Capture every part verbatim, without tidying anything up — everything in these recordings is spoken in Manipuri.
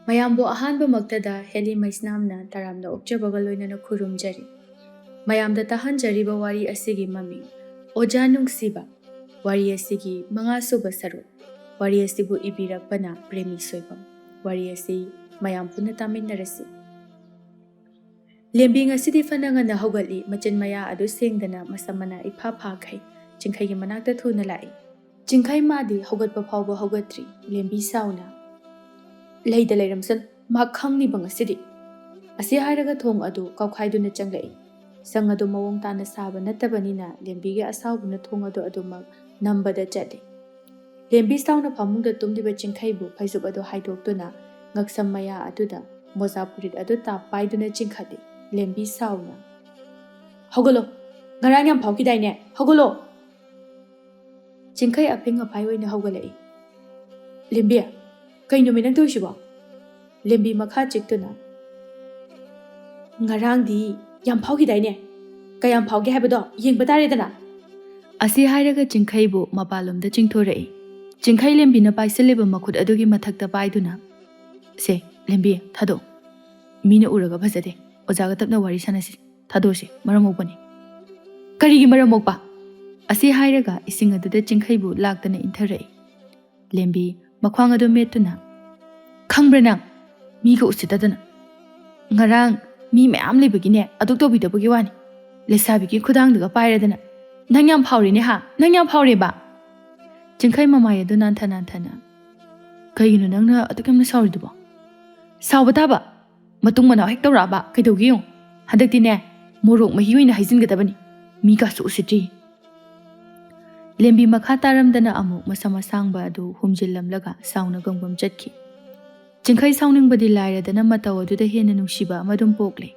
ꯃꯌꯥꯝꯕꯨ ꯑꯍꯥꯟꯕꯃꯛꯇꯗ ꯍꯦꯂꯤ ꯃꯩꯁꯅꯥꯝꯅ ꯇꯔꯥꯝꯅ ꯑꯣꯛꯆꯕꯒ ꯂꯣꯏꯅꯅ ꯈꯨꯔꯨꯝꯖꯔꯤ꯫ ꯃꯌꯥꯝꯗ ꯇꯥꯍꯟꯖꯔꯤꯕ ꯋꯥꯔꯤ ꯑꯁꯤꯒꯤ ꯃꯃꯤꯡ ꯑꯣꯖꯥ ꯅꯨꯡꯁꯤꯕ꯫ ꯋꯥꯔꯤ ꯑꯁꯤꯒꯤ ꯃꯉꯥꯁꯨꯕ ꯁꯔꯨꯛ꯫ ꯋꯥꯔꯤ ꯑꯁꯤꯕꯨ ꯏꯕꯤꯔꯛꯄꯅ ꯄ꯭ꯔꯦꯃꯤ ꯁꯣꯏꯕꯝ꯫ ꯋꯥꯔꯤ ꯑꯁꯤ ꯃꯌꯥꯝ ꯄꯨꯟꯅ ꯇꯥꯃꯤꯟꯅꯔꯁꯤ꯫ ꯂꯦꯝꯕꯤ ꯉꯁꯤꯗꯤ ꯐꯅ ꯉꯟꯅ ꯍꯧꯒꯠꯂꯤ꯫ ꯃꯆꯤꯟ ꯃꯌꯥ ꯑꯗꯨ ꯁꯦꯡꯗꯅ ꯃꯁꯝ ꯃꯅꯥ ꯏꯐꯥ ꯐꯥꯈꯩ ꯆꯤꯡꯈꯩꯒꯤ ꯃꯅꯥꯛꯇ ꯊꯨꯅ ꯂꯥꯛꯏ꯫ ꯆꯤꯡꯈꯩ ꯃꯥꯗꯤ ꯍꯧꯒꯠꯄ ꯐꯥꯎꯕ ꯍꯧꯒꯠꯇ꯭ꯔꯤ꯫ ꯂꯦꯝꯕꯤ ꯁꯥꯎꯅ, "ꯂꯩꯗ ꯂꯩꯔꯝꯁꯅꯨ, ꯃꯥ ꯈꯪꯅꯤꯕ ꯉꯁꯤꯗꯤ"꯫ ꯑꯁꯤ ꯍꯥꯏꯔꯒ ꯊꯣꯡ ꯑꯗꯨ ꯀꯥꯎꯈꯥꯏꯗꯨꯅ ꯆꯪꯂꯛꯏ꯫ ꯁꯪ ꯑꯗꯨ ꯃꯑꯣꯡ ꯇꯥꯅ ꯁꯥꯕ ꯅꯠꯇꯕꯅꯤꯅ ꯂꯦꯝꯕꯤꯒꯤ ꯑꯁꯥꯎꯕꯅ ꯊꯣꯡ ꯑꯗꯨ ꯑꯗꯨꯃꯛ ꯅꯝꯕꯗ ꯆꯠꯂꯤ꯫ ꯂꯦꯝꯕꯤ ꯁꯥꯎꯅ ꯐꯃꯨꯡꯗ ꯇꯨꯝꯂꯤꯕ ꯆꯤꯡꯈꯩꯕꯨ ꯐꯩꯖꯨꯞ ꯑꯗꯨ ꯍꯥꯏꯗꯣꯛꯇꯨꯅ ꯉꯛꯁꯝ ꯃꯌꯥ ꯑꯗꯨꯗ ꯃꯣꯖꯥ ꯐꯨꯔꯤꯠ ꯑꯗꯨ ꯇꯥꯞ ꯄꯥꯏꯗꯨꯅ ꯆꯤꯡꯈꯠꯂꯤ꯫ ꯂꯦꯝꯕꯤ ꯁꯥꯎꯅ, "ꯍꯧꯒꯠꯂꯣ, ꯉꯔꯥꯡ ꯌꯥꯝ ꯐꯥꯎꯈꯤꯗꯥꯏꯅꯦ? ꯍꯧꯒꯠꯂꯣ!" ꯆꯤꯡꯈꯩ ꯑꯐꯤꯡ ꯑꯐꯥꯏ ꯑꯣꯏꯅ ꯍꯧꯒꯠꯂꯛꯏ꯫ "ꯂꯦꯝꯕꯤ, ꯀꯩꯅꯣꯃꯤ ꯅꯪ ꯇꯧꯔꯤꯁꯤꯕꯣ?" ꯂꯦꯝꯕꯤ ꯃꯈꯥ ꯆꯤꯛꯇꯨꯅ, "ꯉꯔꯥꯡꯗꯤ ꯌꯥꯝ ꯐꯥꯎꯈꯤꯗꯥꯏꯅꯦ? ꯀꯌꯥꯝ ꯐꯥꯎꯒꯦ ꯍꯥꯏꯕꯗꯣ ꯌꯦꯡꯕ ꯇꯥꯔꯦꯗꯅ"꯫ ꯑꯁꯤ ꯍꯥꯏꯔꯒ ꯆꯤꯡꯈꯩꯕꯨ ꯃꯄꯥꯟꯂꯣꯝꯗ ꯆꯤꯡꯊꯣꯔꯛꯏ꯫ ꯆꯤꯡꯈꯩ ꯂꯦꯝꯕꯤꯅ ꯄꯥꯏꯁꯤꯜꯂꯤꯕ ꯃꯈꯨꯠ ꯑꯗꯨꯒꯤ ꯃꯊꯛꯇ ꯄꯥꯏꯗꯨꯅ, "ꯁꯦ, ꯂꯦꯝꯕꯤ, ꯊꯥꯗꯣꯛ꯫ ꯃꯤꯅ ꯎꯔꯒ ꯐꯖꯗꯦ꯫ ꯑꯣꯖꯥꯒ ꯇꯞꯅ ꯋꯥꯔꯤ ꯁꯥꯟꯅꯁꯤ꯫ ꯊꯥꯗꯣꯛꯁꯤ, ꯃꯔꯝ ꯃꯣꯛꯄꯅꯤ"꯫ "ꯀꯔꯤꯒꯤ ꯃꯔꯝ ꯃꯣꯛꯄ?" ꯑꯁꯤ ꯍꯥꯏꯔꯒ ꯏꯁꯤꯡ ꯑꯗꯨꯗ ꯆꯤꯡꯈꯩꯕꯨ ꯂꯥꯛꯇꯅ ꯏꯟꯊꯔꯛꯏ꯫ ꯂꯦꯝꯕꯤ ꯃꯈ꯭ꯋꯥꯡ ꯑꯗꯨ ꯃꯦꯠꯇꯨꯅ, "ꯈꯪꯕ꯭ꯔꯥ ꯅꯪ? ꯃꯤꯒ ꯎꯁꯤꯠꯇꯗꯅ꯫ ꯉꯔꯥꯡ ꯃꯤ ꯃꯌꯥꯝ ꯂꯩꯕꯒꯤꯅꯦ, ꯑꯗꯨꯛ ꯇꯧꯕꯤꯗꯕꯒꯤ ꯋꯥꯅꯤ꯫ ꯂꯩꯁꯥꯕꯤꯒꯤ ꯈꯨꯗꯥꯡꯗꯨꯒ ꯄꯥꯏꯔꯗꯅ꯫ ꯅꯪ ꯌꯥꯝ ꯐꯥꯎꯔꯦꯅꯦ ꯍꯥ? ꯅꯪ ꯌꯥꯝ ꯐꯥꯎꯔꯦꯕ?" ꯆꯤꯡꯈꯩ ꯃꯃꯥꯏ ꯑꯗꯨ ꯅꯥꯟꯊ ꯅꯥꯟꯊꯅ, "ꯀꯩꯒꯤꯅꯣ ꯅꯪꯅ ꯑꯗꯨꯛ ꯌꯥꯝꯅ ꯁꯥꯎꯔꯤꯗꯨꯕꯣ?" "ꯁꯥꯎꯕ ꯇꯥꯕ꯫ ꯃꯇꯨꯡ ꯃꯅꯥꯎ ꯍꯦꯛ ꯇꯧꯔꯛꯑꯕ ꯀꯩꯗꯧꯒꯦ ꯌꯦꯡꯉꯨ꯫ ꯍꯟꯗꯛꯇꯤꯅꯦ, ꯃꯣꯔꯣꯛ ꯃꯍꯤ ꯑꯣꯏꯅ ꯍꯩꯖꯤꯟꯒꯗꯕꯅꯤ꯫ ꯃꯤꯒꯁꯨ ꯎꯁꯤꯠꯇ꯭ꯔꯤ"꯫ ꯂꯦꯝꯕꯤ ꯃꯈꯥ ꯇꯥꯔꯝꯗꯅ ꯑꯃꯨꯛ ꯃꯁꯝ ꯑꯁꯥꯡꯕ ꯑꯗꯨ ꯍꯨꯝꯖꯤꯜꯂꯝꯂꯒ ꯁꯥꯎꯅ ꯒꯝꯒꯝ ꯆꯠꯈꯤ꯫ ꯆꯤꯡꯈꯩ ꯁꯥꯎꯅꯤꯡꯕꯗꯤ ꯂꯥꯏꯔꯗꯅ ꯃꯇꯧ ꯑꯗꯨꯗ ꯍꯦꯟꯅ ꯅꯨꯡꯁꯤꯕ ꯑꯃ ꯑꯗꯨꯝ ꯄꯣꯛꯂꯦ꯫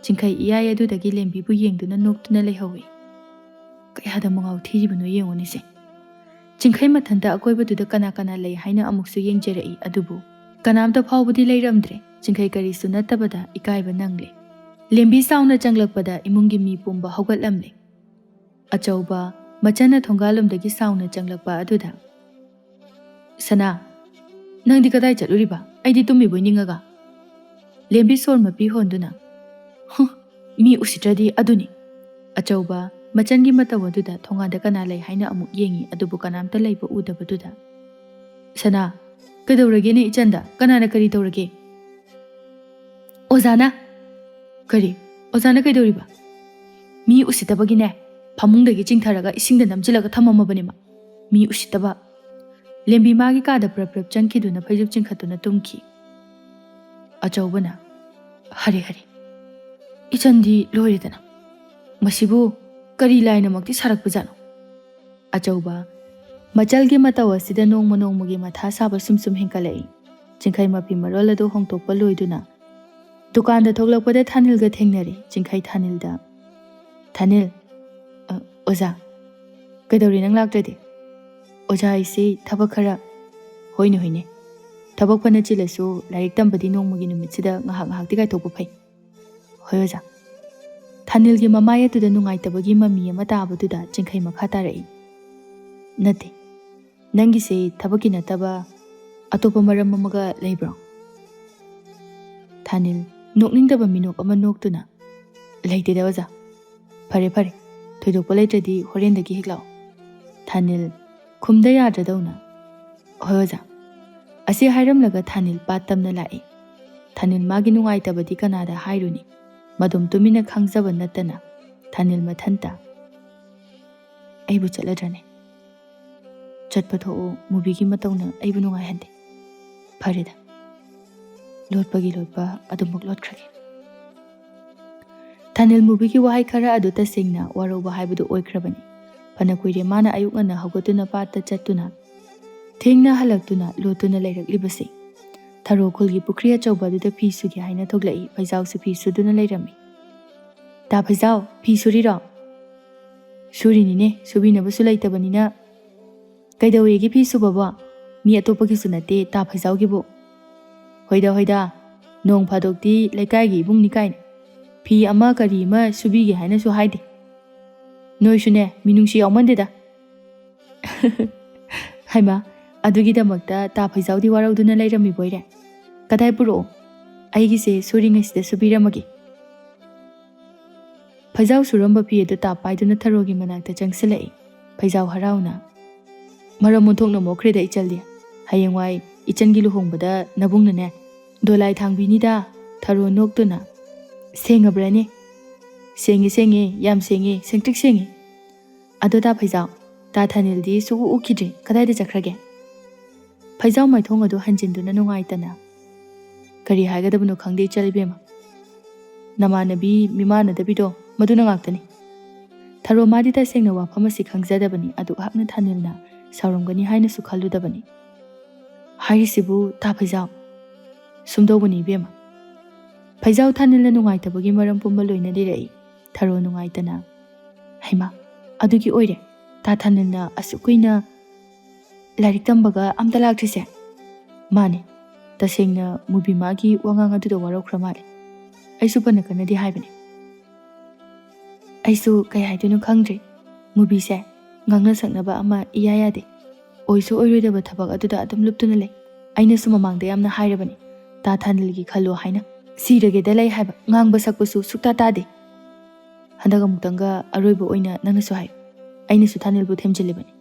ꯆꯤꯡꯈꯩ ꯏꯌꯥꯏ ꯑꯗꯨꯗꯒꯤ ꯂꯦꯝꯕꯤꯕꯨ ꯌꯦꯡꯗꯨꯅ ꯅꯣꯛꯇꯨꯅ ꯂꯩꯍꯧꯏ꯫ ꯀꯌꯥꯗ ꯃꯉꯥꯎ ꯊꯤꯔꯤꯕꯅꯣ ꯌꯦꯡꯉꯨꯅꯦꯁꯦ꯫ ꯆꯤꯡꯈꯩ ꯃꯊꯟꯇ ꯑꯀꯣꯏꯕꯗꯨꯗ ꯀꯅꯥ ꯀꯅꯥ ꯂꯩ ꯍꯥꯏꯅ ꯑꯃꯨꯛꯁꯨ ꯌꯦꯡꯖꯔꯛꯏ, ꯑꯗꯨꯕꯨ ꯀꯅꯥꯝꯇ ꯐꯥꯎꯕꯗꯤ ꯂꯩꯔꯝꯗ꯭ꯔꯦ꯫ ꯆꯤꯡꯈꯩ ꯀꯔꯤꯁꯨ ꯅꯠꯇꯕꯗ ꯏꯀꯥꯏꯕ ꯅꯪꯂꯦ꯫ ꯂꯦꯝꯕꯤ ꯆꯥꯎꯅ ꯆꯪꯂꯛꯄꯗ ꯏꯃꯨꯡꯒꯤ ꯃꯤ ꯄꯨꯝꯕ ꯍꯧꯒꯠꯂꯝꯂꯦ꯫ ꯑꯆꯧꯕ ꯃꯆꯟꯅ ꯊꯣꯡꯒꯥꯜꯂꯣꯝꯗꯒꯤ ꯆꯥꯎꯅ ꯆꯪꯂꯛꯄ ꯑꯗꯨꯗ, "ꯁꯅꯥ, ꯅꯪꯗꯤ ꯀꯗꯥꯏ ꯆꯠꯂꯨꯔꯤꯕ?" ꯑꯩꯗꯤ ꯇꯨꯝꯃꯤꯕꯣꯏ ꯅꯤꯡꯉꯒ꯫ ꯂꯦꯝꯕꯤ ꯁꯣꯔ ꯃꯄꯤ ꯍꯣꯟꯗꯨꯅ, "ꯍꯨ, ꯃꯤ ꯎꯁꯤꯠꯇ꯭ꯔꯗꯤ ꯑꯗꯨꯅꯤ"꯫ ꯑꯆꯧꯕ ꯃꯆꯟꯒꯤ ꯃꯇꯧ ꯑꯗꯨꯗ ꯊꯣꯡꯒꯥꯟꯗ ꯀꯅꯥ ꯂꯩ ꯍꯥꯏꯅ ꯑꯃꯨꯛ ꯌꯦꯡꯉꯤ, ꯑꯗꯨꯕꯨ ꯀꯅꯥꯝꯇ ꯂꯩꯕ ꯎꯗꯕꯗꯨꯗ, "ꯁꯅꯥ, ꯀꯩꯗꯧꯔꯒꯦꯅꯦ ꯏꯆꯟꯗ? ꯀꯅꯥꯅ ꯀꯔꯤ ꯇꯧꯔꯒꯦ?" "ꯑꯣꯖꯥꯅ"꯫ "ꯀꯔꯤ? ꯑꯣꯖꯥꯅ ꯀꯩꯗꯧꯔꯤꯕ?" "ꯃꯤ ꯎꯁꯤꯠꯇꯕꯒꯤꯅꯦ, ꯐꯃꯨꯡꯗꯒꯤ ꯆꯤꯡꯊꯔꯒ ꯏꯁꯤꯡꯗ ꯅꯝꯁꯤꯜꯂꯒ ꯊꯝꯃꯝꯃꯕꯅꯦ ꯃꯥ꯫ ꯃꯤ ꯎꯁꯤꯠꯇꯕ"꯫ ꯂꯦꯝꯕꯤ ꯃꯥꯒꯤ ꯀꯥꯗ ꯄ꯭ꯔꯞ ꯄ꯭ꯔꯞ ꯆꯪꯈꯤꯗꯨꯅ ꯐꯩꯖꯨꯞ ꯆꯤꯡꯈꯠꯇꯨꯅ ꯇꯨꯝꯈꯤ꯫ ꯑꯆꯧꯕꯅ, "ꯍꯔꯦ ꯍꯔꯦ, ꯏꯆꯟꯗꯤ ꯂꯣꯏꯔꯦꯗꯅ꯫ ꯃꯁꯤꯕꯨ ꯀꯔꯤ ꯂꯥꯏꯅꯃꯛꯇꯤ ꯁꯥꯔꯛꯄꯖꯥꯠꯅꯣ?" ꯑꯆꯧꯕ ꯃꯆꯜꯒꯤ ꯃꯇꯧ ꯑꯁꯤꯗ ꯅꯣꯡꯃ ꯅꯣꯡꯃꯒꯤ ꯃꯊꯥ ꯁꯥꯕ ꯁꯨꯝ ꯁꯨꯝ ꯍꯦꯟꯀꯠꯂꯛꯏ꯫ ꯆꯤꯡꯈꯩ ꯃꯐꯤ ꯃꯔꯣꯜ ꯑꯗꯨ ꯍꯣꯡꯗꯣꯛꯄ ꯂꯣꯏꯗꯨꯅ ꯗꯨꯀꯥꯟꯗ ꯊꯣꯛꯂꯛꯄꯗ ꯊꯥꯅꯤꯜꯒ ꯊꯦꯡꯅꯔꯦ꯫ ꯆꯤꯡꯈꯩ ꯊꯥꯅꯤꯜꯗ, "ꯊꯥꯅꯤꯜ, ꯑ, ꯑꯣꯖꯥ, ꯀꯩꯗꯧꯔꯤ ꯅꯪ ꯂꯥꯛꯇ꯭ꯔꯗꯤ?" "ꯑꯣꯖꯥ, ꯑꯩꯁꯦ ꯊꯕꯛ ꯈꯔ"꯫ "ꯍꯣꯏꯅꯦ, ꯍꯣꯏꯅꯦ, ꯊꯕꯛ ꯐꯅ ꯆꯤꯜꯂꯁꯨ ꯂꯥꯏꯔꯤꯛ ꯇꯝꯕꯗꯤ ꯅꯣꯡꯃꯒꯤ ꯅꯨꯃꯤꯠꯁꯤꯗ ꯉꯥꯏꯍꯥꯛ ꯉꯥꯏꯍꯥꯛꯇꯤ ꯀꯥꯏꯊꯣꯛꯄ ꯐꯩ"꯫ "ꯍꯣꯏ ꯑꯣꯖꯥ"꯫ ꯊꯥꯅꯤꯜꯒꯤ ꯃꯃꯥꯏ ꯑꯗꯨꯗ ꯅꯨꯡꯉꯥꯏꯇꯕꯒꯤ ꯃꯃꯤ ꯑꯃ ꯇꯥꯕꯗꯨꯗ ꯆꯤꯡꯈꯩ ꯃꯈꯥ ꯇꯥꯔꯛꯏ꯫ "ꯅꯠꯇꯦ, ꯅꯪꯒꯤꯁꯦ ꯊꯕꯛꯀꯤ ꯅꯠꯇꯕ ꯑꯇꯣꯞꯄ ꯃꯔꯝ ꯑꯃꯒ ꯂꯩꯕ꯭ꯔꯣ?" ꯊꯥꯅꯤꯜ ꯅꯣꯛꯅꯤꯡꯗꯕ ꯃꯤꯅꯣꯛ ꯑꯃ ꯅꯣꯛꯇꯨꯅ, "ꯂꯩꯇꯦꯗ ꯑꯣꯖꯥ"꯫ "ꯐꯔꯦ ꯐꯔꯦ, ꯊꯣꯏꯗꯣꯛꯄ ꯂꯩꯇ꯭ꯔꯗꯤ ꯍꯣꯔꯦꯟꯗꯒꯤ ꯍꯦꯛ ꯂꯥꯛꯑꯣ"꯫ ꯊꯥꯅꯤꯜ ꯈꯨꯝꯗ ꯌꯥꯗ꯭ꯔꯗꯧꯅ, "ꯍꯣꯏ ꯑꯣꯖꯥ"꯫ ꯑꯁꯤ ꯍꯥꯏꯔꯝꯂꯒ ꯊꯥꯅꯤꯜ ꯄꯥꯠ ꯇꯝꯅ ꯂꯥꯛꯏ꯫ ꯊꯥꯅꯤꯜ ꯃꯥꯒꯤ ꯅꯨꯡꯉꯥꯏꯇꯕꯗꯤ ꯀꯅꯥꯗ ꯍꯥꯏꯔꯨꯅꯤ? ꯃꯗꯨꯝ ꯇꯨꯃꯤꯟꯅ ꯈꯪꯖꯕ ꯅꯠꯇꯅ ꯊꯥꯅꯤꯜ ꯃꯊꯟꯇ, "ꯑꯩꯕꯨ ꯆꯠꯂꯗ꯭ꯔꯅꯦ? ꯆꯠꯄ ꯊꯣꯛꯎ, ꯃꯨꯕꯤꯒꯤ ꯃꯇꯧꯅ ꯑꯩꯕꯨ ꯅꯨꯡꯉꯥꯏꯍꯟꯗꯦ꯫ ꯐꯔꯦꯗ, ꯂꯣꯠꯄꯒꯤ ꯂꯣꯠꯄ ꯑꯗꯨꯃꯛ ꯂꯣꯠꯈ꯭ꯔꯒꯦ"꯫ ꯊꯥꯅꯤꯜ ꯃꯨꯕꯤꯒꯤ ꯋꯥꯍꯩ ꯈꯔ ꯑꯗꯨ ꯇꯁꯦꯡꯅ ꯋꯥꯔꯧꯕ ꯍꯥꯏꯕꯗꯨ ꯑꯣꯏꯈ꯭ꯔꯕꯅꯤ꯫ ꯐꯅ ꯀꯨꯏꯔꯦ ꯃꯥꯅ ꯑꯌꯨꯛ ꯉꯟꯅ ꯍꯧꯒꯠꯇꯨꯅ ꯄꯥꯠꯇ ꯆꯠꯇꯨꯅ, ꯊꯦꯡꯅ ꯍꯜꯂꯛꯇꯨꯅ ꯂꯣꯠꯇꯨꯅ ꯂꯩꯔꯛꯂꯤꯕꯁꯦ꯫ ꯊꯔꯣ ꯈꯨꯜꯒꯤ ꯄꯨꯈ꯭ꯔꯤ ꯑꯆꯧꯕ ꯑꯗꯨꯗ ꯐꯤ ꯁꯨꯒꯦ ꯍꯥꯏꯅ ꯊꯣꯛꯂꯛꯏ꯫ ꯐꯩꯖꯥꯎꯁꯨ ꯐꯤ ꯁꯨꯗꯨꯅ ꯂꯩꯔꯝꯃꯤ꯫ "ꯇꯥ ꯐꯩꯖꯥꯎ, ꯐꯤ ꯁꯨꯔꯤꯔꯣ?" "ꯁꯨꯔꯤꯅꯤꯅꯦ, ꯁꯨꯕꯤꯅꯕꯁꯨ ꯂꯩꯇꯕꯅꯤꯅ"꯫ "ꯀꯩꯗꯧꯋꯦꯒꯦ ꯐꯤ ꯁꯨꯕꯕꯣ? ꯃꯤ ꯑꯇꯣꯞꯄꯒꯤꯁꯨ ꯅꯠꯇꯦ, ꯇꯥ ꯐꯩꯖꯥꯎꯒꯤꯕꯨ"꯫ "ꯍꯣꯏꯗ, ꯍꯣꯏꯗ, ꯅꯣꯡ ꯐꯥꯗꯣꯛꯇꯤ ꯂꯩꯀꯥꯏꯒꯤ ꯏꯕꯨꯡꯅꯤ ꯀꯥꯏꯅ꯫ ꯐꯤ ꯑꯃ ꯀꯔꯤ ꯑꯃ ꯁꯨꯕꯤꯒꯦ ꯍꯥꯏꯅꯁꯨ ꯍꯥꯏꯗꯦ꯫ ꯅꯣꯏꯁꯨꯅꯦ, ꯃꯤꯅꯨꯡꯁꯤ ꯌꯥꯎꯃꯟꯗꯦꯗ"꯫ ꯍꯩꯃꯥ, ꯑꯗꯨꯒꯤꯗꯃꯛꯇ ꯇꯥ ꯐꯩꯖꯥꯎꯗꯤ ꯋꯥꯔꯧꯗꯨꯅ ꯂꯩꯔꯝꯃꯤꯕꯣꯏꯔꯦ? "ꯀꯗꯥꯏ ꯄꯨꯔꯛꯑꯣ? ꯑꯩꯒꯤꯁꯦ ꯁꯨꯔꯤꯉꯩꯁꯤꯗ ꯁꯨꯕꯤꯔꯝꯃꯒꯦ꯫" ꯐꯩꯖꯥꯎ ꯁꯨꯔꯝꯕ ꯐꯤ ꯑꯗꯨ ꯇꯥꯞ ꯄꯥꯏꯗꯨꯅ ꯊꯔꯣꯒꯤ ꯃꯅꯥꯛꯇ ꯆꯪꯁꯤꯜꯂꯛꯏ꯫ ꯐꯩꯖꯥꯎ ꯍꯔꯥꯎꯅ, "ꯃꯔꯝ ꯑꯣꯟꯊꯣꯛꯅ ꯃꯣꯛꯈ꯭ꯔꯦꯗ ꯏꯆꯜꯗꯤ꯫ ꯍꯌꯦꯡꯋꯥꯏ ꯏꯆꯟꯒꯤ ꯂꯨꯍꯣꯡꯕꯗ ꯅꯕꯨꯡꯅꯅꯦ ꯗꯣꯂꯥꯏ ꯊꯥꯡꯕꯤꯅꯤꯗ꯫" ꯊꯔꯣ ꯅꯣꯛꯇꯨꯅ, "ꯁꯦꯡꯉꯕ꯭ꯔꯅꯦ?" "ꯁꯦꯡꯉꯦ, ꯁꯦꯡꯉꯦ, ꯌꯥꯝ ꯁꯦꯡꯉꯦ, ꯁꯦꯡꯇ꯭ꯔꯤꯛ ꯁꯦꯡꯉꯦ꯫ ꯑꯗꯣ ꯇꯥ ꯐꯩꯖꯥꯎ, ꯇꯥ ꯊꯥꯅꯤꯜꯗꯤ ꯁꯨꯛꯎ ꯎꯈꯤꯗ꯭ꯔꯦ, ꯀꯗꯥꯏꯗ ꯆꯠꯈ꯭ꯔꯒꯦ?" ꯐꯩꯖꯥꯎ ꯃꯥꯏꯊꯣꯡ ꯑꯗꯨ ꯍꯟꯖꯤꯟꯗꯨꯅ ꯅꯨꯡꯉꯥꯏꯇꯅ, "ꯀꯔꯤ ꯍꯥꯏꯒꯗꯕꯅꯣ ꯈꯪꯗꯦ ꯏꯆꯜ ꯏꯕꯦꯝꯃ꯫ ꯅꯃꯥꯟꯅꯕꯤ ꯃꯤꯃꯥꯟꯅꯗꯕꯤꯗꯣ ꯃꯗꯨꯅ ꯉꯥꯛꯇꯅꯤ꯫" ꯊꯔꯣ ꯃꯥꯗꯤ ꯇꯁꯦꯡꯅ ꯋꯥꯐꯝ ꯑꯁꯤ ꯈꯪꯖꯗꯕꯅꯤ, ꯑꯗꯨꯛ ꯍꯥꯛꯅ ꯊꯥꯅꯤꯜꯅ ꯁꯥꯎꯔꯝꯒꯅꯤ ꯍꯥꯏꯅꯁꯨ ꯈꯜꯂꯨꯗꯕꯅꯤ꯫ "ꯍꯥꯏꯔꯤꯁꯤꯕꯨ ꯇꯥ ꯐꯩꯖꯥꯎ?" "ꯁꯨꯝꯗꯧꯕꯅꯤ ꯏꯕꯦꯝꯃ꯫" ꯐꯩꯖꯥꯎ ꯊꯥꯅꯤꯜꯅ ꯅꯨꯡꯉꯥꯏꯇꯕꯒꯤ ꯃꯔꯝ ꯄꯨꯝꯕ ꯂꯣꯏꯅ ꯂꯤꯔꯛꯏ꯫ ꯊꯔꯣ ꯅꯨꯡꯉꯥꯏꯇꯅ, "ꯍꯩꯃꯥ, ꯑꯗꯨꯒꯤ ꯑꯣꯏꯔꯦ ꯇꯥ ꯊꯥꯅꯤꯜꯅ ꯑꯁꯨꯛ ꯀꯨꯏꯅ ꯂꯥꯏꯔꯤꯛ ꯇꯝꯕꯒ ꯑꯝꯇ ꯂꯥꯛꯇ꯭ꯔꯤꯁꯦ?" "ꯃꯥꯅꯦ, ꯇꯁꯦꯡꯅ ꯃꯨꯕꯤ ꯃꯥꯒꯤ ꯋꯥꯉꯥꯡ ꯑꯗꯨꯗ ꯋꯥꯔꯧꯈ꯭ꯔ ꯃꯥꯜꯂꯦ꯫ ꯑꯩꯁꯨ ꯐꯅ ꯀꯟꯅꯗꯤ ꯍꯥꯏꯕꯅꯦ꯫" "ꯑꯩꯁꯨ ꯀꯩ ꯍꯥꯏꯗꯣꯏꯅꯣ ꯈꯪꯗ꯭ꯔꯦ꯫ ꯃꯨꯕꯤꯁꯦ ꯉꯥꯡꯅ ꯁꯛꯅꯕ ꯑꯃ ꯏꯌꯥ ꯌꯥꯗꯦ꯫ ꯑꯣꯏꯁꯨ ꯑꯣꯏꯔꯣꯏꯗꯕ ꯊꯕꯛ ꯑꯗꯨꯗ ꯑꯗꯨꯝ ꯂꯨꯞꯇꯨꯅ ꯂꯩ꯫ ꯑꯩꯅꯁꯨ ꯃꯃꯥꯡꯗ ꯌꯥꯝꯅ ꯍꯥꯏꯔꯕꯅꯤ, ꯇꯥ ꯊꯥꯅꯤꯜꯒꯤ ꯈꯜꯂꯣ ꯍꯥꯏꯅ꯫ ꯁꯤꯔꯒꯦꯗ ꯂꯩ ꯍꯥꯏꯕ, ꯉꯥꯡꯕ ꯁꯛꯄꯁꯨ ꯁꯨꯛꯇꯥ ꯇꯥꯗꯦ꯫ ꯍꯟꯗꯛ ꯑꯃꯨꯛꯇꯪꯒ ꯑꯔꯣꯏꯕ ꯑꯣꯏꯅ ꯅꯪꯅꯁꯨ ꯍꯥꯏꯌꯨ꯫ ꯑꯩꯅꯁꯨ ꯊꯥꯅꯤꯜꯕꯨ ꯊꯦꯝꯖꯤꯜꯂꯤꯕꯅꯤ꯫"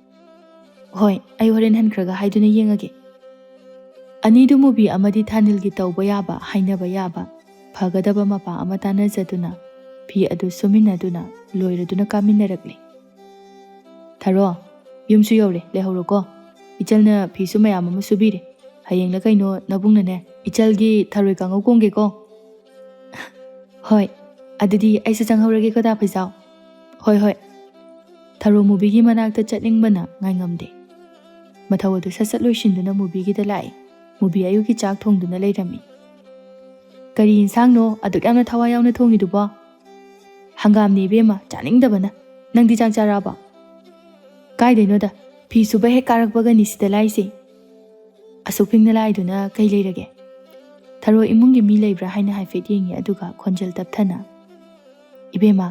"ꯍꯣꯏ, ꯑꯩ ꯍꯣꯔꯦꯟ ꯍꯟꯈ꯭ꯔꯒ ꯍꯥꯏꯗꯨꯅ ꯌꯦꯡꯉꯒꯦ꯫" ꯑꯅꯤꯗꯨ ꯃꯨꯕꯤ ꯑꯃꯗꯤ ꯊꯥꯅꯤꯜꯒꯤ ꯇꯧꯕ ꯌꯥꯕ, ꯍꯥꯏꯅꯕ ꯌꯥꯕ, ꯐꯒꯗꯕ ꯃꯄꯥ ꯑꯃ ꯇꯥꯟꯅꯖꯗꯨꯅ ꯐꯤ ꯑꯗꯨ ꯁꯨꯃꯤꯟꯅꯗꯨꯅ ꯂꯣꯏꯔꯗꯨꯅ ꯀꯥꯃꯤꯟꯅꯔꯛꯂꯤ꯫ "ꯊꯔꯣ, ꯌꯨꯝꯁꯨ ꯌꯧꯔꯦ, ꯂꯩꯍꯧꯔꯣꯀꯣ꯫ ꯏꯆꯜꯅ ꯐꯤꯁꯨ ꯃꯌꯥꯝ ꯑꯃ ꯁꯨꯕꯤꯔꯦ꯫ ꯍꯌꯦꯡꯂ ꯀꯩꯅꯣ ꯅꯕꯨꯡꯅꯅꯦ ꯏꯆꯜꯒꯤ ꯊꯔꯣꯏ ꯀꯥꯡꯉꯧ ꯀꯣꯡꯒꯦꯀꯣ꯫" "ꯍꯣꯏ, ꯑꯗꯨꯗꯤ ꯑꯩꯁꯨ ꯆꯪꯍꯧꯔꯒꯦꯀꯣ ꯇꯥ ꯐꯩꯖꯥꯎ꯫" "ꯍꯣꯏ, ꯍꯣꯏ꯫" ꯊꯔꯣ ꯃꯨꯕꯤꯒꯤ ꯃꯅꯥꯛꯇ ꯆꯠꯅꯤꯡꯕꯅ ꯉꯥꯏꯉꯝꯗꯦ꯫ ꯃꯊꯧ ꯑꯗꯨ ꯁꯠ ꯁꯠ ꯂꯣꯏꯁꯤꯟꯗꯨꯅ ꯃꯨꯕꯤꯒꯤꯗ ꯂꯥꯛꯏ꯫ ꯃꯨꯕꯤ ꯑꯌꯨꯛꯀꯤ ꯆꯥꯛ ꯊꯣꯡꯗꯨꯅ ꯂꯩꯔꯝꯃꯤ꯫ "ꯀꯔꯤ ꯏꯟꯁꯥꯡꯅꯣ ꯑꯗꯨꯛ ꯌꯥꯝꯅ ꯊꯋꯥꯏ ꯌꯥꯎꯅ ꯊꯣꯡꯉꯤꯗꯨꯕꯣ?" "ꯍꯪꯒꯥꯝꯅꯤ ꯏꯕꯦꯝꯃ, ꯆꯥꯅꯤꯡꯗꯕꯅ꯫ ꯅꯪꯗꯤ ꯆꯥꯛ ꯆꯥꯔꯛꯑꯕꯣ?" "ꯀꯥꯏꯗꯩꯅꯣꯗ, ꯐꯤ ꯁꯨꯕ ꯍꯦꯛ ꯀꯥꯔꯛꯄꯒꯅꯤ ꯁꯤꯗ ꯂꯥꯛꯏꯁꯦ꯫" ꯑꯁꯨꯛ ꯄꯤꯛꯅ ꯂꯥꯛꯏꯗꯨꯅ ꯀꯩ ꯂꯩꯔꯒꯦ? ꯊꯔꯣ ꯏꯃꯨꯡꯒꯤ ꯃꯤ ꯂꯩꯕ꯭ꯔꯥ ꯍꯥꯏꯅ ꯍꯥꯏꯐꯦꯠ ꯌꯦꯡꯉꯤ, ꯑꯗꯨꯒ ꯈꯣꯟꯖꯦꯜ ꯇꯞꯊꯅ, "ꯏꯕꯦꯝꯃ,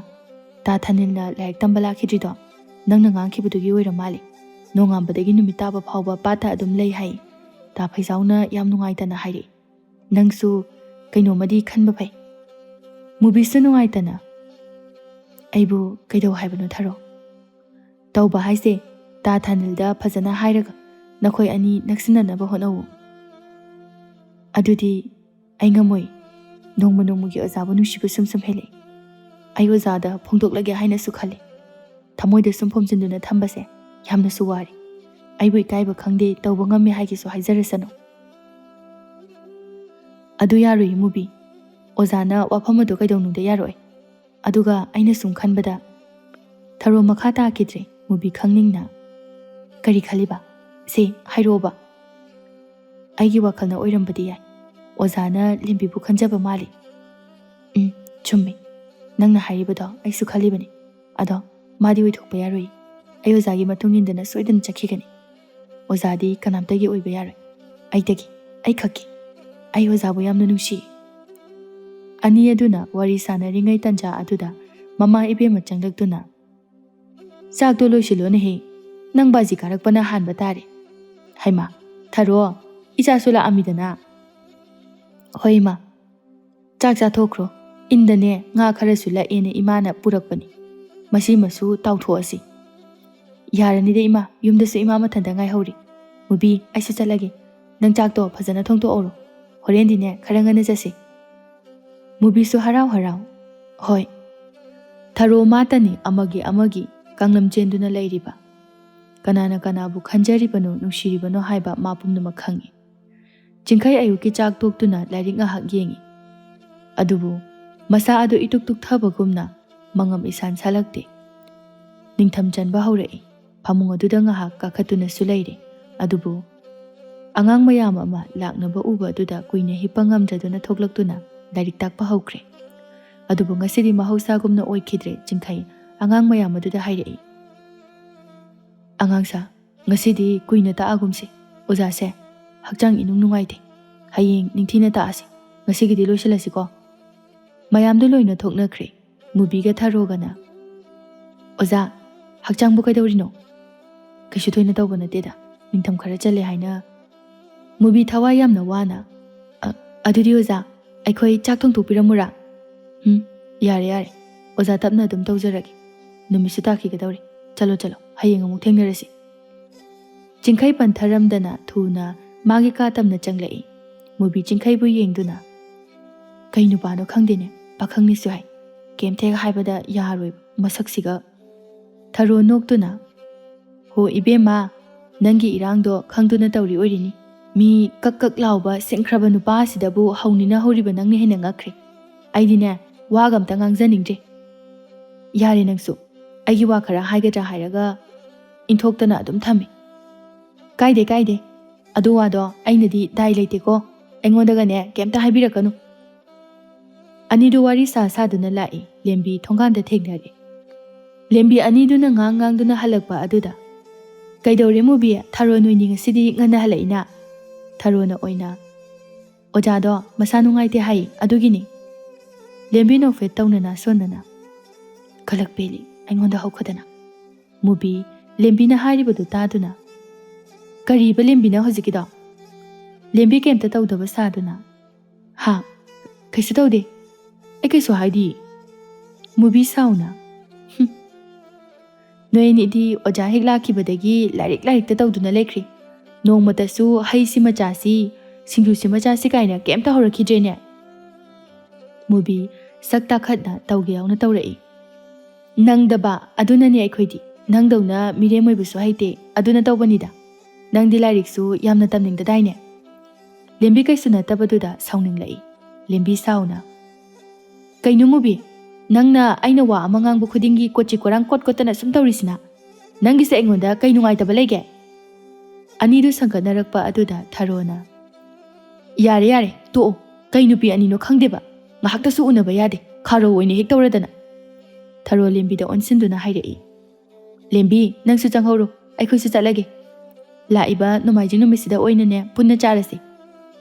ꯇꯥ ꯊꯥꯅꯤꯜꯅ ꯂꯥꯏꯔꯤꯛ ꯇꯝꯕ ꯂꯥꯛꯈꯤꯗ꯭ꯔꯤꯗꯣ ꯅꯪꯅ ꯉꯥꯡꯈꯤꯕꯗꯨꯒꯤ ꯑꯣꯏꯔ ꯃꯥꯜꯂꯦ꯫ ꯅꯣꯡꯉꯥꯟꯕꯗꯒꯤ ꯅꯨꯃꯤꯠ ꯇꯥꯕ ꯐꯥꯎꯕ ꯄꯥꯠꯇ ꯑꯗꯨꯝ ꯂꯩ ꯍꯥꯏ꯫" ꯇꯥ ꯐꯩꯖꯥꯎꯅ ꯌꯥꯝ ꯅꯨꯡꯉꯥꯏꯇꯅ ꯍꯥꯏꯔꯛꯏ꯫ ꯅꯪꯁꯨ ꯀꯩꯅꯣꯝꯃꯗꯤ ꯈꯟꯕ ꯐꯩ꯫ ꯃꯨꯕꯤꯁꯨ ꯅꯨꯡꯉꯥꯏꯇꯅ, "ꯑꯩꯕꯨ ꯀꯩꯗꯧ ꯍꯥꯏꯕꯅꯣ ꯊꯔꯣ? ꯇꯧꯕ ꯍꯥꯏꯁꯦ ꯇꯥ ꯊꯥꯅꯤꯜꯗ ꯐꯖꯅ ꯍꯥꯏꯔꯒ ꯅꯈꯣꯏ ꯑꯅꯤ ꯅꯛꯁꯤꯟꯅꯅꯕ ꯍꯣꯠꯅꯧ꯫ ꯑꯗꯨꯗꯤ ꯑꯩ ꯉꯝꯃꯣꯏ꯫ ꯅꯣꯡꯃ ꯅꯣꯡꯃꯒꯤ ꯑꯣꯖꯥꯕꯨ ꯅꯨꯡꯁꯤꯕ ꯁꯨꯝ ꯁꯨꯝ ꯍꯦꯜꯂꯛꯏ꯫ ꯑꯩ ꯑꯣꯖꯥꯗ ꯐꯣꯡꯗꯣꯛꯂꯒꯦ ꯍꯥꯏꯅꯁꯨ ꯈꯜꯂꯤ꯫ ꯊꯃꯣꯏꯗ ꯁꯨꯝ ꯐꯨꯝꯖꯤꯟꯗꯨꯅ ꯊꯝꯕꯁꯦ ꯌꯥꯝꯅꯁꯨ ꯋꯥꯔꯦ꯫ ꯑꯩꯕꯨ ꯏꯀꯥꯏꯕ ꯈꯪꯗꯦ, ꯇꯧꯕ ꯉꯝꯃꯦ ꯍꯥꯏꯒꯦꯁꯨ ꯍꯥꯏꯖꯔꯁꯅꯨ꯫ ꯑꯗꯨ ꯌꯥꯔꯣꯏ ꯃꯨꯕꯤ꯫ ꯑꯣꯖꯥꯅ ꯋꯥꯐꯝ ꯑꯗꯨ ꯀꯩꯗꯧꯅꯨꯡꯗ ꯌꯥꯔꯣꯏ꯫ ꯑꯗꯨꯒ ꯑꯩꯅ ꯁꯨꯝ ꯈꯟꯕꯗ ꯊꯔꯣ ꯃꯈꯥ ꯇꯥꯈꯤꯗ꯭ꯔꯦ꯫ ꯃꯨꯕꯤ ꯈꯪꯅꯤꯡꯅ, "ꯀꯔꯤ ꯈꯜꯂꯤꯕ? ꯁꯦ, ꯍꯥꯏꯔꯛꯑꯣꯕ꯫" "ꯑꯩꯒꯤ ꯋꯥꯈꯜꯅ ꯑꯣꯏꯔꯝꯕꯗꯤ ꯌꯥꯏ꯫ ꯑꯣꯖꯥꯅ ꯂꯤꯝꯕꯤꯕꯨ ꯈꯟꯖꯕ ꯃꯥꯜꯂꯤ꯫" "ꯎꯝ, ꯆꯨꯝꯃꯤ꯫ ꯅꯪꯅ ꯍꯥꯏꯔꯤꯕꯗꯣ ꯑꯩꯁꯨ ꯈꯜꯂꯤꯕꯅꯤ꯫ ꯑꯗꯣ ꯃꯥꯗꯤ ꯑꯣꯏꯊꯣꯛꯄ ꯌꯥꯔꯣꯏ꯫ ꯑꯩ ꯑꯣꯖꯥꯒꯤ ꯃꯇꯨꯡ ꯏꯟꯗꯅ ꯁꯣꯏꯗꯅ ꯆꯠꯈꯤꯒꯅꯤ꯫ ꯑꯣꯖꯥꯗꯤ ꯀꯅꯥꯝꯇꯒꯤ ꯑꯣꯏꯕ ꯌꯥꯔꯣꯏ꯫ ꯑꯩꯗꯒꯤ, ꯑꯩ ꯈꯛꯀꯤ꯫ ꯑꯩ ꯑꯣꯖꯥꯕꯨ ꯌꯥꯝꯅ ꯅꯨꯡꯁꯤ꯫" ꯑꯅꯤ ꯑꯗꯨꯅ ꯋꯥꯔꯤ ꯁꯥꯟꯅꯔꯤꯉꯩ ꯇꯟꯖꯥ ꯑꯗꯨꯗ ꯃꯃꯥ ꯏꯕꯦꯝꯃ ꯆꯪꯂꯛꯇꯨꯅ, "ꯆꯥꯛꯇꯣ ꯂꯣꯏꯁꯤꯜꯂꯣꯅꯦꯍꯦ, ꯅꯪ ꯕꯥꯖꯤ ꯀꯥꯔꯛꯄꯅ ꯍꯥꯟꯕ ꯇꯥꯔꯦ꯫" "ꯍꯩꯃꯥ, ꯊꯔꯣ, ꯏꯆꯥꯁꯨ ꯂꯥꯛꯑꯝꯃꯤꯗꯅ꯫" "ꯍꯣꯏ ꯏꯃꯥ, ꯆꯥꯛ ꯆꯥꯊꯣꯛꯈ꯭ꯔꯣ꯫ ꯏꯟꯗꯅꯦ ꯉꯥ ꯈꯔꯁꯨ ꯂꯛꯑꯦꯅ ꯏꯃꯥꯅ ꯄꯨꯔꯛꯄꯅꯤ꯫ ꯃꯁꯤꯃꯁꯨ ꯇꯥꯎꯊꯣꯛꯑꯁꯤ꯫" "ꯌꯥꯔꯅꯤꯗ ꯏꯃꯥ, ꯌꯨꯝꯗꯁꯨ ꯏꯃꯥ ꯃꯊꯟꯇ ꯉꯥꯏꯍꯧꯔꯤ꯫ ꯃꯨꯕꯤ, ꯑꯩꯁꯨ ꯆꯠꯂꯒꯦ꯫ ꯅꯪ ꯆꯥꯛꯇꯣ ꯐꯖꯅ ꯊꯣꯡꯗꯣꯛꯍꯧꯔꯣ꯫ ꯍꯣꯔꯦꯟꯗꯤꯅꯦ ꯈꯔ ꯉꯟꯅ ꯆꯠꯁꯤ꯫" ꯃꯨꯕꯤꯁꯨ ꯍꯔꯥꯎ ꯍꯔꯥꯎ, "ꯍꯣꯏ꯫" ꯊꯔꯣ ꯃꯥꯇꯅꯤ ꯑꯃꯒꯤ ꯑꯃꯒꯤ ꯀꯥꯡꯂꯝ ꯆꯦꯟꯗꯨꯅ ꯂꯩꯔꯤꯕ꯫ ꯀꯅꯥꯅ ꯀꯅꯥꯕꯨ ꯈꯟꯖꯔꯤꯕꯅꯣ, ꯅꯨꯡꯁꯤꯔꯤꯕꯅꯣ ꯍꯥꯏꯕ ꯃꯥ ꯄꯨꯝꯅꯃꯛ ꯈꯪꯏ꯫ ꯆꯤꯡꯈꯩ ꯑꯌꯨꯛꯀꯤ ꯆꯥꯛ ꯇꯣꯛꯇꯨꯅ ꯂꯥꯏꯔꯤꯛ ꯉꯥꯏꯍꯥꯛ ꯌꯦꯡꯏ꯫ ꯑꯗꯨꯕꯨ ꯃꯁꯥ ꯑꯗꯨ ꯏꯇꯨꯛ ꯇꯨꯛꯊꯕꯒꯨꯝꯅ ꯃꯉꯝ ꯏꯁꯥꯟ ꯁꯥꯜꯂꯛꯇꯦ꯫ ꯅꯤꯡꯊꯝ ꯆꯟꯕ ꯍꯧꯔꯛꯏ꯫ ꯐꯃꯨꯡ ꯑꯗꯨꯗ ꯉꯥꯏꯍꯥꯛ ꯀꯥꯈꯠꯇꯨꯅꯁꯨ ꯂꯩꯔꯦ꯫ ꯑꯗꯨꯕꯨ ꯑꯉꯥꯡ ꯃꯌꯥꯝ ꯑꯃ ꯂꯥꯛꯅꯕ ꯎꯕ ꯑꯗꯨꯗ ꯀꯨꯏꯅ ꯍꯤꯞꯄ ꯉꯝꯗ꯭ꯔꯗꯨꯅ ꯊꯣꯛꯂꯛꯇꯨꯅ ꯂꯥꯏꯔꯤꯛ ꯇꯥꯛꯄ ꯍꯧꯈ꯭ꯔꯦ꯫ ꯑꯗꯨꯕꯨ ꯉꯁꯤꯗꯤ ꯃꯍꯧꯁꯥꯒꯨꯝꯅ ꯑꯣꯏꯈꯤꯗ꯭ꯔꯦ꯫ ꯆꯤꯡꯈꯩ ꯑꯉꯥꯡ ꯃꯌꯥꯝ ꯑꯗꯨꯗ ꯍꯥꯏꯔꯛꯏ, "ꯑꯉꯥꯡꯁꯥ, ꯉꯁꯤꯗꯤ ꯀꯨꯏꯅ ꯇꯥꯛꯑꯒꯨꯝꯁꯤ꯫ ꯑꯣꯖꯥꯁꯦ ꯍꯛꯆꯥꯡ ꯏꯅꯨꯡ ꯅꯨꯡꯉꯥꯏꯇꯦ꯫ ꯍꯌꯦꯡ ꯅꯤꯡꯊꯤꯅ ꯇꯥꯛꯑꯁꯤ꯫ ꯉꯁꯤꯒꯤꯗꯤ ꯂꯣꯏꯁꯤꯜꯂꯁꯤꯀꯣ?" ꯃꯌꯥꯝꯗꯨ ꯂꯣꯏꯅ ꯊꯣꯛꯅꯈ꯭ꯔꯦ꯫ ꯃꯨꯕꯤꯒ ꯊꯔꯣꯒꯅ, "ꯑꯣꯖꯥ, ꯍꯛꯆꯥꯡꯕꯨ ꯀꯩꯗꯧꯔꯤꯅꯣ?" "ꯀꯩꯁꯨ ꯊꯣꯏꯅ ꯇꯧꯕ ꯅꯠꯇꯦꯗ, ꯅꯤꯡꯊꯝ ꯈꯔ ꯆꯜꯂꯦ ꯍꯥꯏꯅ꯫" ꯃꯨꯕꯤ ꯊꯋꯥꯏ ꯌꯥꯝꯅ ꯋꯥꯅ, "ꯑ, "ꯑꯗꯨꯗꯤ ꯑꯣꯖꯥ, ꯑꯩꯈꯣꯏ ꯆꯥꯛ ꯊꯣꯡꯗꯣꯛꯄꯤꯔꯝꯃꯨꯔꯥ?" "ꯎꯝ, ꯌꯥꯔꯦ, ꯌꯥꯔꯦ꯫ ꯑꯣꯖꯥ ꯇꯞꯅ ꯑꯗꯨꯝ ꯇꯧꯖꯔꯒꯦ꯫ ꯅꯨꯃꯤꯠꯁꯨ ꯇꯥꯈꯤꯒꯗꯧꯔꯦ꯫ ꯆꯠꯂꯣ, ꯆꯠꯂꯣ꯫ ꯍꯌꯦꯡ ꯑꯃꯨꯛ ꯊꯦꯡꯅꯔꯁꯤ꯫" ꯆꯤꯡꯈꯩ ꯄꯟꯊꯔꯝꯗꯅ ꯊꯨꯅ ꯃꯥꯒꯤ ꯀꯥ ꯇꯝꯅ ꯆꯪꯂꯛꯏ꯫ ꯃꯨꯕꯤ ꯆꯤꯡꯈꯩꯕꯨ ꯌꯦꯡꯗꯨꯅ, "ꯀꯩ ꯅꯨꯄꯥꯅꯣ ꯈꯪꯗꯦꯅꯦ, ꯄꯥꯈꯪꯅꯤꯁꯨ ꯍꯥꯏ, ꯀꯩꯝꯇ ꯍꯦꯛ ꯍꯥꯏꯕꯗ ꯌꯥꯔꯣꯏꯕ ꯃꯁꯛꯁꯤꯒ꯫" ꯊꯔꯣ ꯅꯣꯛꯇꯨꯅ, "ꯍꯣ ꯏꯕꯦꯝꯃ, ꯅꯪꯒꯤ ꯏꯔꯥꯡꯗꯣ ꯈꯪꯗꯨꯅ ꯇꯧꯔꯤ ꯑꯣꯏꯔꯤꯅꯤ꯫ ꯃꯤ ꯀꯛ ꯀꯛ ꯂꯥꯎꯕ ꯁꯤꯡꯈ꯭ꯔꯕ ꯅꯨꯄꯥ ꯑꯁꯤꯗꯕꯨ ꯍꯧꯅꯤꯅ ꯍꯧꯔꯤꯕ ꯅꯪꯅ ꯍꯦꯟꯅ ꯉꯛꯈ꯭ꯔꯦ꯫ ꯑꯩꯗꯤꯅꯦ, ꯋꯥꯒ ꯑꯝꯇ ꯉꯥꯡꯖꯅꯤꯡꯗ꯭ꯔꯦ꯫ ꯌꯥꯔꯦ ꯅꯪꯁꯨ, ꯑꯩꯒꯤ ꯋꯥ ꯈꯔ ꯍꯥꯏꯒꯗ꯭ꯔꯥ ꯍꯥꯏꯔꯒ ꯏꯟꯊꯣꯛꯇꯅ ꯑꯗꯨꯝ ꯊꯝꯃꯤ꯫" "ꯀꯥꯏꯗꯦ, ꯀꯥꯏꯗꯦ꯫ ꯑꯗꯨ ꯋꯥꯗꯣ ꯑꯩꯅꯗꯤ ꯗꯥꯏ ꯂꯩꯇꯦꯀꯣ꯫ ꯑꯩꯉꯣꯟꯗꯒꯅꯦ ꯀꯩꯝꯇ ꯍꯥꯏꯕꯤꯔꯛꯀꯅꯨ꯫" ꯑꯅꯤꯗꯨ ꯋꯥꯔꯤ ꯁꯥ ꯁꯥꯗꯨꯅ ꯂꯥꯛꯏ꯫ ꯂꯦꯝꯕꯤ ꯊꯣꯡꯒꯥꯟꯗ ꯊꯦꯡꯅꯔꯦ꯫ ꯂꯦꯝꯕꯤ ꯑꯅꯤꯗꯨꯅ ꯉꯥꯡ ꯉꯥꯡꯗꯨꯅ ꯍꯜꯂꯛꯄ ꯑꯗꯨꯗ, "ꯀꯩꯗꯧꯔꯦ ꯃꯨꯕꯤ? ꯊꯔꯣ ꯅꯣꯏꯅꯤ ꯉꯁꯤꯗꯤ ꯉꯟꯅ ꯍꯜꯂꯛꯏꯅ?" ꯊꯔꯣꯅ ꯑꯣꯏꯅ, "ꯑꯣꯖꯥꯗꯣ ꯃꯁꯥ ꯅꯨꯡꯉꯥꯏꯇꯦ ꯍꯥꯏ, ꯑꯗꯨꯒꯤꯅꯤ꯫" ꯂꯦꯝꯕꯤ ꯅꯣꯛꯐꯦꯠ ꯇꯧꯅꯅ ꯁꯣꯟꯗꯅ, "ꯀꯂꯛ ꯄꯦꯜꯂꯤ, ꯑꯩꯉꯣꯟꯗ ꯍꯧꯈꯗꯅ꯫" ꯃꯨꯕꯤ ꯂꯦꯝꯕꯤꯅ ꯍꯥꯏꯔꯤꯕꯗꯨ ꯇꯥꯗꯨꯅ, "ꯀꯔꯤꯕ ꯂꯦꯝꯕꯤꯅ ꯍꯧꯖꯤꯛꯀꯤꯗꯣ?" ꯂꯦꯝꯕꯤ ꯀꯩꯝꯇ ꯇꯧꯗꯕ ꯁꯥꯗꯨꯅ, "ꯍꯥ? ꯀꯩꯁꯨ ꯇꯧꯗꯦ꯫ ꯑꯩ ꯀꯩꯁꯨ ꯍꯥꯏꯗꯤꯌꯦ꯫" ꯃꯨꯕꯤ ꯁꯥꯎꯅ, "ꯍꯨꯝ꯫ ꯅꯣꯏ ꯑꯅꯤꯗꯤ ꯑꯣꯖꯥ ꯍꯦꯛ ꯂꯥꯛꯈꯤꯕꯗꯒꯤ ꯂꯥꯏꯔꯤꯛ ꯂꯥꯏꯔꯤꯛꯇ ꯇꯧꯗꯨꯅ ꯂꯩꯈ꯭ꯔꯦ꯫ ꯅꯣꯡꯃꯇꯁꯨ ꯍꯩ ꯁꯤꯃ ꯆꯥꯁꯤ, ꯁꯤꯡꯖꯨ ꯁꯤꯃ ꯆꯥꯁꯤ ꯀꯥꯏꯅ ꯀꯩꯝꯇ ꯍꯧꯔꯛꯈꯤꯗ꯭ꯔꯦꯅꯦ꯫" ꯃꯨꯕꯤ ꯁꯛ ꯇꯥꯈꯠꯅ ꯇꯧꯒꯦ ꯌꯥꯎꯅ ꯇꯧꯔꯛꯏ꯫ "ꯅꯪꯗꯕ ꯑꯗꯨꯅꯅꯦ ꯑꯩꯈꯣꯏꯗꯤ꯫ ꯅꯪꯗꯧꯅ ꯃꯤꯔꯦꯝ ꯑꯣꯏꯕꯁꯨ ꯍꯩꯇꯦ, ꯑꯗꯨꯅ ꯇꯧꯕꯅꯤꯗ꯫ ꯅꯪꯗꯤ ꯂꯥꯏꯔꯤꯛꯁꯨ ꯌꯥꯝꯅ ꯇꯝꯅꯤꯡꯗꯗꯥꯏꯅꯦ?" ꯂꯦꯝꯕꯤ ꯀꯩꯁꯨ ꯅꯠꯇꯕꯗꯨꯗ ꯁꯥꯎꯅꯤꯡꯂꯛꯏ꯫ ꯂꯦꯝꯕꯤ ꯁꯥꯎꯅ, "ꯀꯩꯅꯣ ꯃꯨꯕꯤ? ꯅꯪꯅ ꯑꯩꯅ ꯋꯥ ꯑꯃ ꯉꯥꯡꯕ ꯈꯨꯗꯤꯡꯒꯤ ꯀꯣꯠꯆꯤ ꯀꯣꯔꯥꯡ ꯀꯣꯠ ꯀꯣꯠꯇꯅ ꯁꯨꯝ ꯇꯧꯔꯤꯁꯤꯅ? ꯅꯪꯒꯤꯁꯦ ꯑꯩꯉꯣꯟꯗ ꯀꯩ ꯅꯨꯡꯉꯥꯏꯇꯕ ꯂꯩꯒꯦ?" ꯑꯅꯤꯗꯨ ꯁꯪꯒꯠꯅꯔꯛꯄ ꯑꯗꯨꯗ ꯊꯔꯣꯅ, "ꯌꯥꯔꯦ, ꯌꯥꯔꯦ, ꯇꯣꯛꯑꯣ꯫ ꯀꯩ ꯅꯨꯄꯤ ꯑꯅꯤꯅꯣ ꯈꯪꯗꯦꯕ꯫ ꯉꯥꯏꯍꯥꯛꯇꯁꯨ ꯎꯅꯕ ꯌꯥꯗꯦ꯫ ꯈꯥꯔꯧ ꯑꯣꯏꯅ ꯍꯦꯛ ꯇꯧꯔꯗꯅ꯫" ꯊꯔꯣ ꯂꯦꯝꯕꯤꯗ ꯑꯣꯟꯁꯤꯟꯗꯨꯅ ꯍꯥꯏꯔꯛꯏ꯫ "ꯂꯦꯝꯕꯤ, ꯅꯪꯁꯨ ꯆꯪꯍꯧꯔꯣ꯫ ꯑꯩꯈꯣꯏꯁꯨ ꯆꯠꯂꯒꯦ꯫ ꯂꯥꯛꯏꯕ ꯅꯣꯡꯃꯥꯏꯖꯤꯡ ꯅꯨꯃꯤꯠꯁꯤꯗ ꯑꯣꯏꯅꯅꯦ ꯄꯨꯟꯅ ꯆꯥꯔꯁꯤ꯫"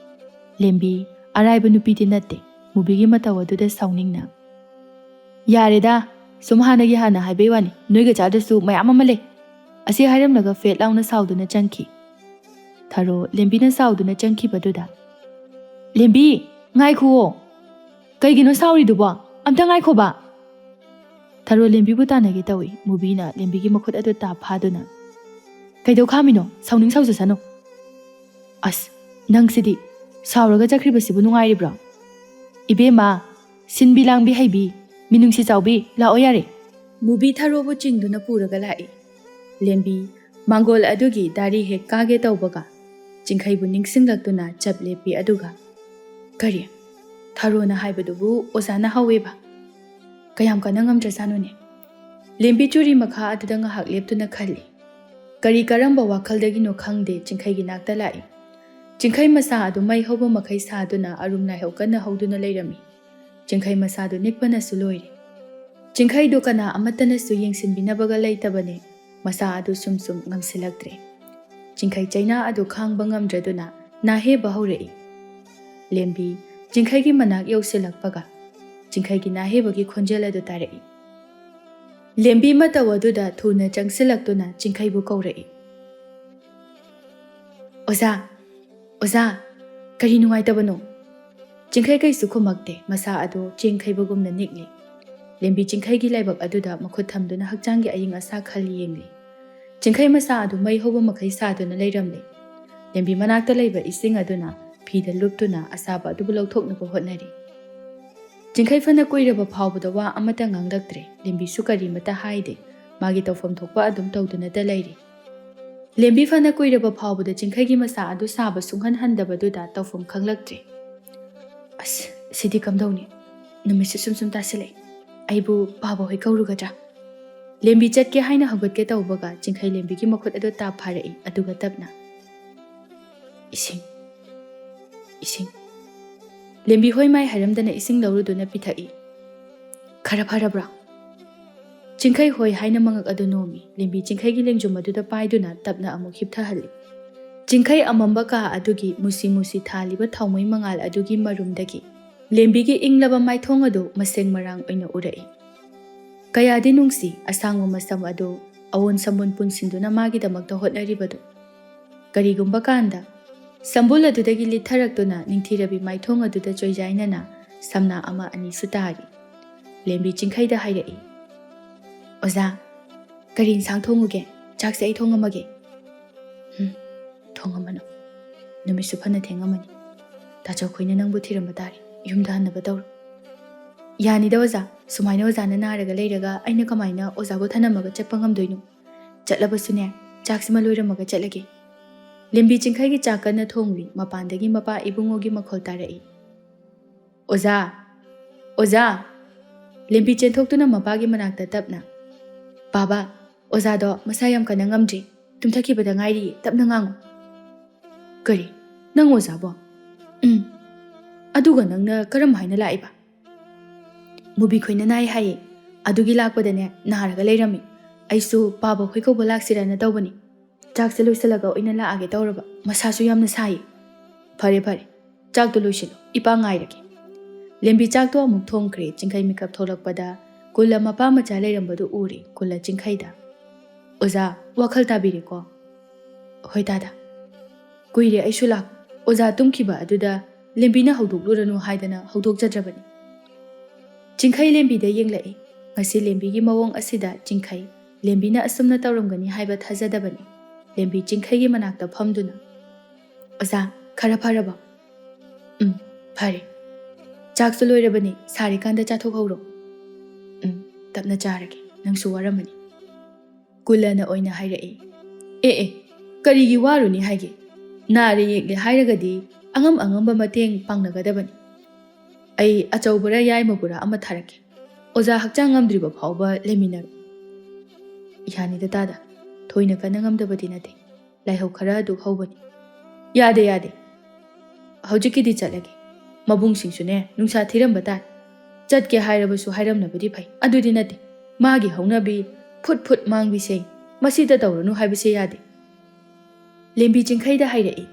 ꯂꯦꯝꯕꯤ ꯑꯔꯥꯏꯕ ꯅꯨꯄꯤꯗꯤ ꯅꯠꯇꯦ꯫ ꯃꯨꯕꯤꯒꯤ ꯃꯇꯧ ꯑꯗꯨꯗ ꯁꯥꯎꯅꯤꯡꯅ, "ꯌꯥꯔꯦꯗ, ꯁꯨꯝ ꯍꯥꯟꯅꯒꯤ ꯍꯥꯟꯅ ꯍꯥꯏꯕꯩ ꯋꯥꯅꯤ꯫ ꯅꯣꯏꯒ ꯆꯥꯗ꯭ꯔꯁꯨ ꯃꯌꯥꯝ ꯑꯃ ꯂꯩ꯫" ꯑꯁꯤ ꯍꯥꯏꯔꯝꯂꯒ ꯐꯦꯠ ꯂꯥꯎꯅ ꯁꯥꯎꯗꯨꯅ ꯆꯪꯈꯤ꯫ ꯊꯔꯣ ꯂꯦꯝꯕꯤꯅ ꯁꯥꯎꯗꯨꯅ ꯆꯪꯈꯤꯕꯗꯨꯗ, "ꯂꯦꯝꯕꯤ, ꯉꯥꯏꯈꯨꯑꯣ꯫ ꯀꯩꯒꯤꯅꯣ ꯁꯥꯎꯔꯤꯗꯨꯕꯣ? ꯑꯝꯇ ꯉꯥꯏꯈꯣꯕ!" ꯊꯔꯣ ꯂꯦꯝꯕꯤꯕꯨ ꯇꯥꯟꯅꯒꯦ ꯇꯧꯏ꯫ ꯃꯨꯕꯤꯅ ꯂꯦꯝꯕꯤꯒꯤ ꯃꯈꯨꯠ ꯑꯗꯨ ꯇꯥꯞ ꯐꯥꯗꯨꯅ, "ꯀꯩꯗꯧ ꯈꯥꯝꯃꯤꯅꯣ? ꯁꯥꯎꯅꯤꯡ ꯁꯥꯎꯖꯁꯅꯨ꯫ ꯑꯁ, ꯅꯪꯁꯤꯗꯤ! ꯁꯥꯎꯔꯒ ꯆꯠꯈ꯭ꯔꯤꯕꯁꯤꯕꯨ ꯅꯨꯡꯉꯥꯏꯔꯤꯕ꯭ꯔꯣ? ꯏꯕꯦꯝꯃ, ꯁꯤꯟꯕꯤ ꯂꯥꯡꯕꯤ ꯍꯩꯕꯤ, ꯃꯤꯅꯨꯡꯁꯤ ꯆꯥꯎꯕꯤ, ꯂꯥꯛꯑꯣ ꯌꯥꯔꯦ!" ꯃꯨꯕꯤ ꯊꯔꯣꯕꯨ ꯆꯤꯡꯗꯨꯅ ꯄꯨꯔꯒ ꯂꯥꯛꯏ꯫ ꯂꯦꯝꯕꯤ ꯃꯥꯡꯒꯣꯜ ꯑꯗꯨꯒꯤ ꯗꯥꯔꯤ ꯍꯦꯛ ꯀꯥꯒꯦ ꯇꯧꯕꯒ, ꯆꯤꯡꯈꯩꯕꯨ ꯅꯤꯡꯁꯤꯡꯂꯛꯇꯨꯅ ꯆꯞ ꯂꯦꯞꯄꯤ꯫ ꯑꯗꯨꯒ, "ꯀꯔꯤ? ꯊꯔꯣꯅ ꯍꯥꯏꯕꯗꯨꯕꯨ ꯑꯣꯖꯥꯅ ꯍꯧꯋꯦꯕ? ꯀꯌꯥꯝ ꯀꯟꯅ ꯉꯝꯗ꯭ꯔꯖꯥꯠꯅꯣꯅꯦ?" ꯂꯦꯝꯕꯤ ꯆꯨꯔꯤ ꯃꯈꯥ ꯑꯗꯨꯗ ꯉꯥꯏꯍꯥꯛ ꯂꯦꯞꯇꯨꯅ ꯈꯜꯂꯤ꯫ ꯀꯔꯤ ꯀꯔꯝꯕ ꯋꯥꯈꯜꯗꯒꯤꯅꯣ ꯈꯪꯗꯦ, ꯆꯤꯡꯈꯩꯒꯤ ꯅꯥꯛꯇ ꯂꯥꯛꯏ꯫ ꯆꯤꯡꯈꯩ ꯃꯁꯥ ꯑꯗꯨ ꯃꯩ ꯍꯧꯕ ꯃꯈꯩ ꯁꯥꯗꯨꯅ ꯑꯔꯨꯝ ꯂꯥꯏꯍꯧ ꯀꯟꯅ ꯍꯧꯗꯨꯅ ꯂꯩꯔꯝꯃꯤ꯫ ꯆꯤꯡꯈꯩ ꯃꯁꯥꯗꯨ ꯅꯤꯛꯄꯅꯁꯨ ꯂꯣꯏꯔꯦ꯫ ꯆꯤꯡꯈꯩꯗꯨ ꯀꯅꯥ ꯑꯃꯠꯇꯅꯁꯨ ꯌꯦꯡꯁꯤꯟꯕꯤꯅꯕꯒ ꯂꯩꯇꯕꯅꯦ꯫ ꯃꯁꯥ ꯑꯗꯨ ꯁꯨꯝ ꯁꯨꯝ ꯉꯝꯁꯤꯜꯂꯛꯇ꯭ꯔꯦ꯫ ꯆꯤꯡꯈꯩ ꯆꯩꯅꯥ ꯑꯗꯨ ꯈꯥꯡꯕ ꯉꯝꯗ꯭ꯔꯗꯨꯅ ꯅꯥꯍꯦꯕ ꯍꯧꯔꯛꯏ꯫ ꯂꯦꯝꯕꯤ ꯆꯤꯡꯈꯩꯒꯤ ꯃꯅꯥꯛ ꯌꯧꯁꯤꯜꯂꯛꯄꯒ, ꯆꯤꯡꯈꯩꯒꯤ ꯅꯥꯍꯦꯕꯒꯤ ꯈꯣꯟꯖꯦꯜ ꯑꯗꯨ ꯇꯥꯔꯛꯏ꯫ ꯂꯦꯝꯕꯤ ꯃꯇꯧ ꯑꯗꯨꯗ ꯊꯨꯅ ꯆꯪꯁꯤꯜꯂꯛꯇꯨꯅ ꯆꯤꯡꯈꯩꯕꯨ ꯀꯧꯔꯛꯏ꯫ "ꯑꯣꯖꯥ! ꯑꯣꯖꯥ! ꯀꯔꯤ ꯅꯨꯡꯉꯥꯏꯇꯕꯅꯣ?" ꯆꯤꯡꯈꯩ ꯀꯩꯁꯨ ꯈꯨꯝꯃꯛꯇꯦ꯫ ꯃꯁꯥ ꯑꯗꯨ ꯆꯦꯡ ꯈꯩꯕꯒꯨꯝꯅ ꯅꯤꯛꯂꯤ꯫ ꯂꯦꯝꯕꯤ ꯆꯤꯡꯈꯩꯒꯤ ꯂꯥꯏꯕꯛ ꯑꯗꯨꯗ ꯃꯈꯨꯠ ꯊꯝꯗꯨꯅ ꯍꯛꯆꯥꯡꯒꯤ ꯑꯏꯪ ꯑꯁꯥ ꯈꯜ ꯌꯦꯡꯂꯤ꯫ ꯆꯤꯡꯈꯩ ꯃꯁꯥ ꯑꯗꯨ ꯃꯩ ꯍꯧꯕ ꯃꯈꯩ ꯁꯥꯗꯨꯅ ꯂꯩꯔꯝꯂꯦ꯫ ꯂꯦꯝꯕꯤ ꯃꯅꯥꯛꯇ ꯂꯩꯕ ꯏꯁꯤꯡ ꯑꯗꯨꯅ ꯐꯤꯗ ꯂꯨꯞꯇꯨꯅ ꯑꯁꯥꯕ ꯑꯗꯨꯕꯨ ꯂꯧꯊꯣꯛꯅꯕ ꯍꯣꯠꯅꯔꯤ꯫ ꯆꯤꯡꯈꯩ ꯐꯅ ꯀꯨꯏꯔꯕ ꯐꯥꯎꯕꯗ ꯋꯥ ꯑꯃꯠꯇ ꯉꯥꯡꯂꯛꯇ꯭ꯔꯦ꯫ ꯂꯦꯝꯕꯤꯁꯨ ꯀꯔꯤꯃꯠꯇ ꯍꯥꯏꯗꯦ꯫ ꯃꯥꯒꯤ ꯇꯧꯐꯝ ꯊꯣꯛꯄ ꯑꯗꯨꯝ ꯇꯧꯗꯨꯅꯇ ꯂꯩꯔꯤ꯫ ꯂꯦꯝꯕꯤ ꯐꯅ ꯀꯨꯏꯔꯕ ꯐꯥꯎꯕꯗ ꯆꯤꯡꯈꯩꯒꯤ ꯃꯁꯥ ꯑꯗꯨ ꯁꯥꯕ ꯁꯨꯡꯍꯟ ꯍꯟꯗꯕꯗꯨꯗ ꯇꯧꯐꯝ ꯈꯪꯂꯛꯇ꯭ꯔꯦ꯫ "ꯑꯁ, ꯁꯤꯗꯤ ꯀꯝꯗꯧꯅꯤ? ꯅꯨꯃꯤꯠꯁꯨ ꯁꯨꯝ ꯁꯨꯝ ꯇꯥꯁꯤꯜꯂꯛꯑꯦ꯫ ꯑꯩꯕꯨ ꯄꯥꯕ ꯍꯣꯏ ꯀꯧꯔꯨꯒꯗ꯭ꯔꯥ?" ꯂꯦꯝꯕꯤ ꯆꯠꯀꯦ ꯍꯥꯏꯅ ꯍꯧꯒꯠꯀꯦ ꯇꯧꯕꯒ ꯆꯤꯡꯈꯩ ꯂꯦꯝꯕꯤꯒꯤ ꯃꯈꯨꯠ ꯑꯗꯨ ꯇꯥꯞ ꯐꯥꯔꯛꯏ, ꯑꯗꯨꯒ ꯇꯞꯅ, "ꯏꯁꯤꯡ, ꯏꯁꯤꯡ꯫" ꯂꯦꯝꯕꯤ ꯍꯣꯏ ꯃꯥꯏ ꯍꯥꯏꯔꯝꯗꯅ ꯏꯁꯤꯡ ꯂꯧꯔꯨꯗꯨꯅ ꯄꯤꯊꯛꯏ꯫ "ꯈꯔ ꯐꯔꯕ꯭ꯔꯥ?" ꯆꯤꯡꯈꯩ ꯍꯣꯏ ꯍꯥꯏꯅ ꯃꯉꯛ ꯑꯗꯨ ꯅꯣꯝꯃꯤ꯫ ꯂꯦꯝꯕꯤ ꯆꯤꯡꯈꯩꯒꯤ ꯂꯦꯡꯖꯨꯝ ꯑꯗꯨꯗ ꯄꯥꯏꯗꯨꯅ ꯇꯞꯅ ꯑꯃꯨꯛ ꯍꯤꯞꯊꯍꯜꯂꯤ꯫ ꯆꯤꯡꯈꯩ ꯑꯃꯝꯕ ꯀꯥ ꯑꯗꯨꯒꯤ ꯃꯨꯁꯤ ꯃꯨꯁꯤ ꯊꯥꯜꯂꯤꯕ ꯊꯥꯎꯃꯩ ꯃꯉꯥꯜ ꯑꯗꯨꯒꯤ ꯃꯔꯨꯝꯗꯒꯤ ꯂꯦꯝꯕꯤꯒꯤ ꯏꯪꯂꯕ ꯃꯥꯏꯊꯣꯡ ꯑꯗꯨ ꯃꯁꯦꯡ ꯃꯔꯥꯡ ꯑꯣꯏꯅ ꯎꯔꯛꯏ꯫ ꯀꯌꯥꯗꯤ ꯅꯨꯡꯁꯤ ꯑꯁꯥꯡꯕ ꯃꯁꯝ ꯑꯗꯨ ꯑꯋꯣꯟ ꯁꯝꯕꯨꯟ ꯄꯨꯟꯁꯤꯟꯗꯨꯅ ꯃꯥꯒꯤꯗꯃꯛꯇ ꯍꯣꯠꯅꯔꯤꯕꯗꯨ꯫ ꯀꯔꯤꯒꯨꯝꯕ ꯀꯥꯟꯗ ꯁꯝꯕꯨꯜ ꯑꯗꯨꯗꯒꯤ ꯂꯤꯠꯊꯔꯛꯇꯨꯅ ꯅꯤꯡꯊꯤꯔꯕꯤ ꯃꯥꯏꯊꯣꯡ ꯑꯗꯨꯗ ꯆꯣꯏꯖꯥꯏꯅꯅ ꯁꯝꯅꯥ ꯑꯃ ꯑꯅꯤꯁꯨ ꯇꯥꯔꯤ꯫ ꯂꯦꯝꯕꯤ ꯆꯤꯡꯈꯩꯗ ꯍꯥꯏꯔꯛꯏ, "ꯑꯣꯖꯥ, ꯀꯔꯤ ꯏꯟꯁꯥꯡ ꯊꯣꯡꯉꯨꯒꯦ? ꯆꯥꯛꯁꯦ ꯑꯩ ꯊꯣꯡꯉꯝꯃꯒꯦ꯫" "ꯍꯨꯝ, ꯊꯣꯡꯉꯝꯃꯅꯨ꯫ ꯅꯨꯃꯤꯠꯁꯨ ꯐꯅ ꯊꯦꯡꯉꯝꯃꯅꯤ꯫ ꯇꯥꯆꯧꯈꯣꯏꯅ ꯅꯪꯕꯨ ꯊꯤꯔꯝꯕ ꯇꯥꯔꯦ꯫ ꯌꯨꯝꯗ ꯍꯟꯅꯕ ꯇꯧꯔꯣ꯫" "ꯌꯥꯅꯤꯗ ꯑꯣꯖꯥ, ꯁꯨꯃꯥꯏꯅ ꯑꯣꯖꯥꯅ ꯅꯥꯔꯒ ꯂꯩꯔꯒ ꯑꯩꯅ ꯀꯃꯥꯏꯅ ꯑꯣꯖꯥꯕꯨ ꯊꯅꯝꯃꯒ ꯆꯠꯄ ꯉꯝꯗꯣꯏꯅꯣ? ꯆꯠꯂꯕꯁꯨꯅꯦ, ꯆꯥꯛꯁꯤꯃ ꯂꯣꯏꯔꯝꯃꯒ ꯆꯠꯂꯒꯦ꯫" ꯂꯦꯝꯕꯤ ꯆꯤꯡꯈꯩꯒꯤ ꯆꯥꯛ ꯀꯟꯅ ꯊꯣꯡꯂꯤ꯫ ꯃꯄꯥꯟꯗꯒꯤ ꯃꯄꯥ ꯏꯕꯨꯡꯉꯣꯒꯤ ꯃꯈꯣꯜ ꯇꯥꯔꯛꯏ, "ꯑꯣꯖꯥ! ꯑꯣꯖꯥ!" ꯂꯦꯝꯕꯤ ꯆꯦꯟꯊꯣꯛꯇꯨꯅ ꯃꯄꯥꯒꯤ ꯃꯅꯥꯛꯇ ꯇꯞꯅ, "ꯕꯥꯕꯥ, ꯑꯣꯖꯥꯗꯣ ꯃꯁꯥ ꯌꯥꯝ ꯀꯟꯅ ꯉꯝꯗ꯭ꯔꯤ, ꯇꯨꯝꯊꯈꯤꯕꯗ ꯉꯥꯏꯔꯤ, ꯇꯞꯅ ꯉꯥꯡꯉꯨ꯫" "ꯀꯔꯤ? ꯅꯪ ꯑꯣꯖꯥꯕꯣ?" "ꯎꯝ꯫ ꯑꯗꯨꯒ ꯅꯪꯅ ꯀꯔꯝ ꯍꯥꯏꯅ ꯂꯥꯛꯏꯕ?" "ꯃꯨꯕꯤ ꯈꯣꯏꯅ ꯅꯥꯏ ꯍꯥꯏꯌꯦ, ꯑꯗꯨꯒꯤ ꯂꯥꯛꯄꯗꯅꯦ ꯅꯥꯔꯒ ꯂꯩꯔꯝꯃꯤ꯫ ꯑꯩꯁꯨ ꯄꯥꯕ ꯈꯣꯏ ꯀꯧꯕ ꯂꯥꯛꯁꯤꯔꯅ ꯇꯧꯕꯅꯤ꯫ ꯆꯥꯛꯁꯦ ꯂꯣꯏꯁꯤꯜꯂꯒ ꯑꯣꯏꯅ ꯂꯥꯛꯑꯒꯦ ꯇꯧꯔꯕ, ꯃꯁꯥꯁꯨ ꯌꯥꯝꯅ ꯁꯥꯏꯌꯦ꯫" "ꯐꯔꯦ ꯐꯔꯦ, ꯆꯥꯛꯇꯣ ꯂꯣꯏꯁꯤꯜꯂꯣ, ꯏꯄꯥ ꯉꯥꯏꯔꯒꯦ꯫" ꯂꯦꯝꯕꯤ ꯆꯥꯛꯇꯣ ꯑꯃꯨꯛ ꯊꯣꯡꯈ꯭ꯔꯦ꯫ ꯆꯤꯡꯈꯩ ꯃꯤꯀꯞ ꯊꯣꯛꯂꯛꯄꯗ ꯀꯨꯜꯂ ꯃꯄꯥ ꯃꯆꯥ ꯂꯩꯔꯝꯕꯗꯨ ꯎꯔꯦ꯫ ꯀꯨꯜꯂ ꯆꯤꯡꯈꯩꯗ, "ꯑꯣꯖꯥ, ꯋꯥꯈꯜ ꯇꯥꯕꯤꯔꯦꯀꯣ?" "ꯍꯣꯏ ꯇꯥꯗ꯫ ꯀꯨꯏꯔꯦ ꯑꯩꯁꯨ ꯂꯥꯛ-, ꯑꯣꯖꯥ ꯇꯨꯝꯈꯤꯕ ꯑꯗꯨꯗ ꯂꯦꯝꯕꯤꯅ ꯍꯧꯗꯣꯛꯂꯨꯔꯅꯨ ꯍꯥꯏꯗꯅ ꯍꯧꯗꯣꯛꯆꯗ꯭ꯔꯕꯅꯤ꯫" ꯆꯤꯡꯈꯩ ꯂꯦꯝꯕꯤꯗ ꯌꯦꯡꯂꯛꯏ꯫ ꯉꯁꯤ ꯂꯦꯝꯕꯤꯒꯤ ꯃꯑꯣꯡ ꯑꯁꯤꯗ ꯆꯤꯡꯈꯩ ꯂꯦꯝꯕꯤꯅ ꯑꯁꯨꯝꯅ ꯇꯧꯔꯝꯒꯅꯤ ꯍꯥꯏꯕ ꯊꯥꯖꯗꯕꯅꯤ꯫ ꯂꯦꯝꯕꯤ ꯆꯤꯡꯈꯩꯒꯤ ꯃꯅꯥꯛꯇ ꯐꯝꯗꯨꯅ, "ꯑꯣꯖꯥ, ꯈꯔ ꯐꯔꯕꯣ?" "ꯎꯝ, ꯐꯔꯦ꯫ ꯆꯥꯛꯁꯨ ꯂꯣꯏꯔꯕꯅꯤ, ꯁꯥꯔꯤꯀꯥꯟꯗ ꯆꯥꯊꯣꯛꯍꯧꯔꯣ꯫" "ꯎꯝ, ꯇꯞꯅ ꯆꯥꯔꯒꯦ, ꯅꯪꯁꯨ ꯋꯥꯔꯝꯃꯅꯤ꯫" ꯀꯨꯜꯂꯅ ꯑꯣꯏꯅ ꯍꯥꯏꯔꯛꯏ, "ꯑꯦ ꯑꯦ, ꯀꯔꯤꯒꯤ ꯋꯥꯔꯨꯅꯤ ꯍꯥꯏꯒꯦ? ꯅꯥꯔꯦ ꯌꯦꯛꯂꯦ ꯍꯥꯏꯔꯒꯗꯤ ꯑꯉꯝ ꯑꯉꯝꯕ ꯃꯇꯦꯡ ꯄꯥꯡꯅꯒꯗꯕꯅꯤ꯫ ꯑꯩ ꯑꯆꯧꯕꯔ ꯌꯥꯏꯃꯕꯨꯔ ꯑꯃ ꯊꯥꯔꯛꯀꯦ꯫ ꯑꯣꯖꯥ ꯍꯛꯆꯥꯡ ꯉꯝꯗ꯭ꯔꯤꯕ ꯐꯥꯎꯕ ꯂꯩꯃꯤꯟꯅꯔꯨ꯫" "ꯌꯥꯅꯤꯗ ꯇꯥꯗ, ꯊꯣꯏꯅ ꯀꯟꯅ ꯉꯝꯗꯕꯗꯤ ꯅꯠꯇꯦ꯫ ꯂꯥꯏꯍꯧ ꯈꯔ ꯑꯗꯨ ꯍꯧꯕꯅꯤ꯫" "ꯌꯥꯗꯦ, ꯌꯥꯗꯦ꯫ ꯍꯧꯖꯤꯛꯀꯤꯗꯤ ꯆꯠꯂꯒꯦ꯫ ꯃꯕꯨꯡꯁꯤꯡꯁꯨꯅꯦ ꯅꯨꯡꯁꯥ ꯊꯤꯔꯝꯕ ꯇꯥꯏ꯫ ꯆꯠꯀꯦ ꯍꯥꯏꯔꯕꯁꯨ ꯍꯥꯏꯔꯝꯅꯕꯗꯤ ꯐꯩ꯫ ꯑꯗꯨꯗꯤ ꯅꯠꯇꯦ꯫ ꯃꯥꯒꯤ ꯍꯧꯅꯕꯤ ꯐꯨꯠ ꯐꯨꯠ ꯃꯥꯡꯕꯤꯁꯦ ꯃꯁꯤꯗ ꯇꯧꯔꯨꯅꯨ ꯍꯥꯏꯕꯁꯦ ꯌꯥꯗꯦ꯫" ꯂꯦꯝꯕꯤ ꯆꯤꯡꯈꯩꯗ ꯍꯥꯏꯔꯛꯏ,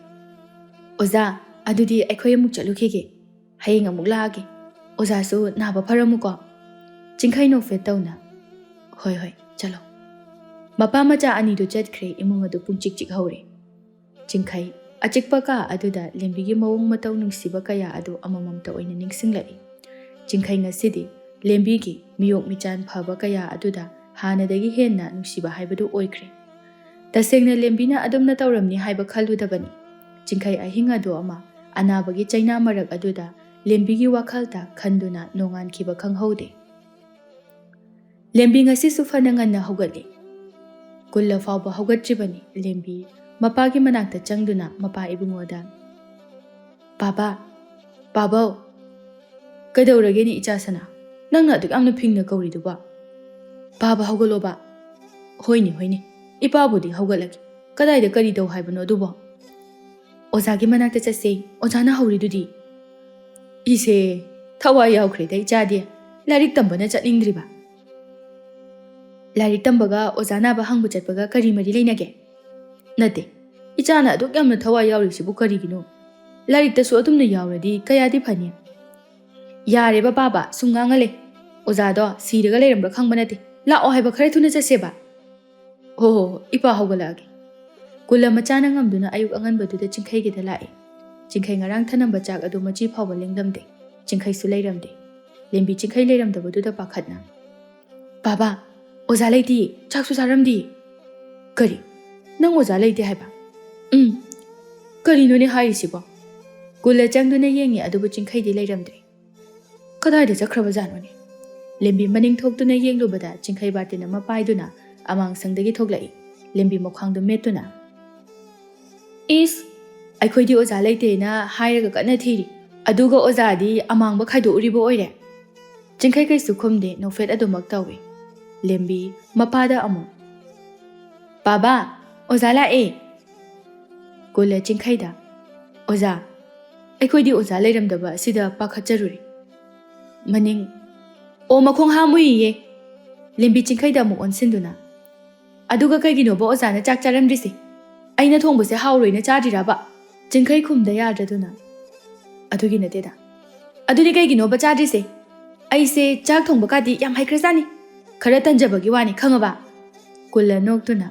"ꯑꯣꯖꯥ, ꯑꯗꯨꯗꯤ ꯑꯩꯈꯣꯏ ꯑꯃꯨꯛ ꯆꯠꯂꯨꯈꯤꯒꯦ꯫ ꯍꯌꯦꯡ ꯑꯃꯨꯛ ꯂꯥꯛꯑꯒꯦ꯫ ꯑꯣꯖꯥꯁꯨ ꯅꯥꯕ ꯐꯔꯝꯃꯨꯀꯣ꯫" ꯆꯤꯡꯈꯩ ꯅꯣꯛꯐꯦꯠ ꯇꯧꯅ, "ꯍꯣꯏ, ꯍꯣꯏ, ꯆꯠꯂꯣ꯫" ꯃꯄꯥ ꯃꯆꯥ ꯑꯅꯤꯗꯨ ꯆꯠꯈ꯭ꯔꯦ꯫ ꯏꯃꯨꯡ ꯑꯗꯨ ꯄꯨꯡꯆꯤꯛ ꯆꯤꯛ ꯍꯧꯔꯦ꯫ ꯆꯤꯡꯈꯩ ꯑꯆꯤꯛꯄ ꯀꯥ ꯑꯗꯨꯗ ꯂꯦꯝꯕꯤꯒꯤ ꯃꯑꯣꯡ ꯃꯇꯧ ꯅꯨꯡꯁꯤꯕ ꯀꯌꯥ ꯑꯗꯨ ꯑꯃꯃꯝꯇ ꯑꯣꯏꯅ ꯅꯤꯡꯁꯤꯡꯂꯛꯏ꯫ ꯆꯤꯡꯈꯩ ꯉꯁꯤꯗꯤ ꯂꯦꯝꯕꯤꯒꯤ ꯃꯤꯑꯣꯛ ꯃꯤꯆꯥꯟ ꯐꯕ ꯀꯌꯥ ꯑꯗꯨꯗ ꯍꯥꯟꯅꯗꯒꯤ ꯍꯦꯟꯅ ꯅꯨꯡꯁꯤꯕ ꯍꯥꯏꯕꯗꯨ ꯑꯣꯏꯈ꯭ꯔꯦ꯫ ꯇꯁꯦꯡꯅ ꯂꯦꯝꯕꯤꯅ ꯑꯗꯨꯝꯅ ꯇꯧꯔꯝꯅꯤ ꯍꯥꯏꯕ ꯈꯜꯂꯨꯗꯕꯅꯤ꯫ ꯆꯤꯡꯈꯩ ꯑꯍꯤꯡ ꯑꯗꯨ ꯑꯃ ꯑꯅꯥꯕꯒꯤ ꯆꯩꯅꯥ ꯃꯔꯛ ꯑꯗꯨꯗ ꯂꯦꯝꯕꯤꯒꯤ ꯋꯥꯈꯜꯗ ꯈꯟꯗꯨꯅ ꯅꯣꯡꯉꯥꯟꯈꯤꯕ ꯈꯪꯍꯧꯗꯦ꯫ ꯂꯦꯝꯕꯤ ꯉꯁꯤꯁꯨ ꯐꯅ ꯉꯟꯅ ꯍꯧꯒꯠꯂꯤ꯫ ꯀꯨꯜꯂ ꯐꯥꯎꯕ ꯍꯧꯒꯠꯇ꯭ꯔꯤꯕꯅꯤ꯫ ꯂꯦꯝꯕꯤ ꯃꯄꯥꯒꯤ ꯃꯅꯥꯛꯇ ꯆꯪꯗꯨꯅ ꯃꯄꯥ ꯏꯕꯨꯡꯉꯣꯗ, "ꯄꯥꯕꯥ, ꯄꯥꯕꯧ, ꯀꯩꯗꯧꯔꯒꯦꯅꯦ ꯏꯆꯥ ꯁꯅꯥ? ꯅꯪꯅ ꯑꯗꯨꯛ ꯌꯥꯝꯅ ꯐꯤꯡꯅ ꯀꯧꯔꯤꯗꯨꯕꯣ? ꯄꯥꯕ ꯍꯧꯒꯠꯂꯣꯕ꯫ ꯍꯣꯏꯅꯦ, ꯍꯣꯏꯅꯦ, ꯏꯄꯥꯕꯨꯗꯤ ꯍꯧꯒꯠꯂꯒꯦ꯫ ꯀꯗꯥꯏꯗ ꯀꯔꯤ ꯇꯧ ꯍꯥꯏꯕꯅꯣ ꯑꯗꯨꯕꯣ? ꯑꯣꯖꯥꯒꯤ ꯃꯅꯥꯛꯇ ꯆꯠꯁꯦ, ꯑꯣꯖꯥꯅ ꯍꯧꯔꯤꯗꯨꯗꯤ꯫" "ꯏꯁꯦ, ꯊꯋꯥꯏ ꯌꯥꯎꯈ꯭ꯔꯦꯗ ꯏꯆꯥꯗꯤ꯫ ꯂꯥꯏꯔꯤꯛ ꯇꯝꯕꯅ ꯆꯠꯅꯤꯡꯗ꯭ꯔꯤꯕ?" "ꯂꯥꯏꯔꯤꯛ ꯇꯝꯕꯒ ꯑꯣꯖꯥ ꯅꯥꯕ ꯍꯪꯕ ꯆꯠꯄꯒ ꯀꯔꯤ ꯃꯔꯤ ꯂꯩꯅꯒꯦ?" "ꯅꯠꯇꯦ, ꯏꯆꯥꯅ ꯑꯗꯨꯛ ꯌꯥꯝꯅ ꯊꯋꯥꯏ ꯌꯥꯎꯔꯤꯁꯤꯕꯨ ꯀꯔꯤꯒꯤꯅꯣ? ꯂꯥꯏꯔꯤꯛꯇꯁꯨ ꯑꯗꯨꯝꯅ ꯌꯥꯎꯔꯗꯤ ꯀꯌꯥꯗꯤ ꯐꯅꯤ꯫" "ꯌꯥꯔꯦꯕ ꯄꯥꯕ, ꯁꯨꯝ ꯉꯥꯡꯉ ꯂꯩ꯫ ꯑꯣꯖꯥꯗꯣ ꯁꯤꯔꯒ ꯂꯩꯔꯝꯕ꯭ꯔꯥ ꯈꯪꯕ ꯅꯠꯇꯦ꯫ ꯂꯥꯛꯑꯣ ꯍꯥꯏꯕ, ꯈꯔ ꯊꯨꯅ ꯆꯠꯁꯦꯕ꯫" "ꯍꯣ ꯍꯣ ꯍꯣ, ꯏꯄꯥ ꯍꯧꯒꯠꯂꯛꯑꯒꯦ꯫" ꯀꯨꯜꯂ ꯃꯆꯥꯅ ꯉꯝꯗꯨꯅ ꯑꯌꯨꯛ ꯑꯉꯟꯕꯗꯨꯗ ꯆꯤꯡꯈꯩꯒꯤꯗ ꯂꯥꯛꯏ꯫ ꯆꯤꯡꯈꯩ ꯉꯔꯥꯡ ꯊꯅꯝꯕ ꯆꯥꯛ ꯑꯗꯨ ꯃꯆꯤ ꯐꯥꯎꯕ ꯂꯦꯡꯂꯝꯗꯦ꯫ ꯆꯤꯡꯈꯩꯁꯨ ꯂꯩꯔꯝꯗꯦ꯫ ꯂꯦꯝꯕꯤ ꯆꯤꯡꯈꯩ ꯂꯩꯔꯝꯗꯕꯗꯨꯗ ꯄꯥꯈꯠꯅ, "ꯕꯥꯕꯥ, ꯑꯣꯖꯥ ꯂꯩꯇꯦ, ꯆꯥꯛꯁꯨ ꯆꯥꯔꯝꯗꯦ꯫" "ꯀꯔꯤ? ꯅꯪ ꯑꯣꯖꯥ ꯂꯩꯇꯦ ꯍꯥꯏꯕ?" "ꯎꯝ꯫ ꯀꯔꯤꯅꯣꯅꯦ ꯍꯥꯏꯔꯤꯁꯤꯕꯣ?" ꯀꯨꯜꯂ ꯆꯪꯗꯨꯅ ꯌꯦꯡꯉꯤ, ꯑꯗꯨꯕꯨ ꯆꯤꯡꯈꯩꯗꯤ ꯂꯩꯔꯝꯗ꯭ꯔꯦ꯫ "ꯀꯗꯥꯏꯗ ꯆꯠꯈ꯭ꯔꯕꯖꯥꯠꯅꯣꯅꯦ?" ꯂꯦꯝꯕꯤ ꯃꯅꯤꯡ ꯊꯣꯛꯇꯨꯅ ꯌꯦꯡꯂꯨꯕꯗ ꯆꯤꯡꯈꯩ ꯕꯥꯇꯤꯟ ꯑꯃ ꯄꯥꯏꯗꯨꯅ ꯑꯃꯥꯡꯁꯪꯗꯒꯤ ꯊꯣꯛꯂꯛꯏ꯫ ꯂꯦꯝꯕꯤ ꯃꯈ꯭ꯋꯥꯡꯗꯨ ꯃꯦꯠꯇꯨꯅ, "ꯏꯁ, ꯑꯩꯈꯣꯏꯗꯤ ꯑꯣꯖꯥ ꯂꯩꯇꯦꯅ ꯍꯥꯏꯔꯒ ꯀꯟꯅ ꯊꯤꯔꯤ, ꯑꯗꯨꯒ ꯑꯣꯖꯥꯗꯤ ꯑꯃꯥꯡꯕ ꯈꯥꯏꯗꯣꯛꯎꯔꯤꯕ ꯑꯣꯏꯔꯦ꯫" ꯆꯤꯡꯈꯩ ꯀꯩꯁꯨ ꯈꯨꯝꯗꯦ, ꯅꯣꯛꯐꯦꯠ ꯑꯗꯨꯃꯛ ꯇꯧꯏ꯫ ꯂꯦꯝꯕꯤ ꯃꯄꯥꯗ ꯑꯃꯨꯛ, "ꯕꯥꯕꯥ, ꯑꯣꯖꯥ ꯂꯥꯛꯑꯦ!" ꯀꯨꯜꯂ ꯆꯤꯡꯈꯩꯗ, "ꯑꯣꯖꯥ, ꯑꯩꯈꯣꯏꯗꯤ ꯑꯣꯖꯥ ꯂꯩꯔꯝꯗꯕ ꯑꯁꯤꯗ ꯄꯥꯈꯠꯆꯔꯨꯔꯦ꯫" ꯃꯅꯤꯡ, "ꯑꯣ, ꯃꯈꯣꯡ ꯍꯥꯝꯃꯨꯏꯌꯦ꯫" ꯂꯦꯝꯕꯤ ꯆꯤꯡꯈꯩꯗ ꯑꯃꯨꯛ ꯑꯣꯟꯁꯤꯟꯗꯨꯅ, "ꯑꯗꯨꯒ ꯀꯩꯒꯤꯅꯣꯕ ꯑꯣꯖꯥꯅ ꯆꯥꯛ ꯆꯥꯔꯝꯗ꯭ꯔꯤꯁꯦ? ꯑꯩꯅ ꯊꯣꯡꯕꯁꯦ ꯍꯥꯎꯔꯣꯏꯅ ꯆꯥꯗ꯭ꯔꯤꯔꯕ?" ꯆꯤꯡꯈꯩ ꯈꯨꯝꯗ ꯌꯥꯗ꯭ꯔꯗꯨꯅ, "ꯑꯗꯨꯒꯤ ꯅꯠꯇꯦꯗ꯫" "ꯑꯗꯨꯗꯤ ꯀꯩꯒꯤꯅꯣꯕ ꯆꯥꯗ꯭ꯔꯤꯁꯦ? ꯑꯩꯁꯦ ꯆꯥꯛ ꯊꯣꯡꯕ ꯀꯥꯗꯤ ꯌꯥꯝ ꯍꯩꯈ꯭ꯔꯖꯥꯠꯅꯤ꯫ ꯈꯔ ꯇꯟꯖꯕꯒꯤ ꯋꯥꯅꯤ, ꯈꯪꯉꯕ?" ꯀꯨꯜꯂ ꯅꯣꯛꯇꯨꯅ,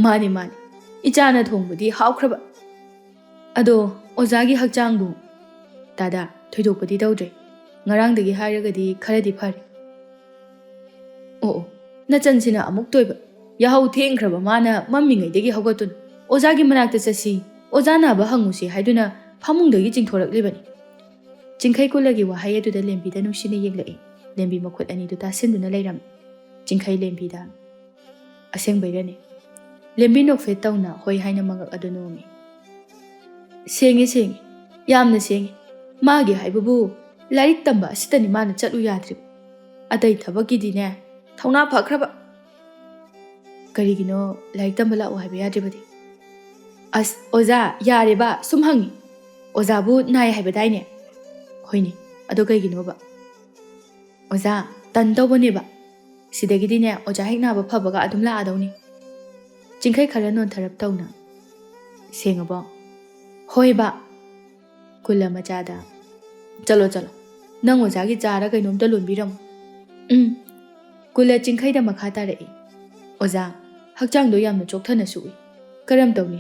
"ꯃꯥꯅꯤ, ꯃꯥꯅꯤ, ꯏꯆꯥꯅ ꯊꯣꯡꯕꯗꯤ ꯍꯥꯎꯈ꯭ꯔꯕ꯫ ꯑꯗꯣ ꯑꯣꯖꯥꯒꯤ ꯍꯛꯆꯥꯡꯕꯨ? ꯗꯥꯗꯥ, ꯊꯣꯏꯗꯣꯛꯄꯗꯤ ꯇꯧꯗ꯭ꯔꯦ꯫ ꯉꯔꯥꯡꯗꯒꯤ ꯍꯥꯏꯔꯒꯗꯤ ꯈꯔꯗꯤ ꯐꯔꯦ꯫ ꯑꯣ, ꯑꯣ, ꯅꯆꯟꯁꯤꯅ ꯑꯃꯨꯛ ꯇꯣꯏꯕ꯫ ꯌꯥꯍꯧ ꯊꯦꯡꯈ꯭ꯔꯕ ꯃꯥꯅ ꯃꯝꯃꯤꯉꯩꯗꯒꯤ ꯍꯧꯒꯠꯇꯨꯅ ꯑꯣꯖꯥꯒꯤ ꯃꯅꯥꯛꯇ ꯆꯠꯁꯤ, ꯑꯣꯖꯥ ꯅꯥꯕ ꯍꯪꯉꯨꯁꯤ ꯍꯥꯏꯗꯨꯅ ꯐꯃꯨꯡꯗꯒꯤ ꯆꯤꯡꯊꯣꯔꯛꯂꯤꯕꯅꯤ꯫ ꯆꯤꯡꯈꯩ ꯀꯨꯜꯂꯒꯤ ꯋꯥꯍꯩ ꯑꯗꯨꯗ ꯂꯦꯝꯕꯤꯗ ꯅꯨꯡꯁꯤꯅ ꯌꯦꯡꯂꯛꯏ꯫ ꯂꯦꯝꯕꯤ ꯃꯈꯨꯠ ꯑꯅꯤꯗꯨ ꯇꯥꯁꯤꯟꯗꯨꯅ ꯂꯩꯔꯝꯃꯤ꯫ ꯆꯤꯡꯈꯩ ꯂꯦꯝꯕꯤꯗ, "ꯑꯁꯦꯡꯕꯩꯔꯅꯦ?" ꯂꯦꯝꯕꯤ ꯅꯣꯛꯐꯦꯠ ꯇꯧꯅ ꯍꯣꯏ ꯍꯥꯏꯅ ꯃꯉꯛ ꯑꯗꯨ ꯅꯣꯝꯃꯤ꯫ "ꯁꯦꯡꯉꯦ, ꯁꯦꯡꯉꯦ, ꯌꯥꯝꯅ ꯁꯦꯡꯉꯦ꯫ ꯃꯥꯒꯤ ꯍꯥꯏꯕꯕꯨ ꯂꯥꯏꯔꯤꯛ ꯇꯝꯕ ꯑꯁꯤꯇꯅꯤ ꯃꯥꯅ ꯆꯠꯂꯨ ꯌꯥꯗ꯭ꯔꯤꯕ꯫ ꯑꯇꯩ ꯊꯕꯛꯀꯤꯗꯤꯅꯦ ꯊꯧꯅꯥ ꯐꯈ꯭ꯔꯕ꯫ ꯀꯔꯤꯒꯤꯅꯣ ꯂꯥꯏꯔꯤꯛ ꯇꯝꯕ ꯂꯥꯛꯑꯣ ꯍꯥꯏꯕ ꯌꯥꯗ꯭ꯔꯤꯕꯗꯤ?" "ꯑꯁ, ꯑꯣꯖꯥ, ꯌꯥꯔꯦꯕ, ꯁꯨꯝ ꯍꯪꯉꯤ꯫ ꯑꯣꯖꯥꯕꯨ ꯅꯥꯏ ꯍꯥꯏꯕꯗꯥꯏꯅꯦ?" "ꯍꯣꯏꯅꯦ, ꯑꯗꯣ ꯀꯩꯒꯤꯅꯣꯕ?" "ꯑꯣꯖꯥ, ꯇꯟ ꯇꯧꯕꯅꯦꯕ꯫ ꯁꯤꯗꯒꯤꯗꯤꯅꯦ ꯑꯣꯖꯥ ꯍꯦꯛ ꯅꯥꯕ ꯐꯕꯒ ꯑꯗꯨꯝ ꯂꯥꯛꯑꯗꯧꯅꯤ꯫" ꯆꯤꯡꯈꯩ ꯈꯔ ꯅꯣꯟꯊꯔꯞ ꯇꯧꯅ, "ꯁꯦꯡꯉꯕꯣ?" "ꯍꯣꯏꯕ꯫" ꯀꯨꯜꯂ ꯃꯆꯥꯗ, "ꯆꯠꯂꯣ, ꯆꯠꯂꯣ, ꯅꯪ ꯑꯣꯖꯥꯒꯤ ꯆꯥꯔ ꯀꯩꯅꯣꯝꯇ ꯂꯣꯟꯕꯤꯔꯝꯃꯣ꯫" "ꯎꯝ꯫" ꯀꯨꯜꯂ ꯆꯤꯡꯈꯩꯗ ꯃꯈꯥ ꯇꯥꯔꯛꯏ꯫ "ꯑꯣꯖꯥ, ꯍꯛꯆꯥꯡꯗꯣ ꯌꯥꯝꯅ ꯆꯣꯛꯊꯅꯁꯨ ꯎꯏ꯫ ꯀꯔꯝ ꯇꯧꯅꯤ?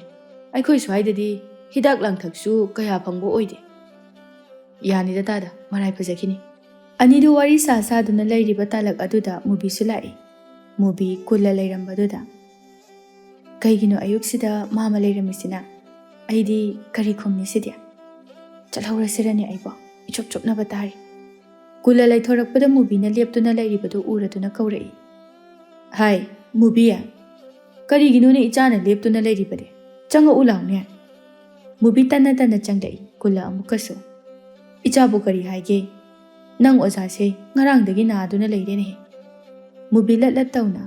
ꯑꯩꯈꯣꯏ ꯁ꯭ꯋꯥꯏꯗꯗꯤ ꯍꯤꯗꯥꯛ ꯂꯥꯡꯊꯛꯁꯨ ꯀꯌꯥ ꯐꯪꯕ ꯑꯣꯏꯗꯦ꯫" "ꯌꯥꯅꯤꯗ ꯇꯥꯗ, ꯃꯔꯥꯏ ꯐꯖꯈꯤꯅꯤ꯫" ꯑꯅꯤꯗꯨ ꯋꯥꯔꯤ ꯁꯥ ꯁꯥꯗꯨꯅ ꯂꯩꯔꯤꯕ ꯇꯥꯂꯛ ꯑꯗꯨꯗ ꯃꯨꯕꯤꯁꯨ ꯂꯥꯛꯏ꯫ ꯃꯨꯕꯤ ꯀꯨꯜꯂ ꯂꯩꯔꯝꯕꯗꯨꯗ, "ꯀꯩꯒꯤꯅꯣ ꯑꯌꯨꯛꯁꯤꯗ ꯃꯥꯃ ꯂꯩꯔꯝꯃꯤꯁꯤꯅ? ꯑꯩꯗꯤ ꯀꯔꯤ ꯈꯨꯝꯅꯤ ꯁꯤꯗꯤ? ꯆꯠꯍꯧꯔꯁꯤꯔꯅꯦ ꯑꯩꯕꯣ? ꯏꯆꯣꯞ ꯆꯣꯞꯅꯕ ꯇꯥꯔꯤ꯫" ꯀꯨꯜꯂ ꯂꯩꯊꯣꯔꯛꯄꯗ ꯃꯨꯕꯤꯅ ꯂꯦꯞꯇꯨꯅ ꯂꯩꯔꯤꯕꯗꯨ ꯎꯔꯗꯨꯅ ꯀꯧꯔꯛꯏ꯫ "ꯍꯥꯏ, ꯃꯨꯕꯤ, ꯀꯔꯤꯒꯤꯅꯣꯅꯦ ꯏꯆꯥꯅ ꯂꯦꯞꯇꯨꯅ ꯂꯩꯔꯤꯕꯗꯤ? ꯆꯪꯉꯛꯎ ꯂꯥꯎꯅꯦ꯫" ꯃꯨꯕꯤ ꯇꯟꯅ ꯇꯟꯅ ꯆꯪꯂꯛꯏ꯫ ꯀꯨꯜꯂ ꯑꯃꯨꯛꯀꯁꯨ, "ꯏꯆꯥꯕꯨ ꯀꯔꯤ ꯍꯥꯏꯒꯦ? ꯅꯪ ꯑꯣꯖꯥꯁꯦ ꯉꯔꯥꯡꯗꯒꯤ ꯅꯥꯗꯨꯅ ꯂꯩꯔꯦꯅꯦꯍꯦ꯫" ꯃꯨꯕꯤ ꯂꯠ ꯂꯠ ꯇꯧꯅ,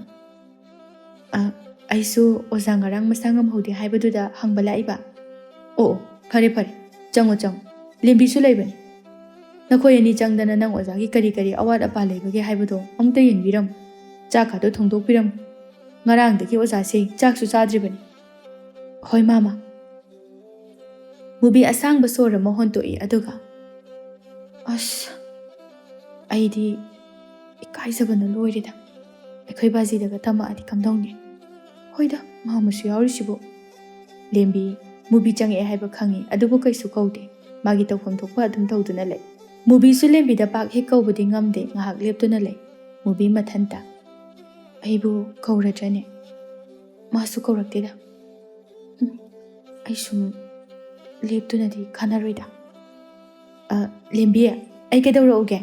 "ꯑ, ꯑꯩꯁꯨ ꯑꯣꯖꯥ ꯉꯔꯥꯡ ꯃꯁꯥ ꯉꯝꯍꯧꯗꯦ ꯍꯥꯏꯕꯗꯨꯗ ꯍꯪꯕ ꯂꯥꯛꯏꯕ꯫" "ꯑꯣ, ꯑꯣ, ꯐꯔꯦ, ꯐꯔꯦ, ꯆꯪꯉꯣ, ꯆꯪꯉꯣ, ꯂꯦꯝꯕꯤꯁꯨ ꯂꯩꯕꯅꯤ꯫ ꯅꯈꯣꯏ ꯑꯅꯤ ꯆꯪꯗꯅ ꯅꯪ ꯑꯣꯖꯥꯒꯤ ꯀꯔꯤ ꯀꯔꯤ ꯑꯋꯥꯠ ꯑꯄꯥ ꯂꯩꯕꯒꯦ ꯍꯥꯏꯕꯗꯣ ꯑꯃꯨꯛꯇ ꯌꯦꯡꯕꯤꯔꯝꯃꯨ꯫ ꯆꯥꯛꯀꯗꯣ ꯊꯣꯡꯗꯣꯛꯄꯤꯔꯝꯃꯨ꯫ ꯉꯔꯥꯡꯗꯒꯤ ꯑꯣꯖꯥꯁꯦ ꯆꯥꯛꯁꯨ ꯆꯥꯗ꯭ꯔꯤꯕꯅꯤ꯫" "ꯍꯣꯏ, ꯃꯥꯃ꯫" ꯃꯨꯕꯤ ꯑꯁꯥꯡꯕ ꯁꯣꯔ ꯑꯃ ꯍꯣꯟꯇꯣꯛꯏ, ꯑꯗꯨꯒ, "ꯑꯁ, ꯑꯩꯗꯤ ꯏꯀꯥꯏꯖꯕꯅ ꯂꯣꯏꯔꯦꯗ꯫ ꯑꯩꯈꯣꯏ ꯕꯥꯖꯤꯗꯒ ꯇꯝꯃꯛꯑꯗꯤ ꯀꯝꯗꯧꯅꯤ? ꯍꯣꯏꯗ, ꯃꯥꯃꯁꯨ ꯌꯥꯎꯔꯤꯁꯤꯕꯨ꯫ ꯂꯦꯝꯕꯤ, ꯃꯨꯕꯤ ꯆꯪꯉꯛꯑꯦ ꯍꯥꯏꯕ ꯈꯪꯉꯤ, ꯑꯗꯨꯕꯨ ꯀꯩꯁꯨ ꯀꯧꯗꯦ꯫ ꯃꯥꯒꯤ ꯇꯧꯐꯝ ꯊꯣꯛꯄ ꯑꯗꯨꯝ ꯇꯧꯗꯨꯅ ꯂꯩ꯫ ꯃꯨꯕꯤꯁꯨ ꯂꯦꯝꯕꯤꯗ ꯄꯥꯛ ꯍꯦꯛ ꯀꯧꯕꯗꯤ ꯉꯝꯗꯦ, ꯉꯥꯏꯍꯥꯛ ꯂꯦꯞꯇꯨꯅ ꯂꯩ꯫ ꯃꯨꯕꯤ ꯃꯊꯟꯇ, "ꯑꯩꯕꯨ ꯀꯧꯔꯗ꯭ꯔꯅꯦ?" ꯃꯥꯁꯨ ꯀꯧꯔꯛꯇꯦꯗ꯫ ꯎꯝ, ꯑꯩ ꯁꯨꯝ ꯂꯦꯞꯇꯨꯅꯗꯤ ꯀꯥꯟꯅꯔꯣꯏꯗ꯫ "ꯑ, ꯂꯦꯝꯕꯤ, ꯑꯩ ꯀꯩꯗꯧꯔꯛꯎꯒꯦ?"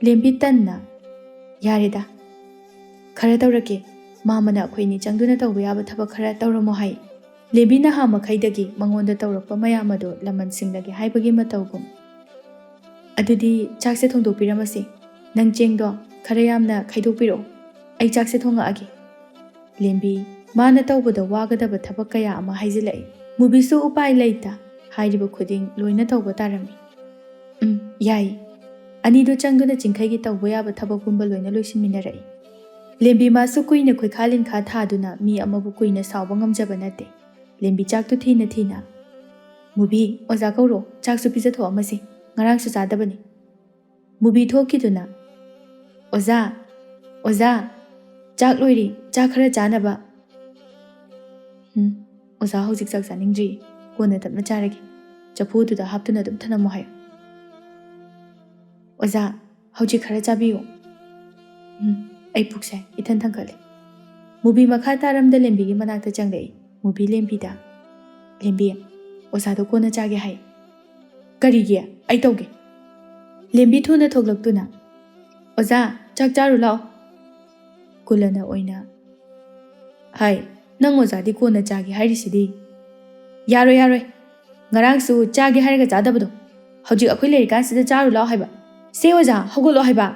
ꯂꯦꯝꯕꯤ ꯇꯟꯅ, "ꯌꯥꯔꯦꯗ, ꯈꯔ ꯇꯧꯔꯛꯀꯦ꯫ ꯃꯥꯃꯅ ꯑꯩꯈꯣꯏꯅꯤ ꯆꯪꯗꯨꯅ ꯇꯧꯕ ꯌꯥꯕ ꯊꯕꯛ ꯈꯔ ꯇꯧꯔꯝꯃꯣ ꯍꯥꯏ꯫" ꯂꯦꯝꯕꯤ ꯅꯍꯥ ꯃꯈꯩꯗꯒꯤ ꯃꯉꯣꯟꯗ ꯇꯧꯔꯛꯄ ꯃꯌꯥꯝ ꯑꯗꯨ ꯂꯃꯟꯁꯤꯡꯂꯒꯦ ꯍꯥꯏꯕꯒꯤ ꯃꯇꯧꯒꯨꯝ꯫ "ꯑꯗꯨꯗꯤ ꯆꯥꯛꯁꯦ ꯊꯣꯡꯗꯣꯛꯄꯤꯔꯝꯃꯁꯤ꯫ ꯅꯪ ꯆꯦꯡꯗꯣ ꯈꯔ ꯌꯥꯝꯅ ꯈꯩꯗꯣꯛꯄꯤꯔꯛꯑꯣ꯫ ꯑꯩ ꯆꯥꯛꯁꯦ ꯊꯣꯡꯉꯛꯑꯒꯦ꯫" ꯂꯦꯝꯕꯤ, ꯃꯥꯅ ꯇꯧꯕꯗ ꯋꯥꯒꯗꯕ ꯊꯕꯛ ꯀꯌꯥ ꯑꯃ ꯍꯥꯏꯖꯤꯜꯂꯛꯏ꯫ ꯃꯨꯕꯤꯁꯨ ꯎꯄꯥꯏ ꯂꯩꯇ ꯍꯥꯏꯔꯤꯕ ꯈꯨꯗꯤꯡ ꯂꯣꯏꯅ ꯇꯧꯕ ꯇꯥꯔꯝꯃꯤ꯫ "ꯎꯝ, ꯌꯥꯏ꯫" ꯑꯅꯤꯗꯨ ꯆꯪꯗꯨꯅ ꯆꯤꯡꯈꯩꯒꯤ ꯇꯧꯕ ꯌꯥꯕ ꯊꯕꯛ ꯄꯨꯝꯕ ꯂꯣꯏꯅ ꯂꯣꯏꯁꯤꯟꯃꯤꯟꯅꯔꯛꯏ꯫ ꯂꯦꯝꯕꯤ ꯃꯥꯁꯨ ꯀꯨꯏꯅ ꯈꯣꯏꯈꯥ ꯂꯤꯟꯈꯥ ꯊꯥꯗꯨꯅ ꯃꯤ ꯑꯃꯕꯨ ꯀꯨꯏꯅ ꯁꯥꯎꯕ ꯉꯝꯖꯕ ꯅꯠꯇꯦ꯫ ꯂꯦꯝꯕꯤ ꯆꯥꯛꯇꯨ ꯊꯤꯅ ꯊꯤꯅ, "ꯃꯨꯕꯤ, ꯑꯣꯖꯥ ꯀꯧꯔꯣ, ꯆꯥꯛꯁꯨ ꯄꯤꯖꯊꯣꯛꯑꯝꯃꯁꯤ, ꯉꯔꯥꯡꯁꯨ ꯆꯥꯗꯕꯅꯤ꯫" ꯃꯨꯕꯤ ꯊꯣꯛꯈꯤꯗꯨꯅ, "ꯑꯣꯖꯥ, ꯑꯣꯖꯥ, ꯆꯥꯛ ꯂꯣꯏꯔꯤ, ꯆꯥꯛ ꯈꯔ ꯆꯥꯅꯕ꯫" "ꯎꯝ, ꯑꯣꯖꯥ ꯍꯧꯖꯤꯛ ꯆꯥꯛ ꯆꯥꯅꯤꯡꯗ꯭ꯔꯤ, ꯀꯣꯟꯅ ꯇꯞꯅ ꯆꯥꯔꯒꯦ꯫ ꯆꯐꯨꯗꯨꯗ ꯍꯥꯞꯇꯨꯅ ꯑꯗꯨꯝ ꯊꯅꯝꯃꯣ ꯍꯥꯏꯌꯨ꯫" "ꯑꯣꯖꯥ, ꯍꯧꯖꯤꯛ ꯈꯔ ꯆꯥꯕꯤꯌꯨ꯫" "ꯎꯝ, ꯑꯩ ꯄꯨꯛꯁꯦ ꯏꯊꯟ ꯊꯟꯒꯠꯂꯦ꯫" ꯃꯨꯕꯤ ꯃꯈꯥ ꯇꯥꯔꯝꯗ ꯂꯦꯝꯕꯤꯒꯤ ꯃꯅꯥꯛꯇ ꯆꯪꯂꯛꯏ꯫ ꯃꯨꯕꯤ ꯂꯦꯝꯕꯤꯗ, "ꯂꯦꯝꯕꯤ, ꯑꯣꯖꯥꯗꯣ ꯀꯣꯟꯅ ꯆꯥꯒꯦ ꯍꯥꯏ꯫" "ꯀꯔꯤꯒꯤ? ꯑꯩ ꯇꯧꯒꯦ꯫" ꯂꯦꯝꯕꯤ ꯊꯨꯅ ꯊꯣꯛꯂꯛꯇꯨꯅ, "ꯑꯣꯖꯥ, ꯆꯥꯛ ꯆꯥꯔꯨ ꯂꯥꯛꯑꯣ꯫" ꯀꯨꯂꯅ ꯑꯣꯏꯅ, "ꯍꯥꯏ, ꯅꯪ ꯑꯣꯖꯥꯗꯤ ꯀꯣꯟꯅ ꯆꯥꯒꯦ ꯍꯥꯏꯔꯤꯁꯤꯗꯤ?" "ꯌꯥꯔꯣꯏ, ꯌꯥꯔꯣꯏ꯫ ꯉꯔꯥꯡꯁꯨ ꯆꯥꯒꯦ ꯍꯥꯏꯔꯒ ꯆꯥꯗꯕꯗꯣ꯫ ꯍꯧꯖꯤꯛ ꯑꯩꯈꯣꯏ ꯂꯩꯔꯤꯀꯥꯟꯁꯤꯗ ꯆꯥꯔꯨ ꯂꯥꯛꯑꯣ ꯍꯥꯏꯕ꯫ ꯁꯦ ꯑꯣꯖꯥ, ꯍꯧꯒꯠꯂꯣ ꯍꯥꯏꯕ꯫"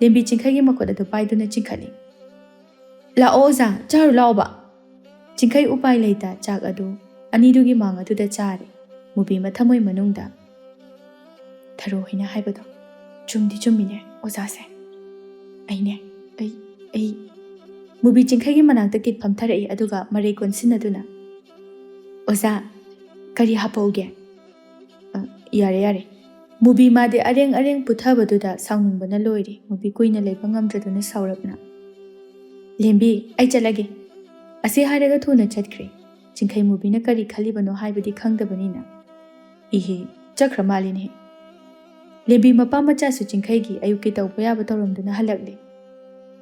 ꯂꯦꯝꯕꯤ ꯆꯤꯡꯈꯩꯒꯤ ꯃꯈꯨꯠ ꯑꯗꯨ ꯄꯥꯏꯗꯨꯅ ꯆꯤꯡꯈꯠꯂꯤ꯫ "ꯂꯥꯛꯑꯣ ꯑꯣꯖꯥ, ꯆꯥꯔꯨ ꯂꯥꯛꯑꯣꯕ꯫" ꯆꯤꯡꯈꯩ ꯎꯄꯥꯏ ꯂꯩꯇ ꯆꯥꯛ ꯑꯗꯨ ꯑꯅꯤꯗꯨꯒꯤ ꯃꯥꯡ ꯑꯗꯨꯗ ꯆꯥꯔꯦ꯫ ꯃꯨꯕꯤ ꯃꯊꯃꯣꯏ ꯃꯅꯨꯡꯗ, "ꯊꯔꯣ ꯍꯣꯏꯅ ꯍꯥꯏꯕꯗꯣ ꯆꯨꯝꯗꯤ ꯆꯨꯝꯃꯤꯅꯦ ꯑꯣꯖꯥꯁꯦ꯫ ꯑꯩꯅꯦ, ꯑꯩ, ꯑꯩ꯫" ꯃꯨꯕꯤ ꯆꯤꯡꯈꯩꯒꯤ ꯃꯅꯥꯛꯇ ꯀꯤꯠ ꯐꯝꯊꯔꯛꯏ, ꯑꯗꯨꯒ ꯃꯔꯩ ꯀꯣꯟꯁꯤꯟꯅꯗꯨꯅ, "ꯑꯣꯖꯥ, ꯀꯔꯤ ꯍꯥꯄꯛꯎꯒꯦ?" "ꯑ, ꯌꯥꯔꯦ, ꯌꯥꯔꯦ꯫" ꯃꯨꯕꯤ ꯃꯥꯗꯤ ꯑꯔꯦꯡ ꯑꯔꯦꯡ ꯄꯨꯊꯕꯗꯨꯗ ꯁꯥꯎꯅꯤꯡꯕꯅ ꯂꯣꯏꯔꯦ꯫ ꯃꯨꯕꯤ ꯀꯨꯏꯅ ꯂꯩꯕ ꯉꯝꯗ꯭ꯔꯗꯨꯅ ꯁꯥꯎꯔꯞꯅ, "ꯂꯦꯝꯕꯤ, ꯑꯩ ꯆꯠꯂꯒꯦ꯫" ꯑꯁꯤ ꯍꯥꯏꯔꯒ ꯊꯨꯅ ꯆꯠꯈ꯭ꯔꯦ꯫ ꯆꯤꯡꯈꯩ ꯃꯨꯕꯤꯅ ꯀꯔꯤ ꯈꯜꯂꯤꯕꯅꯣ ꯍꯥꯏꯕꯗꯤ ꯈꯪꯗꯕꯅꯤꯅ꯫ "ꯏꯍꯦ, ꯆꯠꯈ꯭ꯔ ꯃꯥꯜꯂꯤꯅꯦꯍꯦ"꯫ ꯂꯦꯝꯕꯤ ꯃꯄꯥ ꯃꯆꯥꯁꯨ ꯆꯤꯡꯈꯩꯒꯤ ꯑꯌꯨꯛꯀꯤ ꯇꯧꯕ ꯌꯥꯕ ꯇꯧꯔꯝꯗꯨꯅ ꯍꯜꯂꯛꯂꯦ꯫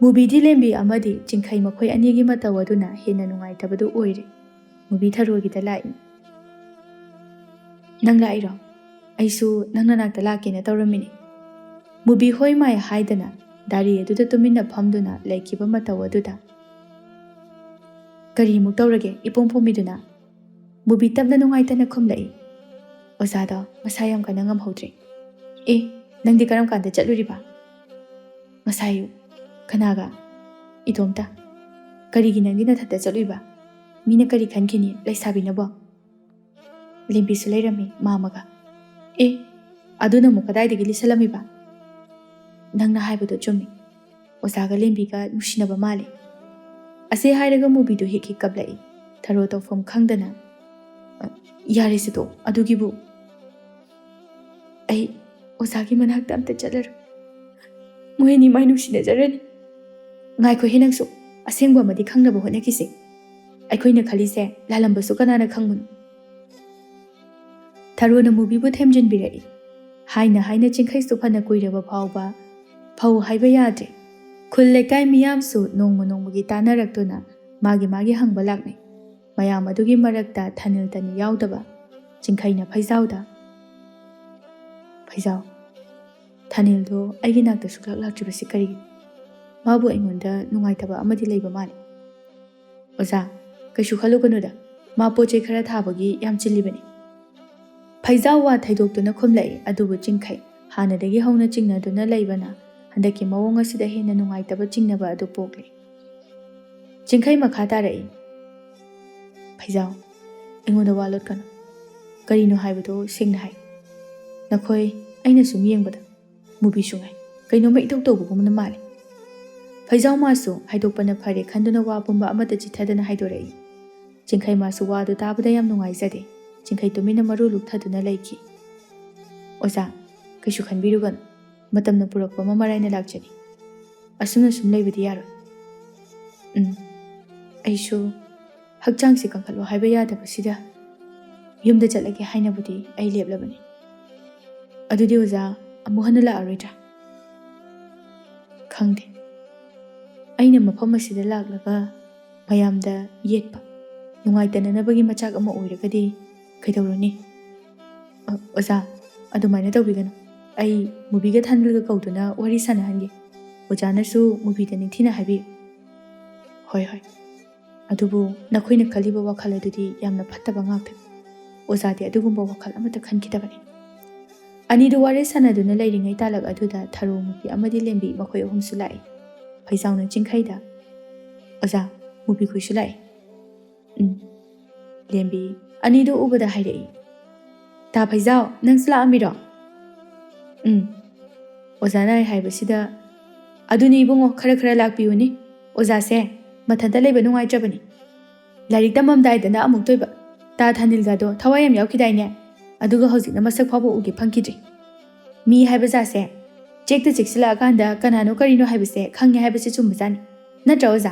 ꯃꯨꯕꯤꯗꯤ ꯂꯦꯝꯕꯤ ꯑꯃꯗꯤ ꯆꯤꯡꯈꯩ ꯃꯈꯣꯏ ꯑꯅꯤꯒꯤ ꯃꯇꯧ ꯑꯗꯨꯅ ꯍꯦꯟꯅ ꯅꯨꯡꯉꯥꯏꯇꯕꯗꯨ ꯑꯣꯏꯔꯦ꯫ ꯃꯨꯕꯤ ꯊꯔꯣꯒꯤꯗ ꯂꯥꯛꯏ꯫ "ꯅꯪ ꯂꯥꯛꯏꯔꯣ? ꯑꯩꯁꯨ ꯅꯪ ꯅꯅꯥꯛꯇ ꯂꯥꯛꯀꯦꯅ ꯇꯧꯔꯝꯃꯤꯅꯤ"꯫ ꯃꯨꯕꯤ ꯍꯣꯏ ꯃꯥꯏ ꯍꯥꯏꯗꯅ ꯗꯥꯔꯤ ꯑꯗꯨꯗ ꯇꯨꯃꯤꯟꯅ ꯐꯝꯗꯨꯅ ꯂꯩꯈꯤꯕ ꯃꯇꯧ ꯑꯗꯨꯗ꯫ "ꯀꯔꯤꯃꯨꯛ ꯇꯧꯔꯒꯦ ꯏꯄꯣꯝ ꯄꯣꯝꯕꯤꯗꯨꯅ?" ꯃꯨꯕꯤ ꯇꯞꯅ ꯅꯨꯡꯉꯥꯏꯇꯅ ꯈꯨꯝꯂꯛꯏ꯫ "ꯑꯣꯖꯥꯗꯣ ꯃꯁꯥ ꯌꯥꯝ ꯀꯟꯅ ꯉꯝꯍꯧꯗ꯭ꯔꯦ"꯫ "ꯑꯦ, ꯅꯪꯗꯤ ꯀꯔꯝ ꯀꯥꯟꯗ ꯆꯠꯂꯨꯔꯤꯕ?" "ꯉꯁꯥꯏ ꯑꯌꯨꯛ"꯫ "ꯀꯅꯥꯒ?" "ꯏꯇꯣꯝꯇ"꯫ "ꯀꯔꯤꯒꯤ ꯅꯪꯗꯤ ꯅꯊꯟꯇ ꯆꯠꯂꯨꯏꯕ? ꯃꯤꯅ ꯀꯔꯤ ꯈꯟꯈꯤꯅꯤ, ꯂꯩꯁꯥꯕꯤꯅꯕꯣ?" ꯂꯦꯝꯕꯤꯁꯨ ꯂꯩꯔꯝꯃꯤ ꯃꯥ ꯑꯃꯒ꯫ "ꯑꯦ, ꯑꯗꯨꯅ ꯑꯃꯨꯛ ꯀꯗꯥꯏꯗꯒꯤ ꯂꯤꯁꯜꯂꯝꯃꯤꯕ?" "ꯅꯪꯅ ꯍꯥꯏꯕꯗꯣ ꯆꯨꯝꯃꯤ꯫ ꯑꯣꯖꯥꯒ ꯂꯦꯝꯕꯤꯒ ꯅꯨꯡꯁꯤꯅꯕ ꯃꯥꯜꯂꯤ"꯫ ꯑꯁꯤ ꯍꯥꯏꯔꯒ ꯃꯨꯕꯤꯗꯨ ꯍꯤꯛ ꯍꯤꯛ ꯀꯞꯂꯛꯏ꯫ ꯊꯔꯣ ꯇꯧꯐꯝ ꯈꯪꯗꯅ, "ꯑ, ꯌꯥꯔꯦꯁꯦ ꯇꯣꯛꯑꯣ, ꯑꯗꯨꯒꯤꯕꯨ"꯫ "ꯑꯩ ꯑꯣꯖꯥꯒꯤ ꯃꯅꯥꯛꯇ ꯑꯝꯇ ꯆꯠꯂꯔꯣꯏ꯫ ꯃꯣꯏ ꯑꯅꯤ ꯃꯥꯏ ꯅꯨꯡꯁꯤꯅꯖꯔꯅꯤ"꯫ "ꯉꯥꯏꯈꯣꯍꯦ ꯅꯪꯁꯨ, ꯑꯁꯦꯡꯕ ꯑꯃꯗꯤ ꯈꯪꯅꯕ ꯍꯣꯠꯅꯈꯤꯁꯦ꯫ ꯑꯩꯈꯣꯏꯅ ꯈꯜꯂꯤꯁꯦ ꯂꯥꯜꯂꯝꯕꯁꯨ ꯀꯅꯥꯅ ꯈꯪꯕꯅꯣ?" ꯊꯔꯣꯅ ꯃꯨꯕꯤꯕꯨ ꯊꯦꯝꯖꯤꯟꯕꯤꯔꯛꯏ꯫ ꯍꯥꯏꯅ ꯍꯥꯏꯅ ꯆꯤꯡꯈꯩꯁꯨ ꯐꯅ ꯀꯨꯏꯔꯕ ꯐꯥꯎꯕ ꯐꯧ ꯍꯥꯏꯕ ꯌꯥꯗ꯭ꯔꯦ꯫ ꯈꯨꯜ ꯂꯩꯀꯥꯏ ꯃꯤꯌꯥꯝꯁꯨ ꯅꯣꯡꯃ ꯅꯣꯡꯃꯒꯤ ꯇꯥꯟꯅꯔꯛꯇꯨꯅ ꯃꯥꯒꯤ ꯃꯥꯒꯤ ꯍꯪꯕ ꯂꯥꯛꯅꯩ꯫ ꯃꯌꯥꯝ ꯑꯗꯨꯒꯤ ꯃꯔꯛꯇ ꯊꯥꯅꯤꯜ ꯇꯅꯤ ꯌꯥꯎꯗꯕ꯫ ꯆꯤꯡꯈꯩꯅ ꯐꯩꯖꯥꯎꯗ, "ꯐꯩꯖꯥꯎ, ꯊꯥꯅꯤꯜꯗꯣ ꯑꯩꯒꯤ ꯅꯥꯛꯇ ꯁꯨꯛꯂꯥꯛ ꯂꯥꯛꯇ꯭ꯔꯤꯕꯁꯤ ꯀꯔꯤꯒꯤꯅꯣ? ꯃꯥꯕꯨ ꯑꯩꯉꯣꯟꯗ ꯅꯨꯡꯉꯥꯏꯇꯕ ꯑꯃꯗꯤ ꯂꯩꯕ ꯃꯥꯜꯂꯤ"꯫ "ꯑꯣꯖꯥ, ꯀꯩꯁꯨ ꯈꯜꯂꯨꯒꯅꯨꯗ, ꯃꯥ ꯄꯣꯠ ꯆꯩ ꯈꯔ ꯊꯥꯕꯒꯤ ꯌꯥꯝ ꯆꯤꯜꯂꯤꯕꯅꯤ"꯫ ꯐꯩꯖꯥꯎ ꯋꯥ ꯊꯩꯗꯣꯛꯇꯨꯅ ꯈꯨꯝꯂꯛꯏ꯫ ꯑꯗꯨꯕꯨ ꯆꯤꯡꯈꯩ, ꯍꯥꯟꯅꯗꯒꯤ ꯍꯧꯅ ꯆꯤꯡꯅꯗꯨꯅ ꯂꯩꯕꯅ ꯍꯟꯗꯛꯀꯤ ꯃꯑꯣꯡ ꯑꯁꯤꯗ ꯍꯦꯟꯅ ꯅꯨꯡꯉꯥꯏꯇꯕ ꯆꯤꯡꯅꯕ ꯑꯗꯨ ꯄꯣꯛꯂꯦ꯫ ꯆꯤꯡꯈꯩ ꯃꯈꯥ ꯇꯥꯔꯛꯏ꯫ "ꯐꯩꯖꯥꯎ, ꯑꯩꯉꯣꯟꯗ ꯋꯥ ꯂꯣꯠꯀꯅꯨ꯫ ꯀꯔꯤꯅꯣ ꯍꯥꯏꯕꯗꯨ ꯁꯦꯡꯅ ꯍꯥꯏ꯫ ꯅꯈꯣꯏ, ꯑꯩꯅ ꯁꯨꯝ ꯌꯦꯡꯕꯗ ꯃꯨꯕꯤꯁꯨ ꯉꯥꯏ, ꯀꯩꯅꯣꯝꯃ ꯏꯇꯧ ꯇꯧꯕꯒꯨꯝꯅ ꯃꯥꯜꯂꯤ"꯫ ꯐꯩꯖꯥꯎ ꯃꯥꯁꯨ ꯍꯥꯏꯗꯣꯛꯄꯅ ꯐꯔꯦ ꯈꯟꯗꯨꯅ ꯋꯥ ꯄꯨꯝꯕ ꯑꯃꯠꯇ ꯆꯤꯊꯗꯅ ꯍꯥꯏꯗꯣꯔꯛꯏ꯫ ꯆꯤꯡꯈꯩ ꯃꯥꯁꯨ ꯋꯥꯗꯨ ꯇꯥꯕꯗ ꯌꯥꯝ ꯅꯨꯡꯉꯥꯏꯖꯗꯦ꯫ ꯆꯤꯡꯈꯩ ꯇꯨꯃꯤꯟꯅ ꯃꯔꯨ ꯂꯨꯛꯊꯗꯨꯅ ꯂꯩꯈꯤ꯫ "ꯑꯣꯖꯥ, ꯀꯩꯁꯨ ꯈꯟꯕꯤꯔꯨꯒꯅꯨ꯫ ꯃꯇꯝꯅ ꯄꯨꯔꯛꯄ ꯑꯃ ꯃꯔꯥꯏꯅ ꯂꯥꯛꯆꯅꯤ꯫ ꯑꯁꯨꯝꯅ ꯁꯨꯝ ꯂꯩꯕꯗꯤ ꯌꯥꯔꯣꯏ"꯫ "ꯎꯝ, ꯑꯩꯁꯨ"꯫ ꯍꯛꯆꯥꯡꯁꯦ ꯀꯟꯈꯠꯂꯣ ꯍꯥꯏꯕ ꯌꯥꯗꯕꯁꯤꯗ ꯌꯨꯝꯗ ꯆꯠꯂꯒꯦ ꯍꯥꯏꯅꯕꯨꯗꯤ ꯑꯩ ꯂꯦꯞꯂꯕꯅꯤ꯫ ꯑꯗꯨꯗꯤ ꯑꯣꯖꯥ ꯑꯃꯨꯛ ꯍꯟꯅ ꯂꯥꯛꯑꯔꯣꯏꯗ꯭ꯔꯥ? ꯈꯪꯗꯦ꯫ ꯑꯩꯅ ꯃꯐꯝ ꯑꯁꯤꯗ ꯂꯥꯛꯂꯒ ꯃꯌꯥꯝꯗ ꯌꯦꯠꯄ, ꯅꯨꯡꯉꯥꯏꯇꯅꯅꯕꯒꯤ ꯃꯆꯥꯛ ꯑꯃ ꯑꯣꯏꯔꯒꯗꯤ ꯀꯩꯗꯧꯔꯨꯅꯤ? ꯑ, ꯑꯣꯖꯥ, ꯑꯗꯨꯃꯥꯏꯅ ꯇꯧꯕꯤꯒꯅꯨ꯫ ꯑꯩ ꯃꯨꯕꯤꯒ ꯊꯥꯅꯤꯜꯒ ꯀꯧꯗꯨꯅ ꯋꯥꯔꯤ ꯁꯥꯟꯅꯍꯟꯒꯦ꯫ ꯑꯣꯖꯥꯅꯁꯨ ꯃꯨꯕꯤꯗ ꯅꯤꯡꯊꯤꯅ ꯍꯥꯏꯕꯤꯌꯨ꯫ ꯍꯣꯏ, ꯍꯣꯏ꯫ ꯑꯗꯨꯕꯨ ꯅꯈꯣꯏꯅ ꯈꯜꯂꯤꯕ ꯋꯥꯈꯜ ꯑꯗꯨꯗꯤ ꯌꯥꯝꯅ ꯐꯠꯇꯕ ꯉꯥꯛꯇꯅꯤ꯫ ꯑꯣꯖꯥꯗꯤ ꯑꯗꯨꯒꯨꯝꯕ ꯋꯥꯈꯜ ꯑꯃꯠꯇ ꯈꯟꯈꯤꯗꯕꯅꯤ꯫ ꯑꯅꯤꯗꯨ ꯋꯥꯔꯤ ꯁꯥꯟꯅꯗꯨꯅ ꯂꯩꯔꯤꯉꯩ ꯇꯥꯂꯛ ꯑꯗꯨꯗ ꯊꯔꯣ, ꯃꯨꯕꯤ ꯑꯃꯗꯤ ꯂꯦꯝꯕꯤ ꯃꯈꯣꯏ ꯑꯍꯨꯝꯁꯨ ꯂꯥꯛꯏ꯫ ꯐꯩꯖꯥꯎꯅ ꯆꯤꯡꯈꯩꯗ, "ꯑꯣꯖꯥ, ꯃꯨꯕꯤꯈꯣꯏꯁꯨ ꯂꯥꯛꯏ꯫" "ꯎꯝ꯫" ꯂꯦꯝꯕꯤ ꯑꯅꯤꯗꯨ ꯎꯕꯗ ꯍꯥꯏꯔꯛꯏ, "ꯇꯥ ꯐꯩꯖꯥꯎ, ꯅꯪꯁꯨ ꯂꯥꯛꯑꯝꯃꯤꯔꯣ?" "ꯎꯝ꯫" ꯑꯣꯖꯥꯅ ꯑꯩ ꯍꯥꯏꯕꯁꯤꯗ, "ꯑꯗꯨꯅꯤ ꯏꯕꯨꯡꯉꯣ, ꯈꯔ ꯈꯔ ꯂꯥꯛꯄꯤꯌꯨꯅꯤ꯫ ꯑꯣꯖꯥꯁꯦ ꯃꯊꯟꯇ ꯂꯩꯕ ꯅꯨꯡꯉꯥꯏꯇ꯭ꯔꯕꯅꯤ꯫ ꯂꯥꯏꯔꯤꯛ ꯇꯝꯃꯝꯗꯥꯏꯗꯅ ꯑꯃꯨꯛꯇꯣꯏꯕ ꯇꯥ ꯊꯥꯅꯤꯜꯒꯗꯣ ꯊꯋꯥꯏ ꯌꯥꯝ ꯌꯥꯎꯈꯤꯗꯥꯏꯅꯦ? ꯑꯗꯨꯒ ꯍꯧꯖꯤꯛꯅ ꯃꯁꯛ ꯐꯥꯎꯕ ꯎꯒꯦ ꯐꯪꯈꯤꯗ꯭ꯔꯤ꯫ ꯃꯤ ꯍꯥꯏꯕ ꯖꯥꯠꯁꯦ ꯆꯦꯛꯇ ꯆꯦꯛꯁꯤꯜꯂꯛꯑꯀꯥꯟꯗ ꯀꯅꯥꯅꯣ ꯀꯔꯤꯅꯣ ꯍꯥꯏꯕꯁꯦ ꯈꯪꯉꯦ ꯍꯥꯏꯕꯁꯦ ꯆꯨꯝꯕꯖꯥꯠꯅꯤ꯫ ꯅꯠꯇ꯭ꯔꯥ ꯑꯣꯖꯥ?"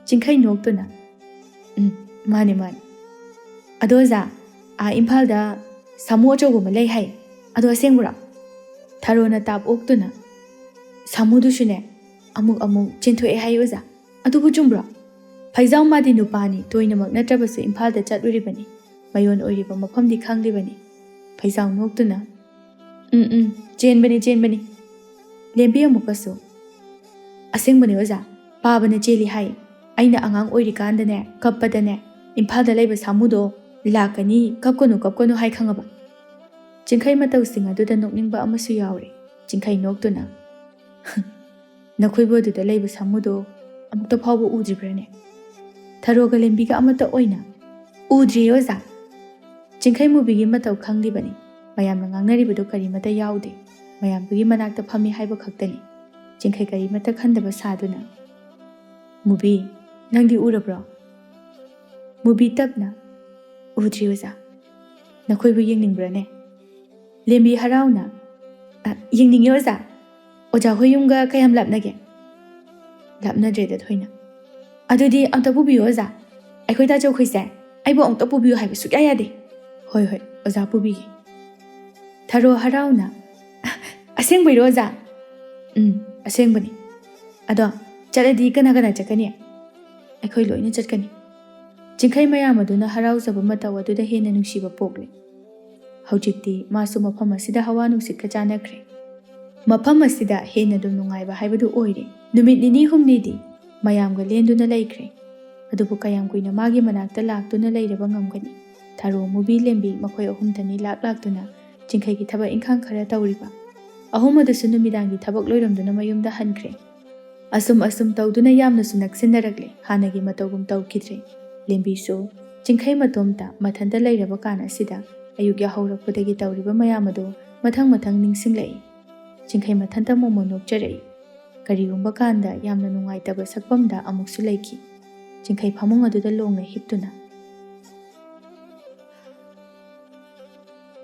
ꯆꯤꯡꯈꯩ ꯅꯣꯛꯇꯨꯅ, "ꯎꯝ, ꯃꯥꯅꯦ, ꯃꯥꯅꯦ꯫ ꯑꯗꯣ ꯑꯣꯖꯥ, ꯑꯥ ꯏꯝꯐꯥꯜꯗ ꯁꯥꯃꯨ ꯑꯆꯧꯕ ꯑꯃ ꯂꯩ ꯍꯥꯏ꯫ ꯑꯗꯣ ꯑꯁꯦꯡꯕꯔꯣ?" ꯊꯔꯣꯅ ꯇꯥꯞ ꯑꯣꯛꯇꯨꯅ, "ꯁꯥꯃꯨꯗꯨꯁꯨꯅꯦ ꯑꯃꯨꯛ ꯑꯃꯨꯛ ꯆꯦꯟꯊꯣꯛꯑꯦ ꯍꯥꯏ ꯑꯣꯖꯥ꯫ ꯑꯗꯨꯕꯨ ꯆꯨꯝꯕ꯭ꯔꯣ? ꯐꯩꯖꯥꯎ ꯃꯥꯗꯤ ꯅꯨꯄꯥꯅꯤ, ꯇꯣꯏꯅꯃꯛ ꯅꯠꯇ꯭ꯔꯕꯁꯨ ꯏꯝꯐꯥꯜꯗ ꯆꯠꯂꯨꯔꯤꯕꯅꯤ꯫ ꯃꯌꯣꯟ ꯑꯣꯏꯔꯤꯕ ꯃꯐꯝꯗꯤ ꯈꯪꯂꯤꯕꯅꯤ꯫" ꯐꯩꯖꯥꯎ ꯅꯣꯛꯇꯨꯅ, "ꯎꯝ, ꯎꯝ, ꯆꯦꯟꯕꯅꯤ, ꯆꯦꯟꯕꯅꯤ꯫" ꯂꯦꯝꯕꯤ ꯑꯃꯨꯛꯀꯁꯨ, "ꯑꯁꯦꯡꯕꯅꯦ ꯑꯣꯖꯥ, ꯄꯥꯕꯅ ꯆꯦꯜꯂꯤ ꯍꯥꯏ꯫ ꯑꯩꯅ ꯑꯉꯥꯡ ꯑꯣꯏꯔꯤꯀꯥꯟꯗꯅꯦ, ꯀꯞꯄꯗꯅꯦ, ꯏꯝꯐꯥꯜꯗ ꯂꯩꯕ ꯁꯥꯃꯨꯗꯣ ꯂꯥꯛꯀꯅꯤ, ꯀꯞꯀꯅꯨ, ꯀꯞꯀꯅꯨ ꯍꯥꯏ ꯈꯪꯉꯕ?" ꯆꯤꯡꯈꯩ ꯃꯇꯧꯁꯤꯡ ꯑꯗꯨꯗ ꯅꯣꯛꯅꯤꯡꯕ ꯑꯃꯁꯨ ꯌꯥꯎꯔꯦ꯫ ꯆꯤꯡꯈꯩ ꯅꯣꯛꯇꯨꯅ, "ꯅꯈꯣꯏꯕꯨ ꯑꯗꯨꯗ ꯂꯩꯕ ꯁꯥꯃꯨꯗꯣ ꯑꯃꯨꯛꯇ ꯐꯥꯎꯕ ꯎꯗ꯭ꯔꯤꯕ꯭ꯔꯥꯅꯦ?" ꯊꯔꯣꯒ ꯂꯦꯝꯕꯤꯒ ꯑꯃꯠꯇ ꯑꯣꯏꯅ, "ꯎꯗ꯭ꯔꯤꯌꯦ ꯑꯣꯖꯥ꯫" ꯆꯤꯡꯈꯩ ꯃꯨꯕꯤꯒꯤ ꯃꯇꯧ ꯈꯪꯂꯤꯕꯅꯤ꯫ ꯃꯌꯥꯝꯅ ꯉꯥꯡꯅꯔꯤꯕꯗꯨ ꯀꯔꯤꯃꯠꯇ ꯌꯥꯎꯗꯦ꯫ ꯃꯌꯥꯝꯗꯨꯒꯤ ꯃꯅꯥꯛꯇ ꯐꯝꯃꯤ ꯍꯥꯏꯕ ꯈꯛꯇꯅꯤ꯫ ꯆꯤꯡꯈꯩ ꯀꯔꯤꯃꯠꯇ ꯈꯟꯗꯕ ꯁꯥꯗꯨꯅ, "ꯃꯨꯕꯤ, ꯅꯪꯗꯤ ꯎꯔꯕ꯭ꯔꯣ?" ꯃꯨꯕꯤ ꯇꯞꯅ, "ꯎꯗ꯭ꯔꯤ ꯑꯣꯖꯥ꯫ ꯅꯈꯣꯏꯕꯨ ꯌꯦꯡꯅꯤꯡꯕ꯭ꯔꯥꯅꯦ?" ꯂꯦꯝꯕꯤ ꯍꯔꯥꯎꯅ, "ꯑ, ꯌꯦꯡꯅꯤꯡꯉꯤ ꯑꯣꯖꯥ꯫ ꯑꯣꯖꯥ ꯍꯣꯏ ꯌꯨꯝꯒ ꯀꯌꯥꯝ ꯂꯥꯞꯅꯒꯦ?" "ꯂꯥꯞꯅꯗ꯭ꯔꯦꯗ ꯊꯣꯏꯅ꯫" "ꯑꯗꯨꯗꯤ ꯑꯝꯇ ꯄꯨꯕꯤꯌꯨ ꯑꯣꯖꯥ꯫ ꯑꯩꯈꯣꯏ ꯇꯥꯆꯧꯈꯣꯏꯁꯦ ꯑꯩꯕꯨ ꯑꯃꯨꯛꯇ ꯄꯨꯕꯤꯌꯨ ꯍꯥꯏꯕ ꯁꯨꯛꯌꯥ ꯌꯥꯗꯦ꯫ "ꯍꯣꯏ, ꯍꯣꯏ, ꯑꯣꯖꯥ ꯄꯨꯕꯤꯒꯦ꯫" ꯊꯔꯣ ꯍꯔꯥꯎꯅ, "ꯑꯁꯦꯡꯕꯩꯔꯣ, ꯑꯣꯖꯥ?" "ꯎꯝ, ꯑꯁꯦꯡꯕꯅꯤ꯫" "ꯑꯗꯣ ꯆꯠꯂꯗꯤ ꯀꯅꯥ ꯀꯅꯥ ꯆꯠꯀꯅꯤ?" "ꯑꯩꯈꯣꯏ ꯂꯣꯏꯅ ꯆꯠꯀꯅꯤ꯫" ꯆꯤꯡꯈꯩ ꯃꯌꯥꯝ ꯑꯗꯨꯅ ꯍꯔꯥꯎꯖꯕ ꯃꯇꯧ ꯑꯗꯨꯗ ꯍꯦꯟꯅ ꯅꯨꯡꯁꯤꯕ ꯄꯣꯛꯂꯦ꯫ ꯍꯧꯖꯤꯛꯇꯤ ꯃꯥꯁꯨ ꯃꯐꯝ ꯑꯁꯤꯗ ꯍꯋꯥ ꯅꯨꯡꯁꯤꯠꯀ ꯆꯥꯟꯅꯈ꯭ꯔꯦ꯫ ꯃꯐꯝ ꯑꯁꯤꯗ ꯍꯦꯟꯅ ꯑꯗꯨꯝ ꯅꯨꯡꯉꯥꯏꯕ ꯍꯥꯏꯕꯗꯨ ꯑꯣꯏꯔꯦ꯫ ꯅꯨꯃꯤꯠ ꯅꯤꯅꯤ ꯍꯨꯝꯅꯤꯗꯤ ꯃꯌꯥꯝꯒ ꯂꯦꯟꯗꯨꯅ ꯂꯩꯈ꯭ꯔꯦ꯫ ꯑꯗꯨꯕꯨ ꯀꯌꯥꯝ ꯀꯨꯏꯅ ꯃꯥꯒꯤ ꯃꯅꯥꯛꯇ ꯂꯥꯛꯇꯨꯅ ꯂꯩꯔꯕ ꯉꯝꯒꯅꯤ? ꯊꯔꯣ, ꯃꯨꯕꯤ, ꯂꯦꯝꯕꯤ ꯃꯈꯣꯏ ꯑꯍꯨꯝꯇꯅꯤ ꯂꯥꯛ ꯂꯥꯛꯇꯨꯅ ꯆꯤꯡꯈꯩꯒꯤ ꯊꯕꯛ ꯏꯪꯈꯥꯡ ꯈꯔ ꯇꯧꯔꯤꯕ꯫ ꯑꯍꯨꯝ ꯑꯗꯨꯁꯨ ꯅꯨꯃꯤꯗꯥꯡꯒꯤ ꯊꯕꯛ ꯂꯣꯏꯔꯝꯗꯨꯅ ꯃꯌꯨꯝꯗ ꯍꯟꯈ꯭ꯔꯦ꯫ ꯑꯁꯨꯝ ꯑꯁꯨꯝ ꯇꯧꯗꯨꯅ ꯌꯥꯝꯅꯁꯨ ꯅꯛꯁꯤꯟꯅꯔꯛꯂꯦ꯫ ꯍꯥꯟꯅꯒꯤ ꯃꯇꯧꯒꯨꯝ ꯇꯧꯈꯤꯗ꯭ꯔꯦ꯫ ꯂꯦꯝꯕꯤꯁꯨ ꯆꯤꯡꯈꯩ ꯃꯇꯣꯝꯇ ꯃꯊꯟꯇ ꯂꯩꯔꯕ ꯀꯥꯟ ꯑꯁꯤꯗ ꯑꯌꯨꯛ ꯌꯥꯍꯧꯔꯛꯄꯗꯒꯤ ꯇꯧꯔꯤꯕ ꯃꯌꯥꯝ ꯑꯗꯨ ꯃꯊꯪ ꯃꯊꯪ ꯅꯤꯡꯁꯤꯡꯂꯛꯏ꯫ ꯆꯤꯡꯈꯩ ꯃꯊꯟꯇ ꯃꯣꯃꯣꯟ ꯅꯣꯛꯆꯔꯛꯏ꯫ ꯀꯔꯤꯒꯨꯝꯕ ꯀꯥꯟꯗ ꯌꯥꯝꯅ ꯅꯨꯡꯉꯥꯏꯇꯕ ꯁꯛꯐꯝꯗ ꯑꯃꯨꯛꯁꯨ ꯂꯩꯈꯤ꯫ ꯆꯤꯡꯈꯩ ꯐꯃꯨꯡ ꯑꯗꯨꯗ ꯂꯣꯡꯅ ꯍꯤꯞꯇꯨꯅ,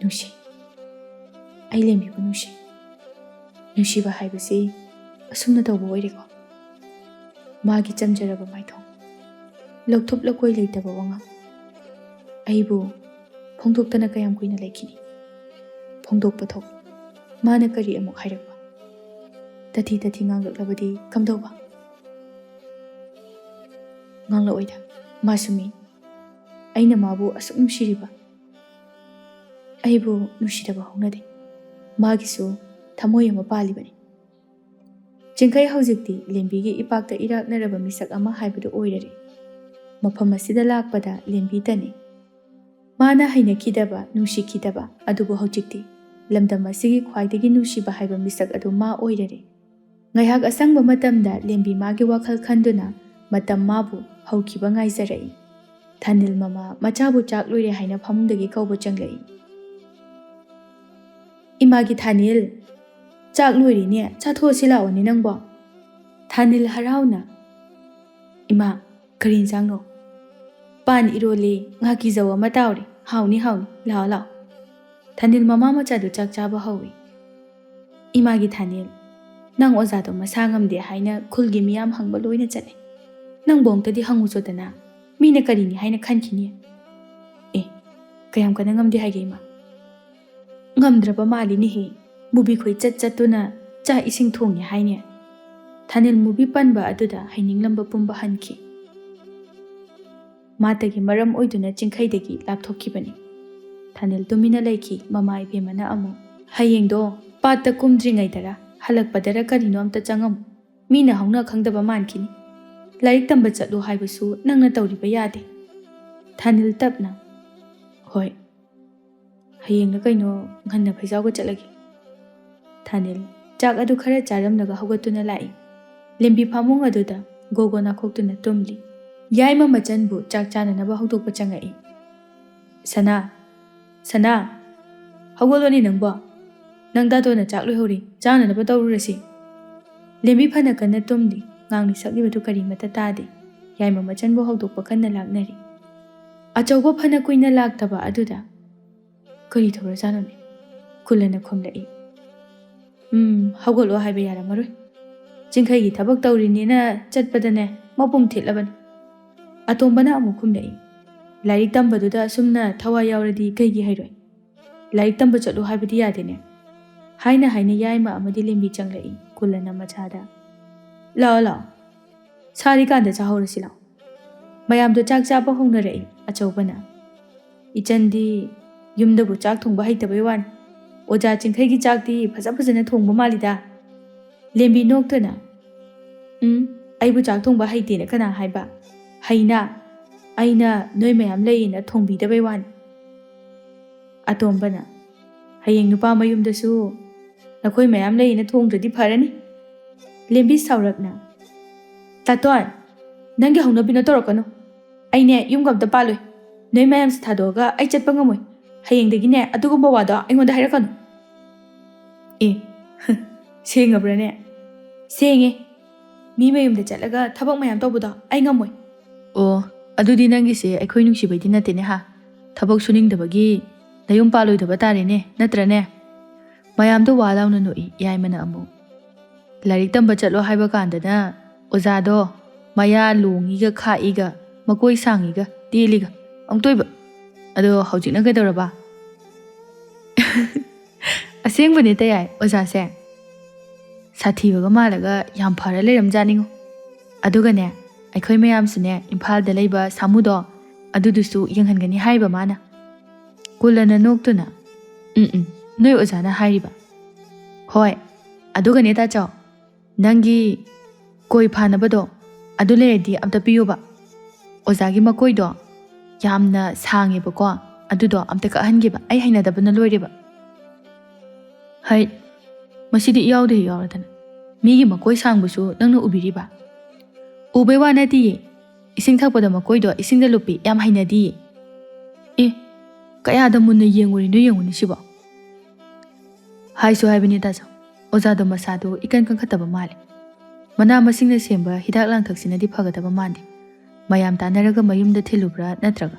"ꯅꯨꯡꯁꯤ, ꯑꯩ ꯂꯦꯝꯕꯤꯕꯨ ꯅꯨꯡꯁꯤ꯫ ꯅꯨꯡꯁꯤꯕ ꯍꯥꯏꯕꯁꯤ ꯑꯁꯨꯝꯅ ꯇꯧꯕ ꯑꯣꯏꯔꯦꯀꯣ꯫" ꯃꯥꯒꯤ ꯆꯝꯖꯔꯕ ꯃꯥꯏꯊꯣꯡ, ꯂꯧꯊꯨꯞ ꯂꯀꯣꯏ ꯂꯩꯇꯕ ꯋꯥꯉꯥꯡ꯫ "ꯑꯩꯕꯨ ꯐꯣꯡꯗꯣꯛꯇꯅ ꯀꯌꯥꯝ ꯀꯨꯏꯅ ꯂꯩꯈꯤꯅꯤ? ꯐꯣꯡꯗꯣꯛꯄ ꯊꯣꯛ꯫ ꯃꯥꯅ ꯀꯔꯤ ꯑꯃꯨꯛ ꯍꯥꯏꯔꯛꯄ? ꯇꯊꯤ ꯇꯊꯤ ꯉꯥꯡꯂꯛꯂꯕꯗꯤ ꯀꯝꯗꯧꯕ?" "ꯉꯥꯡꯂꯛꯑꯣꯏꯗ, ꯃꯥꯁꯨ ꯃꯤ꯫ ꯑꯩꯅ ꯃꯥꯕꯨ ꯑꯁꯨꯛ ꯅꯨꯡꯁꯤꯔꯤꯕ꯫ ꯑꯩꯕꯨ ꯅꯨꯡꯁꯤꯗꯕ ꯍꯧꯅꯗꯦ꯫ ꯃꯥꯒꯤꯁꯨ ꯊꯃꯣꯏ ꯑꯃ ꯄꯥꯜꯂꯤꯕꯅꯤ꯫" ꯆꯤꯡꯈꯩ ꯍꯧꯖꯤꯛꯇꯤ ꯂꯦꯝꯕꯤꯒꯤ ꯏꯄꯥꯛꯇ ꯏꯔꯥꯛꯅꯔꯕ ꯃꯤꯁꯛ ꯑꯃ ꯍꯥꯏꯕꯗꯨ ꯑꯣꯏꯔꯔꯦ꯫ ꯃꯐꯝ ꯑꯁꯤꯗ ꯂꯥꯛꯄꯗ ꯂꯦꯝꯕꯤꯇꯅꯤ ꯃꯥꯅ ꯍꯩꯅꯈꯤꯗꯕ, ꯅꯨꯡꯁꯤꯈꯤꯗꯕ꯫ ꯑꯗꯨꯕꯨ ꯍꯧꯖꯤꯛꯇꯤ ꯂꯝꯗꯝ ꯑꯁꯤꯒꯤ ꯈ꯭ꯋꯥꯏꯗꯒꯤ ꯅꯨꯡꯁꯤꯕ ꯍꯥꯏꯕ ꯃꯤꯁꯛ ꯑꯗꯨ ꯃꯥ ꯑꯣꯏꯔꯔꯦ꯫ ꯉꯥꯏꯍꯥꯛ ꯑꯁꯪꯕ ꯃꯇꯝꯗ ꯂꯦꯝꯕꯤ ꯃꯥꯒꯤ ꯋꯥꯈꯜ ꯈꯟꯗꯨꯅ ꯃꯇꯝ ꯃꯥꯕꯨ ꯍꯧꯈꯤꯕ ꯉꯥꯏꯖꯔꯛꯏ꯫ ꯊꯥꯅꯤꯜ ꯃꯃꯥ ꯃꯆꯥꯕꯨ ꯆꯥꯛ ꯂꯣꯏꯔꯦ ꯍꯥꯏꯅ ꯐꯃꯨꯡꯗꯒꯤ ꯀꯧꯕ ꯆꯪꯂꯛꯏ꯫ "ꯏꯃꯥꯒꯤ ꯊꯥꯅꯤꯜ, ꯆꯥꯛ ꯂꯣꯏꯔꯦꯅꯦ, ꯆꯥꯊꯣꯛꯑꯁꯤ ꯂꯥꯛꯑꯣꯅꯦ ꯅꯪꯕꯣ꯫" ꯊꯥꯅꯤꯜ ꯍꯔꯥꯎꯅ, "ꯏꯃꯥ, ꯀꯔꯤ ꯏꯟꯁꯥꯡꯅꯣ?" "ꯄꯥꯟ ꯏꯔꯣꯜꯂꯦ, ꯉꯥꯀꯤꯖꯧ ꯑꯃ ꯇꯥꯎꯔꯦ, ꯍꯥꯎꯅꯤ ꯍꯥꯎꯅꯤ, ꯂꯥꯛꯑꯣ ꯂꯥꯛꯑꯣ꯫" ꯊꯥꯅꯤꯜ ꯃꯃꯥ ꯃꯆꯥꯗꯨ ꯆꯥꯛ ꯆꯥꯕ ꯍꯧꯏ꯫ "ꯏꯃꯥꯒꯤ ꯊꯥꯅꯤꯜ, ꯅꯪ ꯑꯣꯖꯥꯗꯣ ꯃꯁꯥ ꯉꯝꯗꯦ ꯍꯥꯏꯅ ꯈꯨꯜꯒꯤ ꯃꯤꯌꯥꯝ ꯍꯪꯕ ꯂꯣꯏꯅ ꯆꯠꯂꯦ꯫ ꯅꯪꯕꯨ ꯑꯃꯨꯛꯇꯗꯤ ꯍꯪꯉꯨꯆꯣꯗꯅ꯫ ꯃꯤꯅ ꯀꯔꯤꯅꯤ ꯍꯥꯏꯅ ꯈꯟꯈꯤꯅꯤ? ꯑꯦ, ꯀꯌꯥꯝ ꯀꯟꯅ ꯉꯝꯗꯦ ꯍꯥꯏꯒꯦ ꯏꯃꯥ? ꯉꯝꯗ꯭ꯔꯕ ꯃꯥꯜꯂꯤꯅꯦꯍꯦ꯫ ꯃꯨꯕꯤ ꯈꯣꯏ ꯆꯠ ꯆꯠꯇꯨꯅ ꯆꯥꯛ ꯏꯁꯤꯡ ꯊꯣꯡꯉꯦ ꯍꯥꯏꯅꯦ꯫ ꯊꯥꯅꯤꯜ ꯃꯨꯕꯤ ꯄꯟꯕ ꯑꯗꯨꯗ ꯍꯩꯅꯤꯡꯂꯝꯕ ꯄꯨꯝꯕ ꯍꯟꯈꯤ꯫ ꯃꯥꯇꯒꯤ ꯃꯔꯝ ꯑꯣꯏꯗꯨꯅ ꯆꯤꯡꯈꯩꯗꯒꯤ ꯂꯥꯞꯊꯣꯛꯈꯤꯕꯅꯤ꯫ ꯊꯥꯅꯤꯜ ꯇꯨꯃꯤꯟꯅ ꯂꯩꯈꯤ꯫ ꯃꯃꯥ ꯏꯕꯦꯝꯃꯅ ꯑꯃꯨꯛ, "ꯍꯌꯦꯡꯗꯣ ꯄꯥꯠꯇ ꯀꯨꯝꯗ꯭ꯔꯤꯉꯩꯗꯔ ꯍꯜꯂꯛꯄꯗꯔ ꯀꯔꯤꯅꯣ ꯑꯝꯇ ꯆꯪꯉꯝꯃꯨ꯫ ꯃꯤꯅ ꯍꯧꯅ ꯈꯪꯗꯕ ꯃꯥꯟꯈꯤꯅꯤ꯫ ꯂꯥꯏꯔꯤꯛ ꯇꯝꯕ ꯆꯠꯂꯨ ꯍꯥꯏꯕꯁꯨ ꯅꯪꯅ ꯇꯧꯔꯤꯕ ꯌꯥꯗꯦ꯫" ꯊꯥꯅꯤꯜ ꯇꯞꯅ, "ꯍꯣꯏ, ꯍꯌꯦꯡꯂ ꯀꯩꯅꯣ ꯉꯟꯅ ꯐꯩꯖꯥꯎꯒ ꯆꯠꯂꯒꯦ꯫" ꯊꯥꯅꯤꯜ ꯆꯥꯛ ꯑꯗꯨ ꯈꯔ ꯆꯥꯔꯝꯂꯒ ꯍꯧꯒꯠꯇꯨꯅ ꯂꯥꯛꯏ꯫ ꯂꯦꯝꯕꯤ ꯐꯃꯨꯡ ꯑꯗꯨꯗ ꯒꯣꯒꯣ ꯅꯥꯈꯣꯛꯇꯨꯅ ꯇꯨꯝꯂꯤ꯫ ꯌꯥꯏꯃ ꯃꯆꯟꯕꯨ ꯆꯥꯛ ꯆꯥꯅꯅꯕ ꯍꯧꯗꯣꯛꯄ ꯆꯪꯉꯛꯏ꯫ "ꯁꯅꯥ, ꯁꯅꯥ, ꯍꯧꯒꯠꯂꯣꯅꯦ ꯅꯪꯕꯣ꯫ ꯅꯪ ꯗꯥꯇꯣꯅ ꯆꯥꯛ ꯂꯣꯏꯍꯧꯔꯤ, ꯆꯥꯅꯅꯕ ꯇꯧꯔꯨꯔꯁꯤ꯫" ꯂꯦꯝꯕꯤ ꯐꯅ ꯀꯟꯅ ꯇꯨꯝꯂꯤ꯫ ꯉꯥꯡꯂꯤ ꯁꯛꯂꯤꯕꯗꯨ ꯀꯔꯤꯃꯠꯇ ꯇꯥꯗꯦ꯫ ꯌꯥꯏꯃ ꯃꯆꯟꯕꯨ ꯍꯧꯗꯣꯛꯄ ꯀꯟꯅ ꯂꯥꯛꯅꯔꯤ꯫ ꯑꯆꯧꯕ ꯐꯅ ꯀꯨꯏꯅ ꯂꯥꯛꯇꯕ ꯑꯗꯨꯗ, "ꯀꯔꯤ ꯇꯧꯔꯖꯥꯠꯅꯣꯅꯦ?" ꯀꯨꯜꯂꯅ ꯈꯨꯝꯂꯛꯏ꯫ "ꯎꯝ, ꯍꯧꯒꯠꯂꯣ ꯍꯥꯏꯕ ꯌꯥꯔꯝꯃꯔꯣꯏ꯫ ꯆꯤꯡꯈꯩꯒꯤ ꯊꯕꯛ ꯇꯧꯔꯤꯅꯦꯅ ꯆꯠꯄꯗꯅꯦ ꯃꯄꯨꯝ ꯊꯤꯠꯂꯕꯅꯤ꯫" ꯑꯇꯣꯝꯕꯅ ꯑꯃꯨꯛ ꯈꯨꯝꯂꯛꯏ꯫ "ꯂꯥꯏꯔꯤꯛ ꯇꯝꯕꯗꯨꯗ ꯑꯁꯨꯝꯅ ꯊꯋꯥꯏ ꯌꯥꯎꯔꯗꯤ ꯀꯩꯒꯤ ꯍꯩꯔꯣꯏ? ꯂꯥꯏꯔꯤꯛ ꯇꯝꯕ ꯆꯠꯂꯨ ꯍꯥꯏꯕꯗꯤ ꯌꯥꯗꯦꯅꯦ꯫" ꯍꯥꯏꯅ ꯍꯥꯏꯅ ꯌꯥꯏꯃ ꯑꯃꯗꯤ ꯂꯦꯝꯕꯤ ꯆꯪꯂꯛꯏ꯫ ꯀꯨꯜꯂꯅ ꯃꯆꯥꯗ, "ꯂꯥꯛꯑꯣ, ꯂꯥꯛꯑꯣ, ꯁꯥꯔꯤꯀꯥꯟꯗ ꯆꯥꯍꯧꯔꯁꯤ ꯂꯥꯛꯑꯣ꯫" ꯃꯌꯥꯝꯗꯣ ꯆꯥꯛ ꯆꯥꯕ ꯍꯧꯅꯔꯛꯏ꯫ ꯑꯆꯧꯕꯅ, "ꯏꯆꯟꯗꯤ ꯌꯨꯝꯗꯕꯨ ꯆꯥꯛ ꯊꯣꯡꯕ ꯍꯩꯇꯕꯩ ꯋꯥꯅꯤ꯫ ꯑꯣꯖꯥ ꯆꯤꯡꯈꯩꯒꯤ ꯆꯥꯛꯇꯤ ꯐꯖ ꯐꯖꯅ ꯊꯣꯡꯕ ꯃꯥꯜꯂꯤꯗ꯫" ꯂꯦꯝꯕꯤ ꯅꯣꯛꯇꯨꯅ, "ꯎꯝ, ꯑꯩꯕꯨ ꯆꯥꯛ ꯊꯣꯡꯕ ꯍꯩꯇꯦꯅ ꯀꯅꯥ ꯍꯥꯏꯕ? ꯍꯩꯅ, ꯑꯩꯅ ꯅꯣꯏ ꯃꯌꯥꯝ ꯂꯩꯌꯦꯅ ꯊꯣꯡꯕꯤꯗꯕꯩ ꯋꯥꯅꯤ꯫" ꯑꯇꯣꯝꯕꯅ, "ꯍꯌꯦꯡ ꯅꯨꯄꯥ ꯃꯌꯨꯝꯗꯁꯨ ꯅꯈꯣꯏ ꯃꯌꯥꯝ ꯂꯩꯌꯦꯅ ꯊꯣꯡꯗ꯭ꯔꯗꯤ ꯐꯔꯅꯤ꯫" ꯂꯦꯝꯕꯤ ꯁꯥꯎꯔꯞꯅ, "ꯇꯥꯇꯣꯟ, ꯅꯪꯒꯤ ꯍꯧꯅꯕꯤꯅ ꯇꯧꯔꯛꯀꯅꯨ꯫ ꯑꯩꯅꯦ ꯌꯨꯝꯒ ꯑꯝꯇ ꯄꯥꯜꯂꯣꯏ꯫ ꯅꯣꯏ ꯃꯌꯥꯝꯁꯦ ꯊꯥꯗꯣꯛꯑꯒ ꯑꯩ ꯆꯠꯄ ꯉꯝꯃꯣꯏ꯫ ꯍꯌꯦꯡꯗꯒꯤꯅꯦ ꯑꯗꯨꯒꯨꯝꯕ ꯋꯥꯗꯣ ꯑꯩꯉꯣꯟꯗ ꯍꯥꯏꯔꯛꯀꯅꯨ꯫" "ꯑꯦ, ꯁꯦꯡꯉꯕ꯭ꯔꯥꯅꯦ?" "ꯁꯦꯡꯉꯦ꯫ ꯃꯤ ꯃꯌꯨꯝꯗ ꯆꯠꯂꯒ ꯊꯕꯛ ꯃꯌꯥꯝ ꯇꯧꯕꯗꯣ ꯑꯩ ꯉꯝꯃꯣꯏ꯫" "ꯑꯣ, ꯑꯗꯨꯗꯤ ꯅꯪꯒꯤꯁꯦ ꯑꯩꯈꯣꯏ ꯅꯨꯡꯁꯤꯕꯩꯗꯤ ꯅꯠꯇꯦꯅꯦ ꯍꯥ? ꯊꯕꯛ ꯁꯨꯅꯤꯡꯗꯕꯒꯤ ꯅꯌꯨꯝ ꯄꯥꯜꯂꯣꯏꯗꯕ ꯇꯥꯔꯦꯅꯦ, ꯅꯠꯇ꯭ꯔꯅꯦ?" ꯃꯌꯥꯝꯗꯣ ꯋꯥ ꯂꯥꯎꯅ ꯅꯣꯛꯏ꯫ ꯌꯥꯏꯃꯅ ꯑꯃꯨꯛ, "ꯂꯥꯏꯔꯤꯛ ꯇꯝꯕ ꯆꯠꯂꯣ ꯍꯥꯏꯕ ꯀꯥꯟꯗꯅ ꯑꯣꯖꯥꯗꯣ ꯃꯌꯥ ꯂꯣꯡꯉꯤꯒ ꯈꯥꯛꯏꯒ ꯃꯀꯣꯏ ꯁꯥꯡꯉꯤꯒ ꯇꯦꯜꯂꯤꯒ꯫ ꯑꯃꯨꯛꯇ ꯑꯣꯏꯕ꯫ ꯑꯗꯣ ꯍꯧꯖꯤꯛꯅ ꯀꯩꯗꯧꯔꯕ? ꯑꯁꯦꯡꯕꯅꯦ ꯇꯌꯥꯏ, ꯑꯣꯖꯥꯁꯦ ꯁꯥꯊꯤꯕꯒ ꯃꯥꯜꯂꯒ ꯌꯥꯝ ꯐꯔ ꯂꯩꯔꯝꯖꯥꯠꯅꯤꯉꯣ꯫ ꯑꯗꯨꯒꯅꯦ, ꯑꯩꯈꯣꯏ ꯃꯌꯥꯝꯁꯨꯅꯦ ꯏꯝꯐꯥꯜꯗ ꯂꯩꯕ ꯁꯥꯃꯨꯗꯣ ꯑꯗꯨꯗꯨꯁꯨ ꯌꯦꯡꯍꯟꯒꯅꯤ ꯍꯥꯏꯕ ꯃꯥꯅ꯫ ꯀꯨꯂꯅ ꯅꯣꯛꯇꯨꯅ, "ꯎꯝ ꯎꯝ, ꯅꯣꯏ ꯑꯣꯖꯥꯅ ꯍꯥꯏꯔꯤꯕ?" "ꯍꯣꯏ, ꯑꯗꯨꯒꯅꯦ ꯇꯥꯆꯧ, ꯅꯪꯒꯤ ꯀꯣꯏ ꯐꯥꯅꯕꯗꯣ ꯑꯗꯨ ꯂꯩꯔꯗꯤ ꯑꯝꯇ ꯄꯤꯌꯨꯕ꯫ ꯑꯣꯖꯥꯒꯤ ꯃꯀꯣꯏꯗꯣ ꯌꯥꯝꯅ ꯁꯥꯡꯉꯦꯕꯀꯣ, ꯑꯗꯨꯗꯣ ꯑꯝꯇ ꯀꯛꯍꯟꯒꯦꯕ, ꯑꯩ ꯍꯩꯅꯗꯕꯅ ꯂꯣꯏꯔꯦꯕ꯫" "ꯍꯩ, ꯃꯁꯤꯗꯤ ꯏꯌꯥꯎꯗ ꯍꯦꯛ ꯌꯥꯎꯔꯗꯅ꯫ ꯃꯤꯒꯤ ꯃꯀꯣꯏ ꯁꯥꯡꯕꯁꯨ ꯅꯪꯅ ꯎꯕꯤꯔꯤꯕ?" "ꯎꯕꯩ ꯋꯥ ꯅꯠꯇꯤꯌꯦ, ꯏꯁꯤꯡ ꯊꯛꯄꯗ ꯃꯀꯣꯏꯗꯣ ꯏꯁꯤꯡꯗ ꯂꯨꯞꯄꯤ, ꯌꯥꯝ ꯍꯩꯅꯗꯤꯌꯦ꯫" "ꯑꯦ, ꯀꯌꯥꯗ ꯃꯨꯟꯅ ꯌꯦꯡꯉꯨꯔꯤꯅꯣ ꯌꯦꯡꯉꯨꯅꯦ ꯁꯤꯕꯣ꯫" ꯍꯥꯏꯁꯨ ꯍꯥꯏꯕꯅꯤ ꯇꯥꯆꯧ, ꯑꯣꯖꯥꯗꯣ ꯃꯁꯥꯗꯣ ꯏꯀꯟ ꯀꯟꯈꯠꯇꯕ ꯃꯥꯜꯂꯦ꯫ ꯃꯅꯥ ꯃꯁꯤꯡꯅ ꯁꯦꯝꯕ ꯍꯤꯗꯥꯛ ꯂꯥꯡꯊꯛꯁꯤꯅꯗꯤ ꯐꯒꯗꯕ ꯃꯥꯟꯗꯦ꯫ ꯃꯌꯥꯝ ꯇꯥꯟꯅꯔꯒ ꯃꯌꯨꯝꯗ ꯊꯤꯜꯂꯨꯕ꯭ꯔꯥ ꯅꯠꯇ꯭ꯔꯒ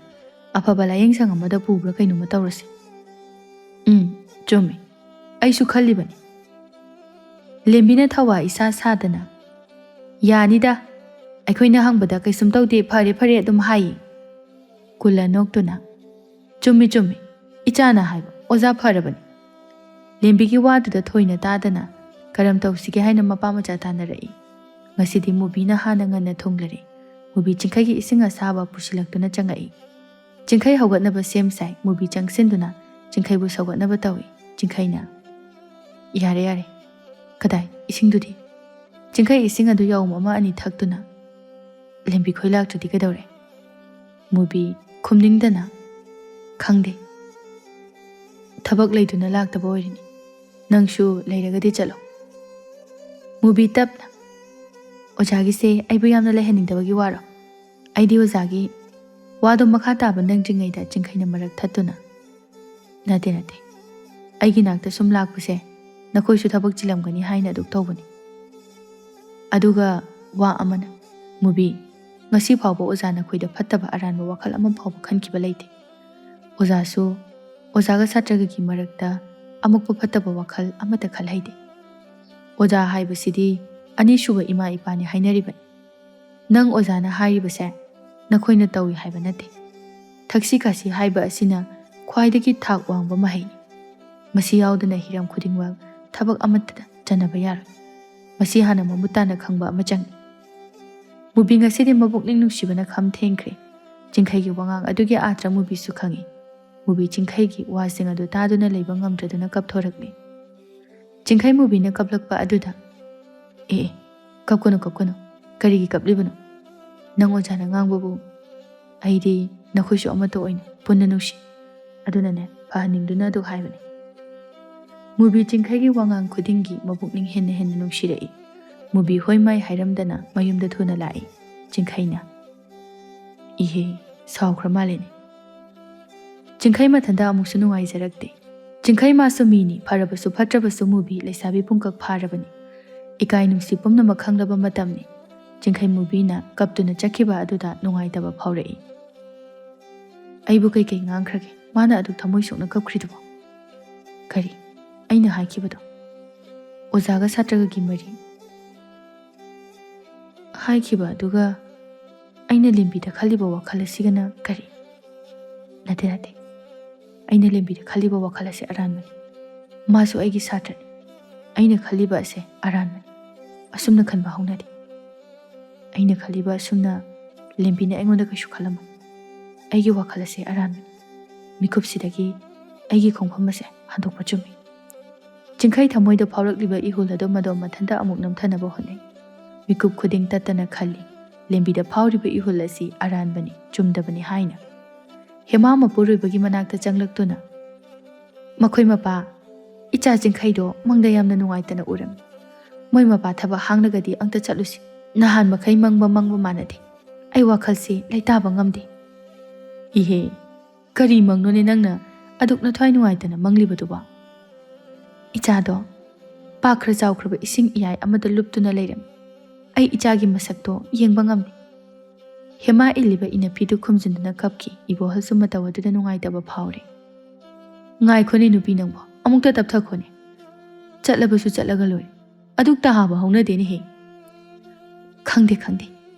ꯑꯐꯕ ꯂꯥꯌꯦꯡꯁꯪ ꯑꯃꯗ ꯄꯨꯕ꯭ꯔꯥ ꯀꯩꯅꯣꯝꯃ ꯇꯧꯔꯁꯤ꯫ "ꯎꯝ, ꯆꯨꯝꯃꯤ꯫ ꯑꯩꯁꯨ ꯈꯜꯂꯤꯕꯅꯤ꯫" ꯂꯦꯝꯕꯤꯅ ꯊꯋꯥ ꯏꯁꯥ ꯁꯥꯗꯅ, "ꯌꯥꯅꯤꯗ, ꯑꯩꯈꯣꯏꯅ ꯍꯪꯕꯗ ꯀꯩꯁꯨꯝ ꯇꯧꯗꯦ, ꯐꯔꯦ ꯐꯔꯦ ꯑꯗꯨꯝ ꯍꯥꯏꯌꯦ꯫" ꯀꯨꯂ ꯅꯣꯛꯇꯨꯅ, "ꯆꯨꯝꯃꯤ ꯆꯨꯝꯃꯤ, ꯏꯆꯥꯅ ꯍꯥꯏꯕ ꯑꯣꯖꯥ ꯐꯔꯕꯅꯤ꯫" ꯂꯦꯝꯕꯤꯒꯤ ꯋꯥꯗꯨꯗ ꯊꯣꯏꯅ ꯇꯥꯗꯅ ꯀꯔꯝ ꯇꯧꯁꯤꯒꯦ ꯍꯥꯏꯅ ꯃꯄꯥ ꯃꯆꯥ ꯇꯥꯟꯅꯔꯛꯏ꯫ ꯉꯁꯤꯗꯤ ꯃꯨꯕꯤꯅ ꯍꯥꯟꯅ ꯉꯟꯅ ꯊꯨꯡꯂꯔꯦ꯫ ꯃꯨꯕꯤ ꯆꯤꯡꯈꯩꯒꯤ ꯏꯁꯤꯡ ꯑꯁꯥꯕ ꯄꯨꯁꯤꯜꯂꯛꯇꯨꯅ ꯆꯪꯉꯛꯏ꯫ ꯆꯤꯡꯈꯩ ꯍꯧꯒꯠꯅꯕ ꯁꯦꯝ ꯁꯥꯏ꯫ ꯃꯨꯕꯤ ꯆꯪꯁꯤꯟꯗꯨꯅ ꯆꯤꯡꯈꯩꯕꯨ ꯁꯧꯒꯠꯅꯕ ꯇꯧꯏ꯫ ꯆꯤꯡꯈꯩꯅ, "ꯌꯥꯔꯦ, ꯌꯥꯔꯦ꯫ ꯀꯗꯥꯏ ꯏꯁꯤꯡꯗꯨꯗꯤ?" ꯆꯤꯡꯈꯩ ꯏꯁꯤꯡ ꯑꯗꯨ ꯌꯥꯎꯝ ꯑꯃ ꯑꯅꯤ ꯊꯛꯇꯨꯅ, "ꯂꯦꯝꯕꯤ ꯈꯣꯏ ꯂꯥꯛꯇ꯭ꯔꯗꯤ ꯀꯩꯗꯧꯔꯦ?" ꯃꯨꯕꯤ ꯈꯨꯝꯅꯤꯡꯗꯅ, "ꯈꯪꯗꯦ꯫ ꯊꯕꯛ ꯂꯩꯗꯨꯅ ꯂꯥꯛꯇꯕ ꯑꯣꯏꯔꯤꯅꯤ꯫ ꯅꯪꯁꯨ ꯂꯩꯔꯒꯗꯤ ꯆꯠꯂꯣ꯫" ꯃꯨꯕꯤ ꯇꯞꯅ, "ꯑꯣꯖꯥꯒꯤꯁꯦ ꯑꯩꯕꯨ ꯌꯥꯝꯅ ꯂꯩꯍꯟꯅꯤꯡꯗꯕꯒꯤ ꯋꯥꯔꯣ? ꯑꯩꯗꯤ ꯑꯣꯖꯥꯒꯤ ꯋꯥꯗꯣ ꯃꯈꯥ ꯇꯥꯕ ꯅꯪꯗ꯭ꯔꯤꯉꯩꯗ," ꯆꯤꯡꯈꯩꯅ ꯃꯔꯛ ꯊꯠꯇꯨꯅ, "ꯅꯠꯇꯦ, ꯅꯠꯇꯦ꯫ ꯑꯩꯒꯤ ꯅꯥꯛꯇ ꯁꯨꯝ ꯂꯥꯛꯄꯁꯦ ꯅꯈꯣꯏꯁꯨ ꯊꯕꯛ ꯆꯤꯜꯂꯝꯒꯅꯤ ꯍꯥꯏꯅ ꯑꯗꯨꯛ ꯇꯧꯕꯅꯤ꯫ ꯑꯗꯨꯒ ꯋꯥ ꯑꯃꯅ, ꯃꯨꯕꯤ, ꯉꯁꯤ ꯐꯥꯎꯕ ꯑꯣꯖꯥ ꯅꯈꯣꯏꯗ ꯐꯠꯇꯕ ꯑꯔꯥꯟꯕ ꯋꯥꯈꯜ ꯑꯃ ꯐꯥꯎꯕ ꯈꯟꯈꯤꯕ ꯂꯩꯇꯦ꯫ ꯑꯣꯖꯥꯁꯨ, ꯑꯣꯖꯥꯒ ꯁꯥꯇ꯭ꯔꯒꯒꯤ ꯃꯔꯛꯇ ꯑꯃꯨꯛꯄ ꯐꯠꯇꯕ ꯋꯥꯈꯜ ꯑꯃꯠꯇ ꯈꯜꯍꯩꯗꯦ꯫ ꯑꯣꯖꯥ ꯍꯥꯏꯕꯁꯤꯗꯤ ꯑꯅꯤꯁꯨꯕ ꯏꯃꯥ ꯏꯄꯥꯅꯤ ꯍꯥꯏꯅꯔꯤꯕꯅꯤ꯫ ꯅꯪ ꯑꯣꯖꯥꯅ ꯍꯥꯏꯔꯤꯕꯁꯦ ꯅꯈꯣꯏꯅ ꯇꯧꯏ ꯍꯥꯏꯕ ꯅꯠꯇꯦ꯫ ꯊꯛꯁꯤ ꯈꯥꯁꯤ ꯍꯥꯏꯕ ꯑꯁꯤꯅ ꯈ꯭ꯋꯥꯏꯗꯒꯤ ꯊꯥꯛ ꯋꯥꯡꯕ ꯃꯍꯩꯅꯤ꯫ ꯃꯁꯤ ꯌꯥꯎꯗꯅ ꯍꯤꯔꯝ ꯈꯨꯗꯤꯡꯃꯛ ꯊꯕꯛ ꯑꯃꯠꯇꯗ ꯆꯟꯅꯕ ꯌꯥꯔꯣꯏ꯫ ꯃꯁꯤ ꯍꯥꯟꯅ ꯃꯃꯨꯠ ꯇꯥꯅ ꯈꯪꯕ ꯑꯃ ꯆꯪꯏ꯫ ꯃꯨꯕꯤ ꯉꯁꯤꯗꯤ ꯃꯕꯨꯛꯅꯤꯡ ꯅꯨꯡꯁꯤꯕꯅ ꯈꯝ ꯊꯦꯡꯈ꯭ꯔꯦ꯫ ꯆꯤꯡꯈꯩꯒꯤ ꯋꯥꯉꯥꯡ ꯑꯗꯨꯒꯤ ꯑꯥꯔꯊ ꯃꯨꯕꯤꯁꯨ ꯈꯪꯏ꯫ ꯃꯨꯕꯤ ꯆꯤꯡꯈꯩꯒꯤ ꯋꯥꯁꯤꯡ ꯑꯗꯨ ꯇꯥꯗꯨꯅ ꯂꯩꯕ ꯉꯝꯗ꯭ꯔꯗꯨꯅ ꯀꯞꯊꯣꯔꯛꯂꯦ꯫ ꯆꯤꯡꯈꯩ ꯃꯨꯕꯤꯅ ꯀꯞꯂꯛꯄ ꯑꯗꯨꯗ, "ꯑꯦ, ꯑꯦ, ꯀꯞꯀꯅꯨ, ꯀꯞꯀꯅꯨ꯫ ꯀꯔꯤꯒꯤ ꯀꯞꯂꯤꯕꯅꯣ? ꯅꯪ ꯑꯣꯖꯥꯅ ꯉꯥꯡꯕꯕꯨ ꯑꯩꯗꯤ ꯅꯈꯣꯏꯁꯨ ꯑꯃꯠꯇ ꯑꯣꯏꯅ ꯄꯨꯟꯅ ꯅꯨꯡꯁꯤ꯫ ꯑꯗꯨꯅꯅꯦ, ꯐꯍꯟꯅꯤꯡꯗꯨꯅ ꯑꯗꯨ ꯍꯥꯏꯕꯅꯤ꯫" ꯃꯨꯕꯤ ꯆꯤꯡꯈꯩꯒꯤ ꯋꯥꯉꯥꯡ ꯈꯨꯗꯤꯡꯒꯤ ꯃꯕꯨꯛꯅꯤꯡ ꯍꯦꯟꯅ ꯍꯦꯟꯅ ꯅꯨꯡꯁꯤꯔꯛꯏ꯫ ꯃꯨꯕꯤ ꯍꯣꯏ ꯃꯥꯏ ꯍꯥꯏꯔꯝꯗꯅ ꯃꯌꯨꯝꯗ ꯊꯨꯅ ꯂꯥꯛꯏ꯫ ꯆꯤꯡꯈꯩꯅ, "ꯏꯍꯦ, ꯁꯥꯎꯈ꯭ꯔ ꯃꯥꯜꯂꯦꯅꯦ꯫" ꯆꯤꯡꯈꯩ ꯃꯊꯟꯇ ꯑꯃꯨꯛꯁꯨ ꯅꯨꯡꯉꯥꯏꯖꯔꯛꯇꯦ꯫ ꯆꯤꯡꯈꯩ ꯃꯥꯁꯨ ꯃꯤꯅꯤ, ꯐꯔꯕꯁꯨ ꯐꯠꯇ꯭ꯔꯕꯁꯨ ꯃꯨꯕꯤ ꯂꯩꯁꯥꯕꯤ ꯄꯨꯡꯀꯛ ꯐꯥꯔꯕꯅꯤ꯫ ꯏꯀꯥꯏ ꯅꯨꯡꯁꯤ ꯄꯨꯝꯅꯃꯛ ꯈꯪꯂꯕ ꯃꯇꯝꯅꯤ꯫ ꯆꯤꯡꯈꯩ ꯃꯨꯕꯤꯅ ꯀꯞꯇꯨꯅ ꯆꯠꯈꯤꯕ ꯑꯗꯨꯗ ꯅꯨꯡꯉꯥꯏꯇꯕ ꯐꯥꯎꯔꯛꯏ꯫ "ꯑꯩꯕꯨ ꯀꯩꯀꯩ ꯉꯥꯡꯈ꯭ꯔꯒꯦ? ꯃꯥꯅ ꯑꯗꯨꯛ ꯊꯃꯣꯏ ꯁꯣꯛꯅ ꯀꯞꯈ꯭ꯔꯤꯗꯨꯕꯣ?" "ꯀꯔꯤ? ꯑꯩꯅ ꯍꯥꯏꯈꯤꯕꯗꯣ? ꯑꯣꯖꯥꯒ ꯁꯥꯇ꯭ꯔꯒꯒꯤ ꯃꯔꯤ ꯍꯥꯏꯈꯤꯕ ꯑꯗꯨꯒ ꯑꯩꯅ ꯂꯦꯝꯕꯤꯗ ꯈꯜꯂꯤꯕ ꯋꯥꯈꯜ ꯑꯁꯤꯒꯅ ꯀꯔꯤ?" "ꯅꯠꯇꯦ, ꯅꯠꯇꯦ꯫ ꯑꯩꯅ ꯂꯦꯝꯕꯤꯗ ꯈꯜꯂꯤꯕ ꯋꯥꯈꯜ ꯑꯁꯤ ꯑꯔꯥꯟꯕꯅꯤ꯫ ꯃꯥꯁꯨ ꯑꯩꯒꯤ ꯁꯥꯇ꯭ꯔꯅꯤ꯫ ꯑꯩꯅ ꯈꯜꯂꯤꯕ ꯑꯁꯦ ꯑꯔꯥꯟꯕꯅꯤ꯫ ꯑꯁꯨꯝꯅ ꯈꯟꯕ ꯍꯧꯅꯗꯦ꯫ ꯑꯩꯅ ꯈꯜꯂꯤꯕ ꯑꯁꯨꯝꯅ ꯂꯦꯝꯕꯤꯅ ꯑꯩꯉꯣꯟꯗ ꯀꯩꯁꯨ ꯈꯜꯂꯝꯃꯣꯏ꯫ ꯑꯩꯒꯤ ꯋꯥꯈꯜ ꯑꯁꯦ ꯑꯔꯥꯟꯕꯅꯤ꯫ ꯃꯤꯀꯨꯞꯁꯤꯗꯒꯤ ꯑꯩꯒꯤ ꯈꯣꯡꯐꯝ ꯑꯁꯦ ꯍꯟꯗꯣꯛꯄ ꯆꯨꯝꯃꯤ꯫" ꯆꯤꯡꯈꯩ ꯊꯃꯣꯏꯗ ꯐꯥꯎꯔꯛꯂꯤꯕ ꯏꯍꯨꯜ ꯑꯗꯨ ꯃꯗꯣꯝ ꯃꯊꯟꯇ ꯑꯃꯨꯛ ꯅꯝꯊꯅꯕ ꯍꯣꯠꯅꯩ꯫ ꯃꯤꯀꯨꯞ ꯈꯨꯗꯤꯡ ꯇꯠꯇꯅ ꯈꯜꯂꯤ, ꯂꯦꯝꯕꯤꯗ ꯐꯥꯎꯔꯤꯕ ꯏꯍꯨꯜ ꯑꯁꯤ ꯑꯔꯥꯟꯕꯅꯤ, ꯆꯨꯝꯗꯕꯅꯤ ꯍꯥꯏꯅ꯫ ꯍꯦꯃꯥ ꯃꯄꯨꯔꯣꯏꯕꯒꯤ ꯃꯅꯥꯛꯇ ꯆꯪꯂꯛꯇꯨꯅ, "ꯃꯈꯣꯏ ꯃꯄꯥ, ꯏꯆꯥ ꯆꯤꯡꯈꯩꯗꯣ ꯃꯪꯗ ꯌꯥꯝꯅ ꯅꯨꯡꯉꯥꯏꯇꯅ ꯎꯔꯝꯃꯤ꯫ ꯃꯣꯏ ꯃꯄꯥ ꯊꯕꯛ ꯍꯥꯡꯂꯒꯗꯤ ꯑꯝꯇ ꯆꯠꯂꯨꯁꯤ꯫ ꯅꯍꯥꯟ ꯃꯈꯩ ꯃꯪꯕ ꯃꯪꯕ ꯃꯥꯟꯅꯗꯦ꯫ ꯑꯩ ꯋꯥꯈꯜꯁꯤ ꯂꯩꯇꯥꯕ ꯉꯝꯗꯦ꯫" "ꯏꯍꯦ, ꯀꯔꯤ ꯃꯪꯅꯣꯅꯦ ꯅꯪꯅ ꯑꯗꯨꯛ ꯅꯊ꯭ꯋꯥꯏ ꯅꯨꯡꯉꯥꯏꯇꯅ ꯃꯪꯂꯤꯕꯗꯨꯕꯣ?" "ꯏꯆꯥꯗꯣ ꯄꯥꯛꯈ꯭ꯔ ꯆꯥꯎꯈ꯭ꯔꯕ ꯏꯁꯤꯡ ꯏꯌꯥꯏ ꯑꯃꯗ ꯂꯨꯞꯇꯨꯅ ꯂꯩꯔꯝꯃꯤ꯫ ꯑꯩ ꯏꯆꯥꯒꯤ ꯃꯁꯛꯇꯣ ꯌꯦꯡꯕ ꯉꯝꯗꯦ꯫" ꯍꯦꯃꯥ ꯏꯜꯂꯤꯕ ꯏꯅꯐꯤꯗꯨ ꯈꯨꯝꯖꯤꯟꯗꯨꯅ ꯀꯞꯈꯤ꯫ ꯏꯕꯣꯍꯜꯁꯨ ꯃꯇꯧ ꯑꯗꯨꯗ ꯅꯨꯡꯉꯥꯏꯇꯕ ꯐꯥꯎꯔꯦ꯫ "ꯉꯥꯏꯈꯣꯅꯦ ꯅꯨꯄꯤ ꯅꯪꯕꯣ, ꯑꯃꯨꯛꯇ ꯇꯞꯊꯈꯣꯅꯦ꯫ ꯆꯠꯂꯕꯁꯨ ꯆꯠꯂꯒ ꯂꯣꯏꯔꯦ꯫ ꯑꯗꯨꯛ ꯇꯥꯍꯥꯕ ꯍꯧꯅꯗꯦꯅꯦꯍꯦ꯫" "ꯈꯪꯗꯦ, ꯈꯪꯗꯦ꯫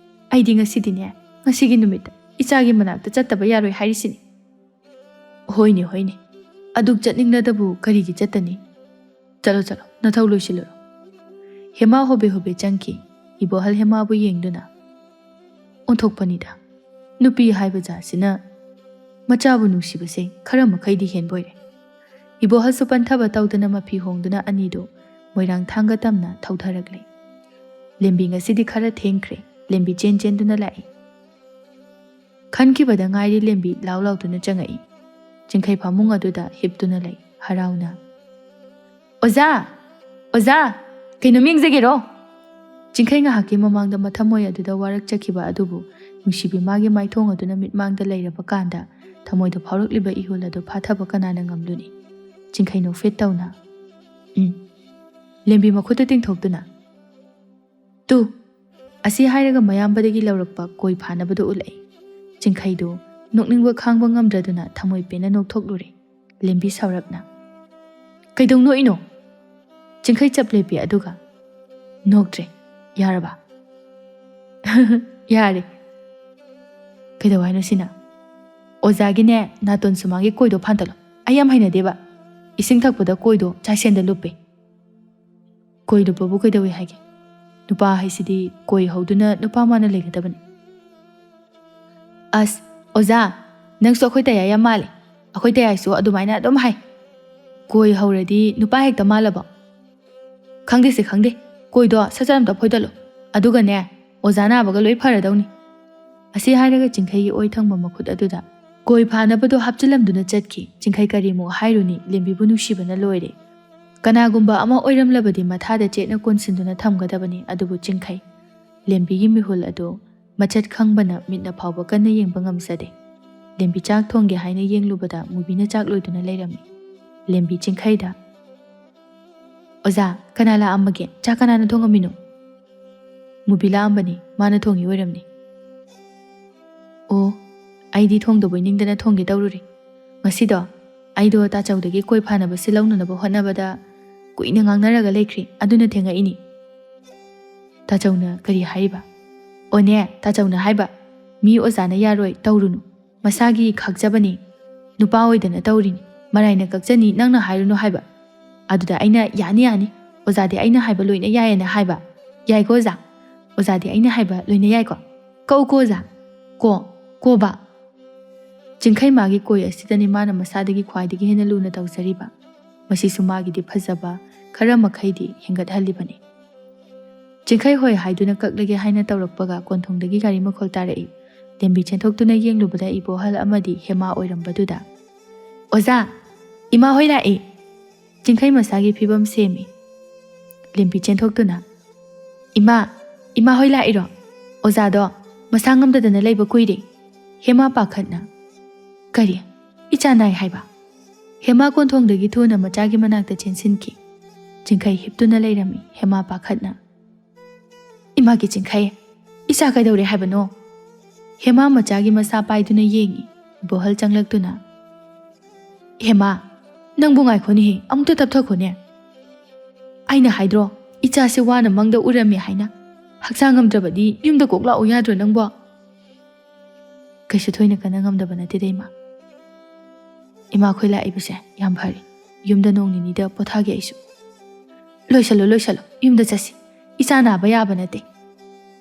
ꯑꯩꯗꯤ ꯉꯁꯤꯗꯤꯅꯦ, ꯉꯁꯤꯒꯤ ꯅꯨꯃꯤꯠꯇ ꯏꯆꯥꯒꯤ ꯃꯅꯥꯛꯇ ꯆꯠꯇꯕ ꯌꯥꯔꯣꯏ ꯍꯥꯏꯔꯤꯁꯤꯅꯤ꯫ ꯍꯣꯏꯅꯦ, ꯍꯣꯏꯅꯦ, ꯑꯗꯨꯛ ꯆꯠꯅꯤꯡꯂꯗꯕꯨ ꯀꯔꯤꯒꯤ ꯆꯠꯇꯅꯤ? ꯆꯠꯂꯣ, ꯆꯠꯂꯣ, ꯅꯊꯧ ꯂꯣꯏꯁꯤꯜꯂꯨꯔꯣ꯫ ꯍꯦꯃꯥ ꯍꯣꯕꯦ ꯍꯣꯕꯦ ꯆꯪꯈꯤ, ꯏꯕꯣꯍꯜ ꯍꯦꯃꯥꯕꯨ ꯌꯦꯡꯗꯨꯅ꯫ ꯑꯣꯟꯊꯣꯛꯄꯅꯤꯗ, ꯅꯨꯄꯤ ꯍꯥꯏꯕ ꯖꯥꯠꯁꯤꯅ ꯃꯆꯥꯕꯨ ꯅꯨꯡꯁꯤꯕꯁꯦ ꯈꯔ ꯃꯈꯩꯗꯤ ꯍꯦꯟꯕꯣꯏꯔꯦ꯫ ꯏꯕꯣꯍꯜꯁꯨ ꯄꯟꯊꯕ ꯇꯧꯗꯅ ꯃꯐꯤ ꯍꯣꯡꯗꯨꯅ ꯑꯅꯤꯗꯨ ꯃꯣꯏꯔꯥꯡ ꯊꯥꯡꯒ ꯇꯝꯅ ꯊꯧꯊꯔꯛꯂꯦ꯫ ꯂꯦꯝꯕꯤ ꯉꯁꯤꯗꯤ ꯈꯔ ꯊꯦꯡꯈ꯭ꯔꯦ, ꯂꯦꯝꯕꯤ ꯆꯦꯟ ꯆꯦꯟꯗꯨꯅ ꯂꯥꯛꯏ꯫ ꯈꯟꯈꯤꯕꯗ ꯉꯥꯏꯔꯤ ꯂꯦꯝꯕꯤ ꯂꯥꯎ ꯂꯥꯎꯗꯨꯅ ꯆꯪꯉꯛꯏ꯫ ꯆꯤꯡꯈꯩ ꯐꯃꯨꯡ ꯑꯗꯨꯗ ꯍꯤꯞꯇꯨꯅ ꯂꯩ, ꯍꯔꯥꯎꯅ꯫ "ꯑꯣꯖꯥ! ꯑꯣꯖꯥ! ꯀꯩꯅꯣꯝ ꯌꯦꯡꯖꯒꯦꯔꯣ?" ꯆꯤꯡꯈꯩ ꯉꯥꯏꯍꯥꯛꯀꯤ ꯃꯃꯥꯡꯗ ꯃꯊꯃꯣꯏ ꯑꯗꯨꯗ ꯋꯥꯔꯛꯆꯈꯤꯕ ꯑꯗꯨꯕꯨ ꯅꯨꯡꯁꯤꯕꯤ ꯃꯥꯒꯤ ꯃꯥꯏꯊꯣꯡ ꯑꯗꯨꯅ ꯃꯤꯠꯃꯥꯡꯗ ꯂꯩꯔꯕ ꯀꯥꯟꯗ ꯊꯃꯣꯏꯗ ꯐꯥꯎꯔꯛꯂꯤꯕ ꯏꯍꯨꯜ ꯑꯗꯨ ꯐꯥꯊꯕ ꯀꯅꯥꯅ ꯉꯝꯂꯨꯅꯤ? ꯆꯤꯡꯈꯩ ꯅꯣꯛꯐꯦꯠ ꯇꯧꯅ, "ꯎꯝ"꯫ ꯂꯦꯝꯕꯤ ꯃꯈꯨꯠꯇ ꯇꯤꯡꯊꯣꯛꯇꯨꯅ, "ꯇꯨ"꯫ ꯑꯁꯤ ꯍꯥꯏꯔꯒ ꯃꯌꯥꯝꯕꯗꯒꯤ ꯂꯧꯔꯛꯄ ꯀꯣꯏ ꯐꯥꯅꯕꯗꯨ ꯎꯠꯂꯛꯏ꯫ ꯆꯤꯡꯈꯩꯗꯨ ꯅꯣꯛꯅꯤꯡꯕ ꯈꯥꯡꯕ ꯉꯝꯗ꯭ꯔꯗꯨꯅ ꯊꯃꯣꯏ ꯄꯦꯟꯅ ꯅꯣꯛꯊꯣꯛꯂꯨꯔꯦ꯫ ꯂꯦꯝꯕꯤ ꯁꯥꯎꯔꯞꯅ, "ꯀꯩꯗꯧ ꯅꯣꯛꯏꯅꯣ?" ꯆꯤꯡꯈꯩ ꯆꯞ ꯂꯦꯞꯄꯤ, ꯑꯗꯨꯒ, "ꯅꯣꯛꯇ꯭ꯔꯦ꯫ ꯌꯥꯔꯕ?" "ꯌꯥꯔꯦ꯫ ꯀꯩꯗꯧ ꯍꯥꯏꯅꯣ ꯁꯤꯅ?" "ꯑꯣꯖꯥꯒꯤꯅꯦ, ꯅꯥꯇꯣꯟ ꯁꯨꯃꯥꯡꯒꯤ ꯀꯣꯏꯗꯣ ꯐꯥꯟꯗꯠꯂꯣ꯫ ꯑꯩ ꯌꯥꯝ ꯍꯩꯅꯗꯦꯕ꯫ ꯏꯁꯤꯡ ꯊꯛꯄꯗ ꯀꯣꯏꯗꯣ ꯆꯥꯏꯁꯦꯟꯗ ꯂꯨꯞꯄꯦ꯫ ꯀꯣꯏ ꯂꯨꯞꯄꯕꯨ ꯀꯩꯗꯧꯏ ꯍꯥꯏꯒꯦ? ꯅꯨꯄꯥ ꯍꯥꯏꯁꯤꯗꯤ ꯀꯣꯏ ꯍꯧꯗꯨꯅ ꯅꯨꯄꯥ ꯃꯥꯅ ꯂꯩꯒꯗꯕꯅꯤ꯫" "ꯑꯁ, ꯑꯣꯖꯥ, ꯅꯪꯁꯨ ꯑꯩꯈꯣꯏ ꯇꯌꯥꯏ ꯌꯥꯝ ꯃꯥꯜꯂꯦ꯫ ꯑꯩꯈꯣꯏ ꯇꯌꯥꯏꯁꯨ ꯑꯗꯨꯃꯥꯏꯅ ꯑꯗꯨꯝ ꯍꯥꯏ꯫ ꯀꯣꯏ ꯍꯧꯔꯗꯤ ꯅꯨꯄꯥ ꯍꯦꯛꯇ ꯃꯥꯜꯂꯕꯣ?" "ꯈꯪꯗꯦꯁꯦ, ꯈꯪꯗꯦ꯫ ꯀꯣꯏꯗꯣ ꯁꯠ ꯁꯠ ꯑꯝꯇ ꯐꯣꯏꯗꯠꯂꯣ꯫ ꯑꯗꯨꯒꯅꯦ, ꯑꯣꯖꯥ ꯅꯥꯕꯒ ꯂꯣꯏ ꯐꯔꯗꯧꯅꯤ꯫" ꯑꯁꯤ ꯍꯥꯏꯔꯒ ꯆꯤꯡꯈꯩꯒꯤ ꯑꯣꯏ ꯊꯪꯕ ꯃꯈꯨꯠ ꯑꯗꯨꯗ ꯀꯣꯏ ꯐꯥꯅꯕꯗꯣ ꯍꯥꯞꯆꯤꯜꯂꯝꯗꯨꯅ ꯆꯠꯈꯤ꯫ ꯆꯤꯡꯈꯩ ꯀꯔꯤꯃꯨꯛ ꯍꯥꯏꯔꯨꯅꯤ, ꯂꯦꯝꯕꯤꯕꯨ ꯅꯨꯡꯁꯤꯕꯅ ꯂꯣꯏꯔꯦ꯫ ꯀꯅꯥꯒꯨꯝꯕ ꯑꯃ ꯑꯣꯏꯔꯝꯂꯕꯗꯤ ꯃꯊꯥꯗ ꯆꯦꯠꯅ ꯀꯣꯟꯁꯤꯟꯗꯨꯅ ꯊꯝꯒꯗꯕꯅꯤ, ꯑꯗꯨꯕꯨ ꯆꯤꯡꯈꯩ꯫ ꯂꯦꯝꯕꯤꯒꯤ ꯃꯤꯍꯨꯜ ꯑꯗꯨ ꯃꯆꯠ ꯈꯪꯕꯅ ꯃꯤꯠꯅ ꯐꯥꯎꯕ ꯀꯟꯅ ꯌꯦꯡꯕ ꯉꯝꯖꯗꯦ꯫ ꯂꯦꯝꯕꯤ ꯆꯥꯛ ꯊꯣꯡꯒꯦ ꯍꯥꯏꯅ ꯌꯦꯡꯂꯨꯕꯗ ꯃꯨꯕꯤꯅ ꯆꯥꯛ ꯂꯣꯏꯗꯨꯅ ꯂꯩꯔꯝꯃꯤ꯫ ꯂꯦꯝꯕꯤ ꯆꯤꯡꯈꯩꯗ, "ꯑꯣꯖꯥ, ꯀꯅꯥ ꯂꯥꯛꯑꯝꯃꯒꯦ? ꯆꯥꯛ ꯀꯅꯥꯅ ꯊꯣꯡꯉꯝꯃꯤꯅꯣ?" "ꯃꯨꯕꯤ ꯂꯥꯛꯑꯝꯕꯅꯤ, ꯃꯥꯅ ꯊꯣꯡꯉꯤ ꯑꯣꯏꯔꯝꯅꯤ꯫" "ꯑꯣ, ꯑꯩꯗꯤ ꯊꯣꯡꯗꯕꯣꯏ ꯅꯤꯡꯗꯅ ꯊꯣꯡꯒꯦ ꯇꯧꯔꯨꯔꯦ꯫ ꯉꯁꯤꯗꯣ ꯑꯩꯗꯣ ꯇꯥꯆꯧꯗꯒꯤ ꯀꯣꯏ ꯐꯥꯅꯕꯁꯦ ꯂꯧꯅꯅꯕ ꯍꯣꯠꯅꯕꯗ ꯀꯨꯏꯅ ꯉꯥꯡꯅꯔꯒ ꯂꯩꯈ꯭ꯔꯦ, ꯑꯗꯨꯅ ꯊꯦꯡꯉꯛꯏꯅꯤ꯫" "ꯇꯥꯆꯧꯅ ꯀꯔꯤ ꯍꯥꯏꯔꯤꯕ?" "ꯑꯣꯅꯦ, ꯇꯥꯆꯧꯅ ꯍꯥꯏꯕ, "ꯃꯤ ꯑꯣꯖꯥꯅ ꯌꯥꯔꯣꯏ, ꯇꯧꯔꯨꯅꯨ꯫ ꯃꯁꯥꯒꯤ ꯈꯥꯛꯆꯕꯅꯤ꯫ ꯅꯨꯄꯥ ꯑꯣꯏꯗꯅ ꯇꯧꯔꯤꯅꯤ꯫ ꯃꯔꯥꯏꯅ ꯀꯛꯆꯅꯤ, ꯅꯪꯅ ꯍꯥꯏꯔꯨꯅꯨ ꯍꯥꯏꯕ꯫ ꯑꯗꯨꯗ ꯑꯩꯅ ꯌꯥꯅꯤ, ꯌꯥꯅꯤ꯫ ꯑꯣꯖꯥꯗꯤ ꯑꯩꯅ ꯍꯥꯏꯕ ꯂꯣꯏꯅ ꯌꯥꯏꯌꯦꯅ ꯍꯥꯏꯕ꯫ ꯌꯥꯏꯀꯣ ꯑꯣꯖꯥ? ꯑꯣꯖꯥꯗꯤ ꯑꯩꯅ ꯍꯥꯏꯕ ꯂꯣꯏꯅ ꯌꯥꯏꯀꯣ? ꯀꯧꯀꯣ ꯑꯣꯖꯥ꯫ ꯀꯣ, ꯀꯣꯕ꯫ ꯆꯤꯡꯈꯩ ꯃꯥꯒꯤ ꯀꯣꯏ ꯑꯁꯤꯗꯅꯤ ꯃꯥꯅ ꯃꯁꯥꯗꯒꯤ ꯈ꯭ꯋꯥꯏꯗꯒꯤ ꯍꯦꯟꯅ ꯂꯨꯅ ꯇꯧꯖꯔꯤꯕ꯫ ꯃꯁꯤꯁꯨ ꯃꯥꯒꯤꯗꯤ ꯐꯖꯕ ꯈꯔ ꯃꯈꯩꯗꯤ ꯍꯦꯟꯒꯠꯍꯜꯂꯤꯕꯅꯤ꯫ ꯆꯤꯡꯈꯩ ꯍꯣꯏ ꯍꯥꯏꯗꯨꯅ ꯀꯛꯂꯒꯦ ꯍꯥꯏꯅ ꯇꯧꯔꯛꯄꯒ ꯀꯣꯟꯊꯣꯡꯗꯒꯤ ꯒꯥꯔꯤ ꯃꯈꯣꯜ ꯇꯥꯔꯛꯏ꯫ ꯂꯦꯝꯕꯤ ꯆꯦꯟꯊꯣꯛꯇꯨꯅ ꯌꯦꯡꯂꯨꯕꯗ ꯏꯕꯣꯍꯜ ꯑꯃꯗꯤ ꯍꯦꯃꯥ ꯑꯣꯏꯔꯝꯕꯗꯨꯗ, "ꯑꯣꯖꯥ, ꯏꯃꯥ ꯍꯣꯏ ꯂꯥꯛꯏ!" ꯆꯤꯡꯈꯩ ꯃꯁꯥꯒꯤ ꯐꯤꯕꯝ ꯁꯦꯝꯃꯤ꯫ ꯂꯦꯝꯕꯤ ꯆꯦꯟꯊꯣꯛꯇꯨꯅ, "ꯏꯃꯥ, ꯏꯃꯥ ꯍꯣꯏ ꯂꯥꯛꯏꯔꯣ? ꯑꯣꯖꯥꯗꯣ ꯃꯁꯥ ꯉꯝꯗꯗꯅ ꯂꯩꯕ ꯀꯨꯏꯔꯦ꯫" ꯍꯦꯃꯥ ꯄꯥꯈꯠꯅ, "ꯀꯔꯤ? ꯏꯆꯥ ꯅꯥꯏ ꯍꯥꯏꯕ?" ꯍꯦꯃꯥ ꯀꯣꯟꯊꯣꯡꯗꯒꯤ ꯊꯨꯅ ꯃꯆꯥꯒꯤ ꯃꯅꯥꯛꯇ ꯆꯦꯟꯁꯤꯟꯈꯤ꯫ ꯆꯤꯡꯈꯩ ꯍꯤꯞꯇꯨꯅ ꯂꯩꯔꯝꯃꯤ꯫ ꯍꯦꯃꯥ ꯄꯥꯈꯠꯅ, "ꯏꯃꯥꯒꯤ ꯆꯤꯡꯈꯩ, ꯏꯆꯥ ꯀꯩꯗꯧꯔꯦ ꯍꯥꯏꯕꯅꯣ?" ꯍꯦꯃꯥ ꯃꯆꯥꯒꯤ ꯃꯁꯥ ꯄꯥꯏꯗꯨꯅ ꯌꯦꯡꯉꯤ꯫ ꯏꯕꯣꯍꯜ ꯆꯪꯂꯛꯇꯨꯅ, "ꯍꯦꯃꯥ, ꯅꯪꯕꯨ ꯉꯥꯏꯈꯣꯅꯦꯍꯦ, ꯑꯃꯨꯛꯇ ꯇꯞꯊꯈꯣꯅꯦ꯫ ꯑꯩꯅ ꯍꯥꯏꯗ꯭ꯔꯣ, ꯏꯆꯥꯁꯦ ꯋꯥꯅ ꯃꯪꯗ ꯎꯔꯝꯃꯦ ꯍꯥꯏꯅ꯫ ꯍꯛꯆꯥꯡ ꯉꯝꯗ꯭ꯔꯕꯗꯤ ꯌꯨꯝꯗ ꯀꯣꯛ ꯂꯥꯛꯎ ꯌꯥꯗ꯭ꯔꯣ ꯅꯪꯕꯣ?" "ꯀꯩꯁꯨ ꯊꯣꯏꯅ ꯀꯟꯅ ꯉꯝꯗꯕ ꯅꯠꯇꯦꯗ, ꯏꯃꯥ꯫ ꯏꯃꯥꯈꯣꯏ ꯂꯥꯛꯏꯕꯁꯦ ꯌꯥꯝ ꯐꯔꯦ꯫ ꯌꯨꯝꯗ ꯅꯣꯡ ꯅꯤꯅꯤꯗ ꯄꯣꯊꯥꯒꯦ ꯑꯩꯁꯨ꯫" "ꯂꯣꯏꯁꯜꯂꯣ, ꯂꯣꯏꯁꯜꯂꯣ, ꯌꯨꯝꯗ ꯆꯠꯁꯤ꯫ ꯏꯆꯥ ꯅꯥꯕ ꯌꯥꯕ ꯅꯠꯇꯦ꯫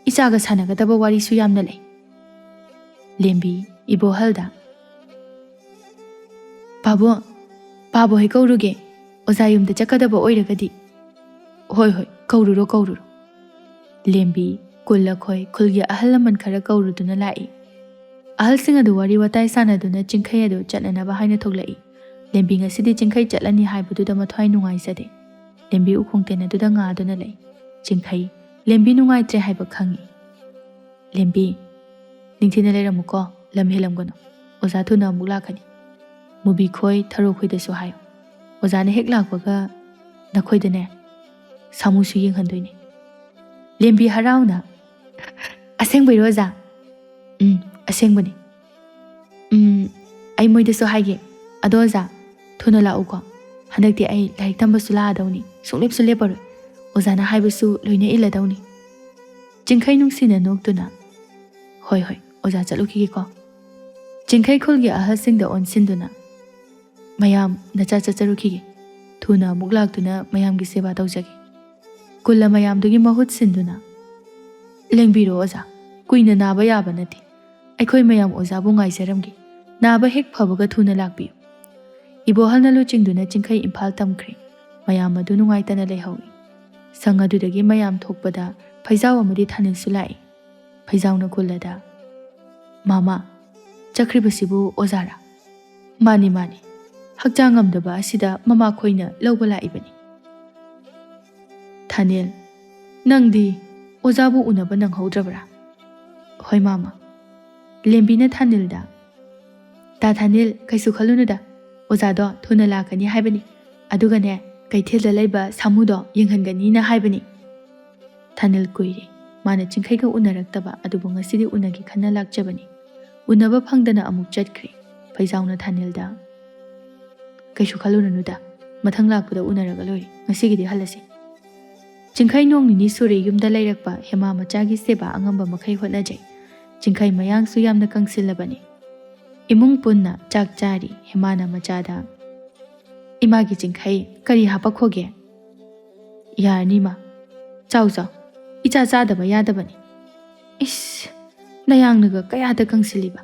ꯏꯆꯥꯒ ꯁꯥꯟꯅꯒꯗꯕ ꯋꯥꯔꯤꯁꯨ ꯌꯥꯝꯅ ꯂꯩ꯫" ꯂꯦꯝꯕꯤ, ꯏꯕꯣꯍꯜꯗ, "ꯄꯥꯕꯣ, ꯄꯥꯕꯣ ꯍꯣꯏ ꯀꯧꯔꯨꯒꯦ꯫ ꯑꯣꯖꯥ ꯌꯨꯝꯗ ꯆꯠꯀꯗꯕ ꯑꯣꯏꯔꯒꯗꯤ꯫" "ꯍꯣꯏ, ꯍꯣꯏ, ꯀꯧꯔꯨꯔꯣ, ꯀꯧꯔꯨꯔꯣ꯫" ꯂꯦꯝꯕꯤ, ꯀꯨꯜ ꯑꯈꯣꯏ, ꯈꯨꯜꯒꯤ ꯑꯍꯜ ꯂꯃꯟ ꯈꯔ ꯀꯧꯔꯨꯗꯨꯅ ꯂꯥꯛꯏ꯫ ꯑꯍꯜꯁꯤꯡ ꯑꯗꯨ ꯋꯥꯔꯤ ꯋꯥꯇꯥꯏ ꯁꯥꯟꯅꯗꯨꯅ ꯆꯤꯡꯈꯩ ꯑꯗꯨ ꯆꯠꯅꯅꯕ ꯍꯥꯏꯅ ꯊꯣꯛꯂꯛꯏ꯫ ꯂꯦꯝꯕꯤ ꯉꯁꯤꯗꯤ ꯆꯤꯡꯈꯩ ꯆꯠꯂꯅꯤ ꯍꯥꯏꯕꯗꯨꯗ ꯃꯊ꯭ꯋꯥꯏ ꯅꯨꯡꯉꯥꯏꯖꯗꯦ꯫ ꯂꯦꯝꯕꯤ ꯎꯈꯣꯡ ꯇꯦꯟ ꯑꯗꯨꯗ ꯉꯥꯗꯨꯅ ꯂꯩ꯫ ꯆꯤꯡꯈꯩ, ꯂꯦꯝꯕꯤ ꯅꯨꯡꯉꯥꯏꯇ꯭ꯔꯦ ꯍꯥꯏꯕ ꯈꯪꯏ꯫ "ꯂꯦꯝꯕꯤ, ꯅꯤꯡꯊꯤꯅ ꯂꯩꯔꯝꯃꯨꯀꯣ, ꯂꯝ ꯍꯦꯜꯂꯝꯒꯅꯨ꯫ ꯑꯣꯖꯥ ꯊꯨꯅ ꯑꯃꯨꯛ ꯂꯥꯛꯀꯅꯤ꯫ ꯃꯨꯕꯤ ꯈꯣꯏ, ꯊꯔꯣ ꯈꯣꯏꯗꯁꯨ ꯍꯥꯏꯌꯨ꯫ ꯑꯣꯖꯥꯅ ꯍꯦꯛ ꯂꯥꯛꯄꯒ ꯅꯈꯣꯏꯗꯅꯦ, ꯁꯥꯃꯨꯁꯨ ꯌꯦꯡꯍꯟꯗꯣꯏꯅꯦ꯫" ꯂꯦꯝꯕꯤ ꯍꯔꯥꯎꯅ, "ꯑꯁꯦꯡꯕꯩꯔꯣ ꯑꯣꯖꯥ?" "ꯎꯝ, ꯑꯁꯦꯡꯕꯅꯤ꯫ ꯎꯝ, ꯑꯩ ꯃꯣꯏꯗꯁꯨ ꯍꯥꯏꯒꯦ꯫ ꯑꯗꯣ ꯑꯣꯖꯥ, ꯊꯨꯅ ꯂꯥꯛꯎꯀꯣ꯫ ꯍꯟꯗꯛꯇꯤ ꯑꯩ ꯂꯥꯏꯔꯤꯛ ꯇꯝꯕꯁꯨ ꯂꯥꯛꯑꯗꯧꯅꯤ꯫ ꯁꯨꯡꯂꯦꯞꯁꯨ ꯂꯦꯞꯄꯔꯣꯏ꯫ ꯑꯣꯖꯥꯅ ꯍꯥꯏꯕꯁꯨ ꯂꯣꯏꯅ ꯏꯜꯂꯗꯧꯅꯤ꯫" ꯆꯤꯡꯈꯩ ꯅꯨꯡꯁꯤꯅ ꯅꯣꯛꯇꯨꯅ, "ꯍꯣꯏ, ꯍꯣꯏ, ꯑꯣꯖꯥ ꯆꯠꯂꯨꯈꯤꯒꯦꯀꯣ꯫ ꯆꯤꯡꯈꯩ ꯈꯨꯜꯒꯤ ꯑꯍꯜꯁꯤꯡꯗ ꯑꯣꯟꯁꯤꯟꯗꯨꯅ, "ꯃꯌꯥꯝ, ꯅꯆꯥ ꯆꯠꯆꯔꯨꯈꯤꯒꯦ꯫ ꯊꯨꯅ ꯑꯃꯨꯛ ꯂꯥꯛꯇꯨꯅ ꯃꯌꯥꯝꯒꯤ ꯁꯦꯕꯥ ꯇꯧꯖꯒꯦ꯫ ꯀꯨꯜꯂ ꯃꯌꯥꯝꯗꯨꯒꯤ ꯃꯍꯨꯠ ꯁꯤꯟꯗꯨꯅ, ꯂꯦꯡꯕꯤꯔꯣ ꯑꯣꯖꯥ, ꯀꯨꯏꯅ ꯅꯥꯕ ꯌꯥꯕ ꯅꯠꯇꯦ꯫ ꯑꯩꯈꯣꯏ ꯃꯌꯥꯝ ꯑꯣꯖꯥꯕꯨ ꯉꯥꯏꯖꯔꯝꯒꯦ꯫ ꯅꯥꯕ ꯍꯦꯛ ꯐꯕꯒ ꯊꯨꯅ ꯂꯥꯛꯄꯤꯌꯨ꯫" ꯏꯕꯣꯍꯜꯅ ꯂꯨꯆꯤꯡꯗꯨꯅ ꯆꯤꯡꯈꯩ ꯏꯝꯐꯥꯜ ꯇꯝꯈ꯭ꯔꯦ꯫ ꯃꯌꯥꯝ ꯑꯗꯨ ꯅꯨꯡꯉꯥꯏꯇꯅ ꯂꯩꯍꯧꯏ꯫ ꯁꯪ ꯑꯗꯨꯗꯒꯤ ꯃꯌꯥꯝ ꯊꯣꯛꯄꯗ ꯐꯩꯖꯥꯎ ꯑꯃꯗꯤ ꯊꯥꯅꯤꯜꯁꯨ ꯂꯥꯛꯏ꯫ ꯐꯩꯖꯥꯎꯅ ꯀꯨꯜꯂꯗ, "ꯃꯥꯃ, ꯆꯠꯈ꯭ꯔꯤꯕꯁꯤꯕꯨ ꯑꯣꯖꯥꯔꯥ?" "ꯃꯥꯅꯤ, ꯃꯥꯅꯤ꯫ ꯍꯛꯆꯥꯡ ꯉꯝꯗꯕ ꯑꯁꯤꯗ ꯃꯃꯥꯈꯣꯏꯅ ꯂꯧꯕ ꯂꯥꯛꯏꯕꯅꯤ꯫" ꯊꯥꯅꯤꯜ, "ꯅꯪꯗꯤ ꯑꯣꯖꯥꯕꯨ ꯎꯅꯕ ꯅꯪꯍꯧꯗ꯭ꯔꯕ꯭ꯔꯥ?" "ꯍꯣꯏ, ꯃꯥꯃ꯫" ꯂꯦꯝꯕꯤꯅ ꯊꯥꯅꯤꯜꯗ, "ꯇꯥ ꯊꯥꯅꯤꯜ, ꯀꯩꯁꯨ ꯈꯜꯂꯨꯅꯨꯗ꯫ ꯑꯣꯖꯥꯗꯣ ꯊꯨꯅ ꯂꯥꯛꯀꯅꯤ ꯍꯥꯏꯕꯅꯤ꯫ ꯑꯗꯨꯒꯅꯦ, ꯀꯩꯊꯦꯜꯗ ꯂꯩꯕ ꯁꯥꯃꯨꯗꯣ ꯌꯦꯡꯍꯟꯒꯅꯤꯅ ꯍꯥꯏꯕꯅꯤ꯫" ꯊꯥꯅꯤꯜ ꯀꯨꯏꯔꯦ ꯃꯥꯅ ꯆꯤꯡꯈꯩꯒ ꯎꯅꯔꯛꯇꯕ, ꯑꯗꯨꯕꯨ ꯉꯁꯤꯗꯤ ꯎꯅꯒꯦ ꯈꯟꯅ ꯂꯥꯛꯆꯕꯅꯤ꯫ ꯎꯅꯕ ꯐꯪꯗꯅ ꯑꯃꯨꯛ ꯆꯠꯈ꯭ꯔꯦ꯫ ꯐꯩꯖꯥꯎꯅ ꯊꯥꯅꯤꯜꯗ, "ꯀꯩꯁꯨ ꯈꯜꯂꯨꯔꯅꯨꯗ, ꯃꯊꯪ ꯂꯥꯛꯄꯗ ꯎꯅꯔꯒ ꯂꯣꯏꯔꯦ꯫ ꯉꯁꯤꯒꯤꯗꯤ ꯍꯜꯂꯁꯤ꯫" ꯆꯤꯡꯈꯩ ꯅꯣꯡ ꯅꯤꯅꯤ ꯁꯨꯔꯦ ꯌꯨꯝꯗ ꯂꯩꯔꯛꯄ꯫ ꯍꯦꯃꯥ ꯃꯆꯥꯒꯤ ꯁꯦꯕꯥ ꯑꯉꯝꯕ ꯃꯈꯩ ꯍꯣꯠꯅꯖꯩ꯫ ꯆꯤꯡꯈꯩ ꯃꯌꯥꯡꯁꯨ ꯌꯥꯝꯅ ꯀꯪꯁꯤꯜꯂꯕꯅꯤ꯫ ꯏꯃꯨꯡ ꯄꯨꯟꯅ ꯆꯥꯛ ꯆꯥꯔꯤ꯫ ꯍꯦꯃꯥꯅ ꯃꯆꯥꯗ, "ꯏꯃꯥꯒꯤ ꯆꯤꯡꯈꯩ, ꯀꯔꯤ ꯍꯥꯄꯛꯈꯣꯒꯦ?" "ꯌꯥꯔꯅꯤ, ꯏꯃꯥ꯫ ꯆꯥꯎ, ꯆꯥꯎ꯫ ꯏꯆꯥ ꯆꯥꯗꯕ ꯌꯥꯗꯕꯅꯤ꯫" "ꯏꯁ, ꯅꯌꯥꯡꯅꯒ ꯀꯌꯥꯗ ꯀꯪꯁꯤꯜꯂꯤꯕ?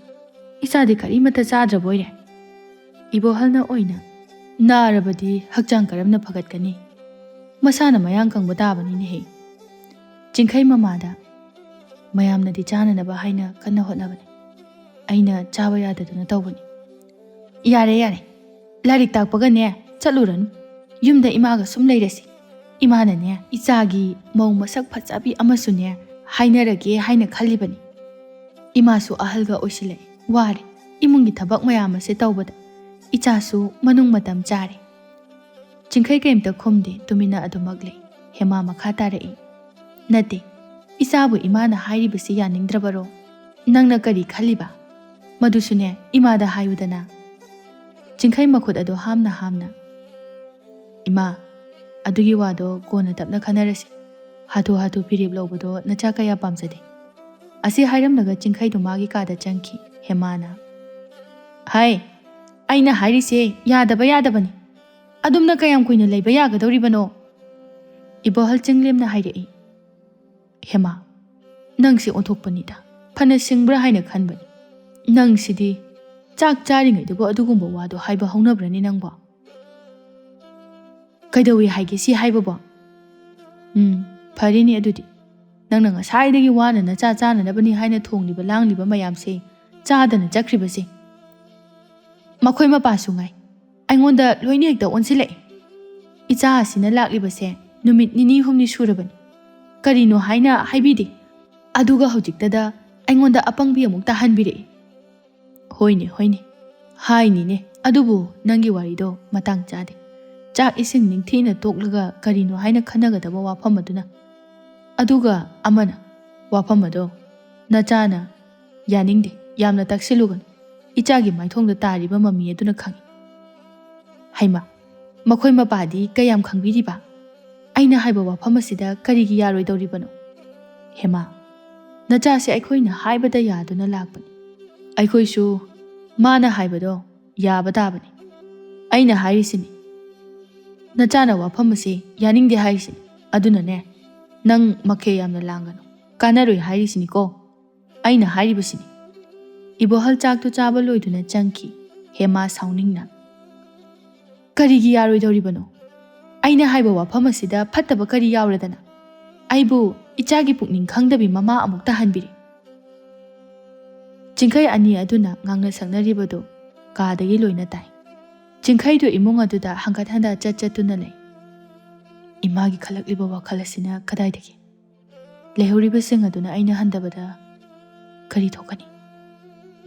ꯏꯆꯥꯗꯤ ꯀꯔꯤꯃꯠꯇ ꯆꯥꯗ꯭ꯔꯕꯣꯏꯔꯦ?" ꯏꯕꯣꯍꯜꯅ ꯑꯣꯏꯅ, "ꯅꯥꯔꯕꯗꯤ ꯍꯛꯆꯥꯡ ꯀꯔꯝꯅ ꯐꯒꯠꯀꯅꯤ? ꯃꯁꯥꯅ ꯃꯌꯥꯡ ꯀꯪꯕ ꯇꯥꯕꯅꯤꯅꯦꯍꯦ꯫" ꯆꯤꯡꯈꯩ ꯃꯃꯥꯗ, "ꯃꯌꯥꯝꯅꯗꯤ ꯆꯥꯅꯅꯕ ꯍꯥꯏꯅ ꯀꯟꯅ ꯍꯣꯠꯅꯕꯅꯤ꯫ ꯑꯩꯅ ꯆꯥꯕ ꯌꯥꯗꯗꯅ ꯇꯧꯕꯅꯤ꯫" "ꯌꯥꯔꯦ, ꯌꯥꯔꯦ꯫ ꯂꯥꯏꯔꯤꯛ ꯇꯥꯛꯄꯒꯅꯦ ꯆꯠꯂꯨꯔꯅꯨ꯫ ꯌꯨꯝꯗ ꯏꯃꯥꯒ ꯁꯨꯝ ꯂꯩꯔꯁꯤ꯫ ꯏꯃꯥꯅꯅꯦ ꯏꯆꯥꯒꯤ ꯃꯧ ꯃꯁꯛ ꯐꯖꯕꯤ ꯑꯃꯁꯨꯅꯦ ꯍꯥꯏꯅꯔꯒꯦ ꯍꯥꯏꯅ ꯈꯜꯂꯤꯕꯅꯤ꯫ ꯏꯃꯥꯁꯨ ꯑꯍꯜꯒ ꯑꯣꯏꯁꯤꯜꯂꯛꯑꯦ, ꯋꯥꯔꯦ꯫ ꯏꯃꯨꯡꯒꯤ ꯊꯕꯛ ꯃꯌꯥꯝ ꯑꯁꯦ ꯇꯧꯕꯗ ꯏꯆꯥꯁꯨ ꯃꯅꯨꯡ ꯃꯇꯝ ꯆꯥꯔꯦ꯫" ꯆꯤꯡꯈꯩ ꯀꯩꯝꯇ ꯈꯨꯝꯗꯦ, ꯇꯨꯃꯤꯟꯅ ꯑꯗꯨꯃꯛ ꯂꯩ꯫ ꯍꯦꯃꯥ ꯃꯈꯥ ꯇꯥꯔꯛꯏ, "ꯅꯠꯇꯦ, ꯏꯆꯥꯕꯨ ꯏꯃꯥꯅ ꯍꯥꯏꯔꯤꯕꯁꯤ ꯌꯥꯅꯤꯡꯗ꯭ꯔꯕꯔꯣ? ꯅꯪꯅ ꯀꯔꯤ ꯈꯜꯂꯤꯕ? ꯃꯗꯨꯁꯨꯅꯦ, ꯏꯃꯥꯗ ꯍꯥꯏꯌꯨꯗꯅ꯫" ꯆꯤꯡꯈꯩ ꯃꯈꯨꯠ ꯑꯗꯨ ꯍꯥꯝꯅ ꯍꯥꯝꯅ, "ꯏꯃꯥ, ꯑꯗꯨꯒꯤ ꯋꯥꯗꯣ ꯀꯣꯟꯅ ꯇꯞꯅ ꯈꯟꯅꯔꯁꯤ꯫ ꯍꯥꯊꯨ ꯍꯥꯊꯨ ꯐꯤꯔꯦꯞ ꯂꯧꯕꯗꯣ ꯅꯆꯥ ꯀꯌꯥ ꯄꯥꯝꯖꯗꯦ꯫ ꯑꯁꯤ ꯍꯥꯏꯔꯝꯂꯒ ꯆꯤꯡꯈꯩꯗꯨ ꯃꯥꯒꯤ ꯀꯥꯗ ꯆꯪꯈꯤ꯫ ꯍꯦꯃꯥꯅ, "ꯍꯥꯏ, ꯑꯩꯅ ꯍꯥꯏꯔꯤꯁꯦ ꯌꯥꯗꯕ ꯌꯥꯗꯕꯅꯤ꯫ ꯑꯗꯨꯝꯅ ꯀꯌꯥꯝ ꯀꯨꯏꯅ ꯂꯩꯕ ꯌꯥꯒꯗꯧꯔꯤꯕꯅꯣ?" ꯏꯕꯣꯍꯜ ꯆꯤꯡꯂꯦꯝꯅ ꯍꯥꯏꯔꯛꯏ꯫ "ꯍꯦꯃꯥ, ꯅꯪꯁꯦ ꯑꯣꯟꯊꯣꯛꯄꯅꯤꯗ꯫ ꯐꯅ ꯁꯤꯡꯕ꯭ꯔꯥ ꯍꯥꯏꯅ ꯈꯟꯕꯅꯤ꯫ ꯅꯪꯁꯤꯗꯤ ꯆꯥꯛ ꯆꯥꯔꯤꯉꯩꯗꯕꯨ ꯑꯗꯨꯒꯨꯝꯕ ꯋꯥꯗꯣ ꯍꯥꯏꯕ ꯍꯧꯅꯕ꯭ꯔꯅꯤ ꯅꯪꯕꯣ?" "ꯀꯩꯗꯧꯏ ꯍꯥꯏꯒꯦ ꯁꯤ ꯍꯥꯏꯕꯕꯣ?" "ꯎꯝ, ꯐꯔꯦꯅꯦ ꯑꯗꯨꯗꯤ꯫ ꯅꯪꯅ ꯉꯁꯥꯏꯗꯒꯤ ꯋꯥꯅ ꯅꯆꯥ ꯆꯥꯅꯅꯕꯅꯤ ꯍꯥꯏꯅ ꯊꯣꯡꯂꯤꯕ ꯂꯥꯡꯂꯤꯕ ꯃꯌꯥꯝꯁꯦ ꯆꯥꯗꯅ ꯆꯠꯈ꯭ꯔꯤꯕꯁꯦ꯫ ꯃꯈꯣꯏ ꯃꯄꯥꯁꯨ ꯉꯥꯏ꯫ ꯑꯩꯉꯣꯟꯗ ꯂꯣꯏꯅ ꯍꯦꯛꯇ ꯑꯣꯟꯁꯤꯜꯂꯛꯏ꯫ ꯏꯆꯥ ꯑꯁꯤꯅ ꯂꯥꯛꯂꯤꯕꯁꯦ ꯅꯨꯃꯤꯠ ꯅꯤꯅꯤ ꯍꯨꯝꯅꯤ ꯁꯨꯔꯕꯅꯤ꯫ ꯀꯔꯤꯅꯣ ꯍꯥꯏꯅ ꯍꯥꯏꯕꯤꯗꯦ꯫ ꯑꯗꯨꯒ ꯍꯧꯖꯤꯛꯇꯗ ꯑꯩꯉꯣꯟꯗ ꯑꯄꯪꯕꯤ ꯑꯃꯨꯛ ꯇꯥꯍꯟꯕꯤꯔꯛꯏ꯫" "ꯍꯣꯏꯅꯦ, ꯍꯣꯏꯅꯦ꯫ ꯍꯥꯏꯅꯤꯅꯦ꯫ ꯑꯗꯨꯕꯨ ꯅꯪꯒꯤ ꯋꯥꯔꯤꯗꯣ ꯃꯇꯥꯡ ꯆꯥꯗꯦ꯫ ꯆꯥꯛ ꯏꯁꯤꯡ ꯅꯤꯡꯊꯤꯅ ꯇꯣꯛꯂꯒ ꯀꯔꯤꯅꯣ ꯍꯥꯏꯅ ꯈꯟꯅꯒꯗꯕ ꯋꯥꯐꯝ ꯑꯗꯨꯅ꯫ ꯑꯗꯨꯒ ꯑꯃꯅ, ꯋꯥꯐꯝ ꯑꯗꯣ ꯅꯆꯥꯅ ꯌꯥꯅꯤꯡꯗꯦ꯫ ꯌꯥꯝꯅ ꯇꯛꯁꯤꯜꯂꯨꯒꯅꯨ꯫ ꯏꯆꯥꯒꯤ ꯃꯥꯏꯊꯣꯡꯗ ꯇꯥꯔꯤꯕ ꯃꯃꯤ ꯑꯗꯨꯅ ꯈꯪꯏ꯫" "ꯍꯩꯃꯥ, ꯃꯈꯣꯏ ꯃꯄꯥꯗꯤ ꯀꯌꯥꯝ ꯈꯪꯕꯤꯔꯤꯕ? ꯑꯩꯅ ꯍꯥꯏꯕ ꯋꯥꯐꯝ ꯑꯁꯤꯗ ꯀꯔꯤꯒꯤ ꯌꯥꯔꯣꯏꯗꯧꯔꯤꯕꯅꯣ?" "ꯍꯦꯃꯥ, ꯅꯆꯥꯁꯦ ꯑꯩꯈꯣꯏꯅ ꯍꯥꯏꯕꯗ ꯌꯥꯗꯨꯅ ꯂꯥꯛꯄꯅꯤ꯫ ꯑꯩꯈꯣꯏꯁꯨ ꯃꯥꯅ ꯍꯥꯏꯕꯗꯣ ꯌꯥꯕ ꯇꯥꯕꯅꯤ꯫ ꯑꯩꯅ ꯍꯥꯏꯔꯤꯁꯤꯅꯤ, ꯅꯆꯥꯅ ꯋꯥꯐꯝ ꯑꯁꯦ ꯌꯥꯅꯤꯡꯗꯦ ꯍꯥꯏꯔꯤꯁꯤꯅꯤ꯫ ꯑꯗꯨꯅꯅꯦ, ꯅꯪ ꯃꯈꯦ ꯌꯥꯝꯅ ꯂꯥꯡꯒꯅꯨ꯫ ꯀꯥꯟꯅꯔꯣꯏ ꯍꯥꯏꯔꯤꯁꯤꯅꯤꯀꯣ꯫ ꯑꯩꯅ ꯍꯥꯏꯔꯤꯕꯁꯤꯅꯤ꯫" ꯏꯕꯣꯍꯜ ꯆꯥꯛꯇꯨ ꯆꯥꯕ ꯂꯣꯏꯗꯨꯅ ꯆꯪꯈꯤ꯫ ꯍꯦꯃꯥ ꯁꯥꯎꯅꯤꯡꯅ, "ꯀꯔꯤꯒꯤ ꯌꯥꯔꯣꯏꯗꯧꯔꯤꯕꯅꯣ? ꯑꯩꯅ ꯍꯥꯏꯕ ꯋꯥꯐꯝ ꯑꯁꯤꯗ ꯐꯠꯇꯕ ꯀꯔꯤ ꯌꯥꯎꯔꯗꯅ? ꯑꯩꯕꯨ ꯏꯆꯥꯒꯤ ꯄꯨꯛꯅꯤꯡ ꯈꯪꯗꯕꯤ ꯃꯃꯥ ꯑꯃꯨꯛ ꯇꯥꯍꯟꯕꯤꯔꯦ꯫" ꯆꯤꯡꯈꯩ ꯑꯅꯤ ꯑꯗꯨꯅ ꯉꯥꯡꯅ ꯁꯛꯅꯔꯤꯕꯗꯨ ꯀꯥꯗꯒꯤ ꯂꯣꯏꯅ ꯇꯥꯏ꯫ ꯆꯤꯡꯈꯩꯗꯨ ꯏꯃꯨꯡ ꯑꯗꯨꯗ ꯍꯪꯒꯠ ꯍꯟꯗ ꯆꯠ ꯆꯠꯇꯨꯅ ꯂꯩ꯫ "ꯏꯃꯥꯒꯤ ꯈꯜꯂꯛꯂꯤꯕ ꯋꯥꯈꯜ ꯑꯁꯤꯅ ꯀꯗꯥꯏꯗꯒꯤ? ꯂꯩꯍꯧꯔꯤꯕꯁꯤꯡ ꯑꯗꯨꯅ ꯑꯩꯅ ꯍꯟꯗꯕꯗ ꯀꯔꯤ ꯊꯣꯛꯀꯅꯤ?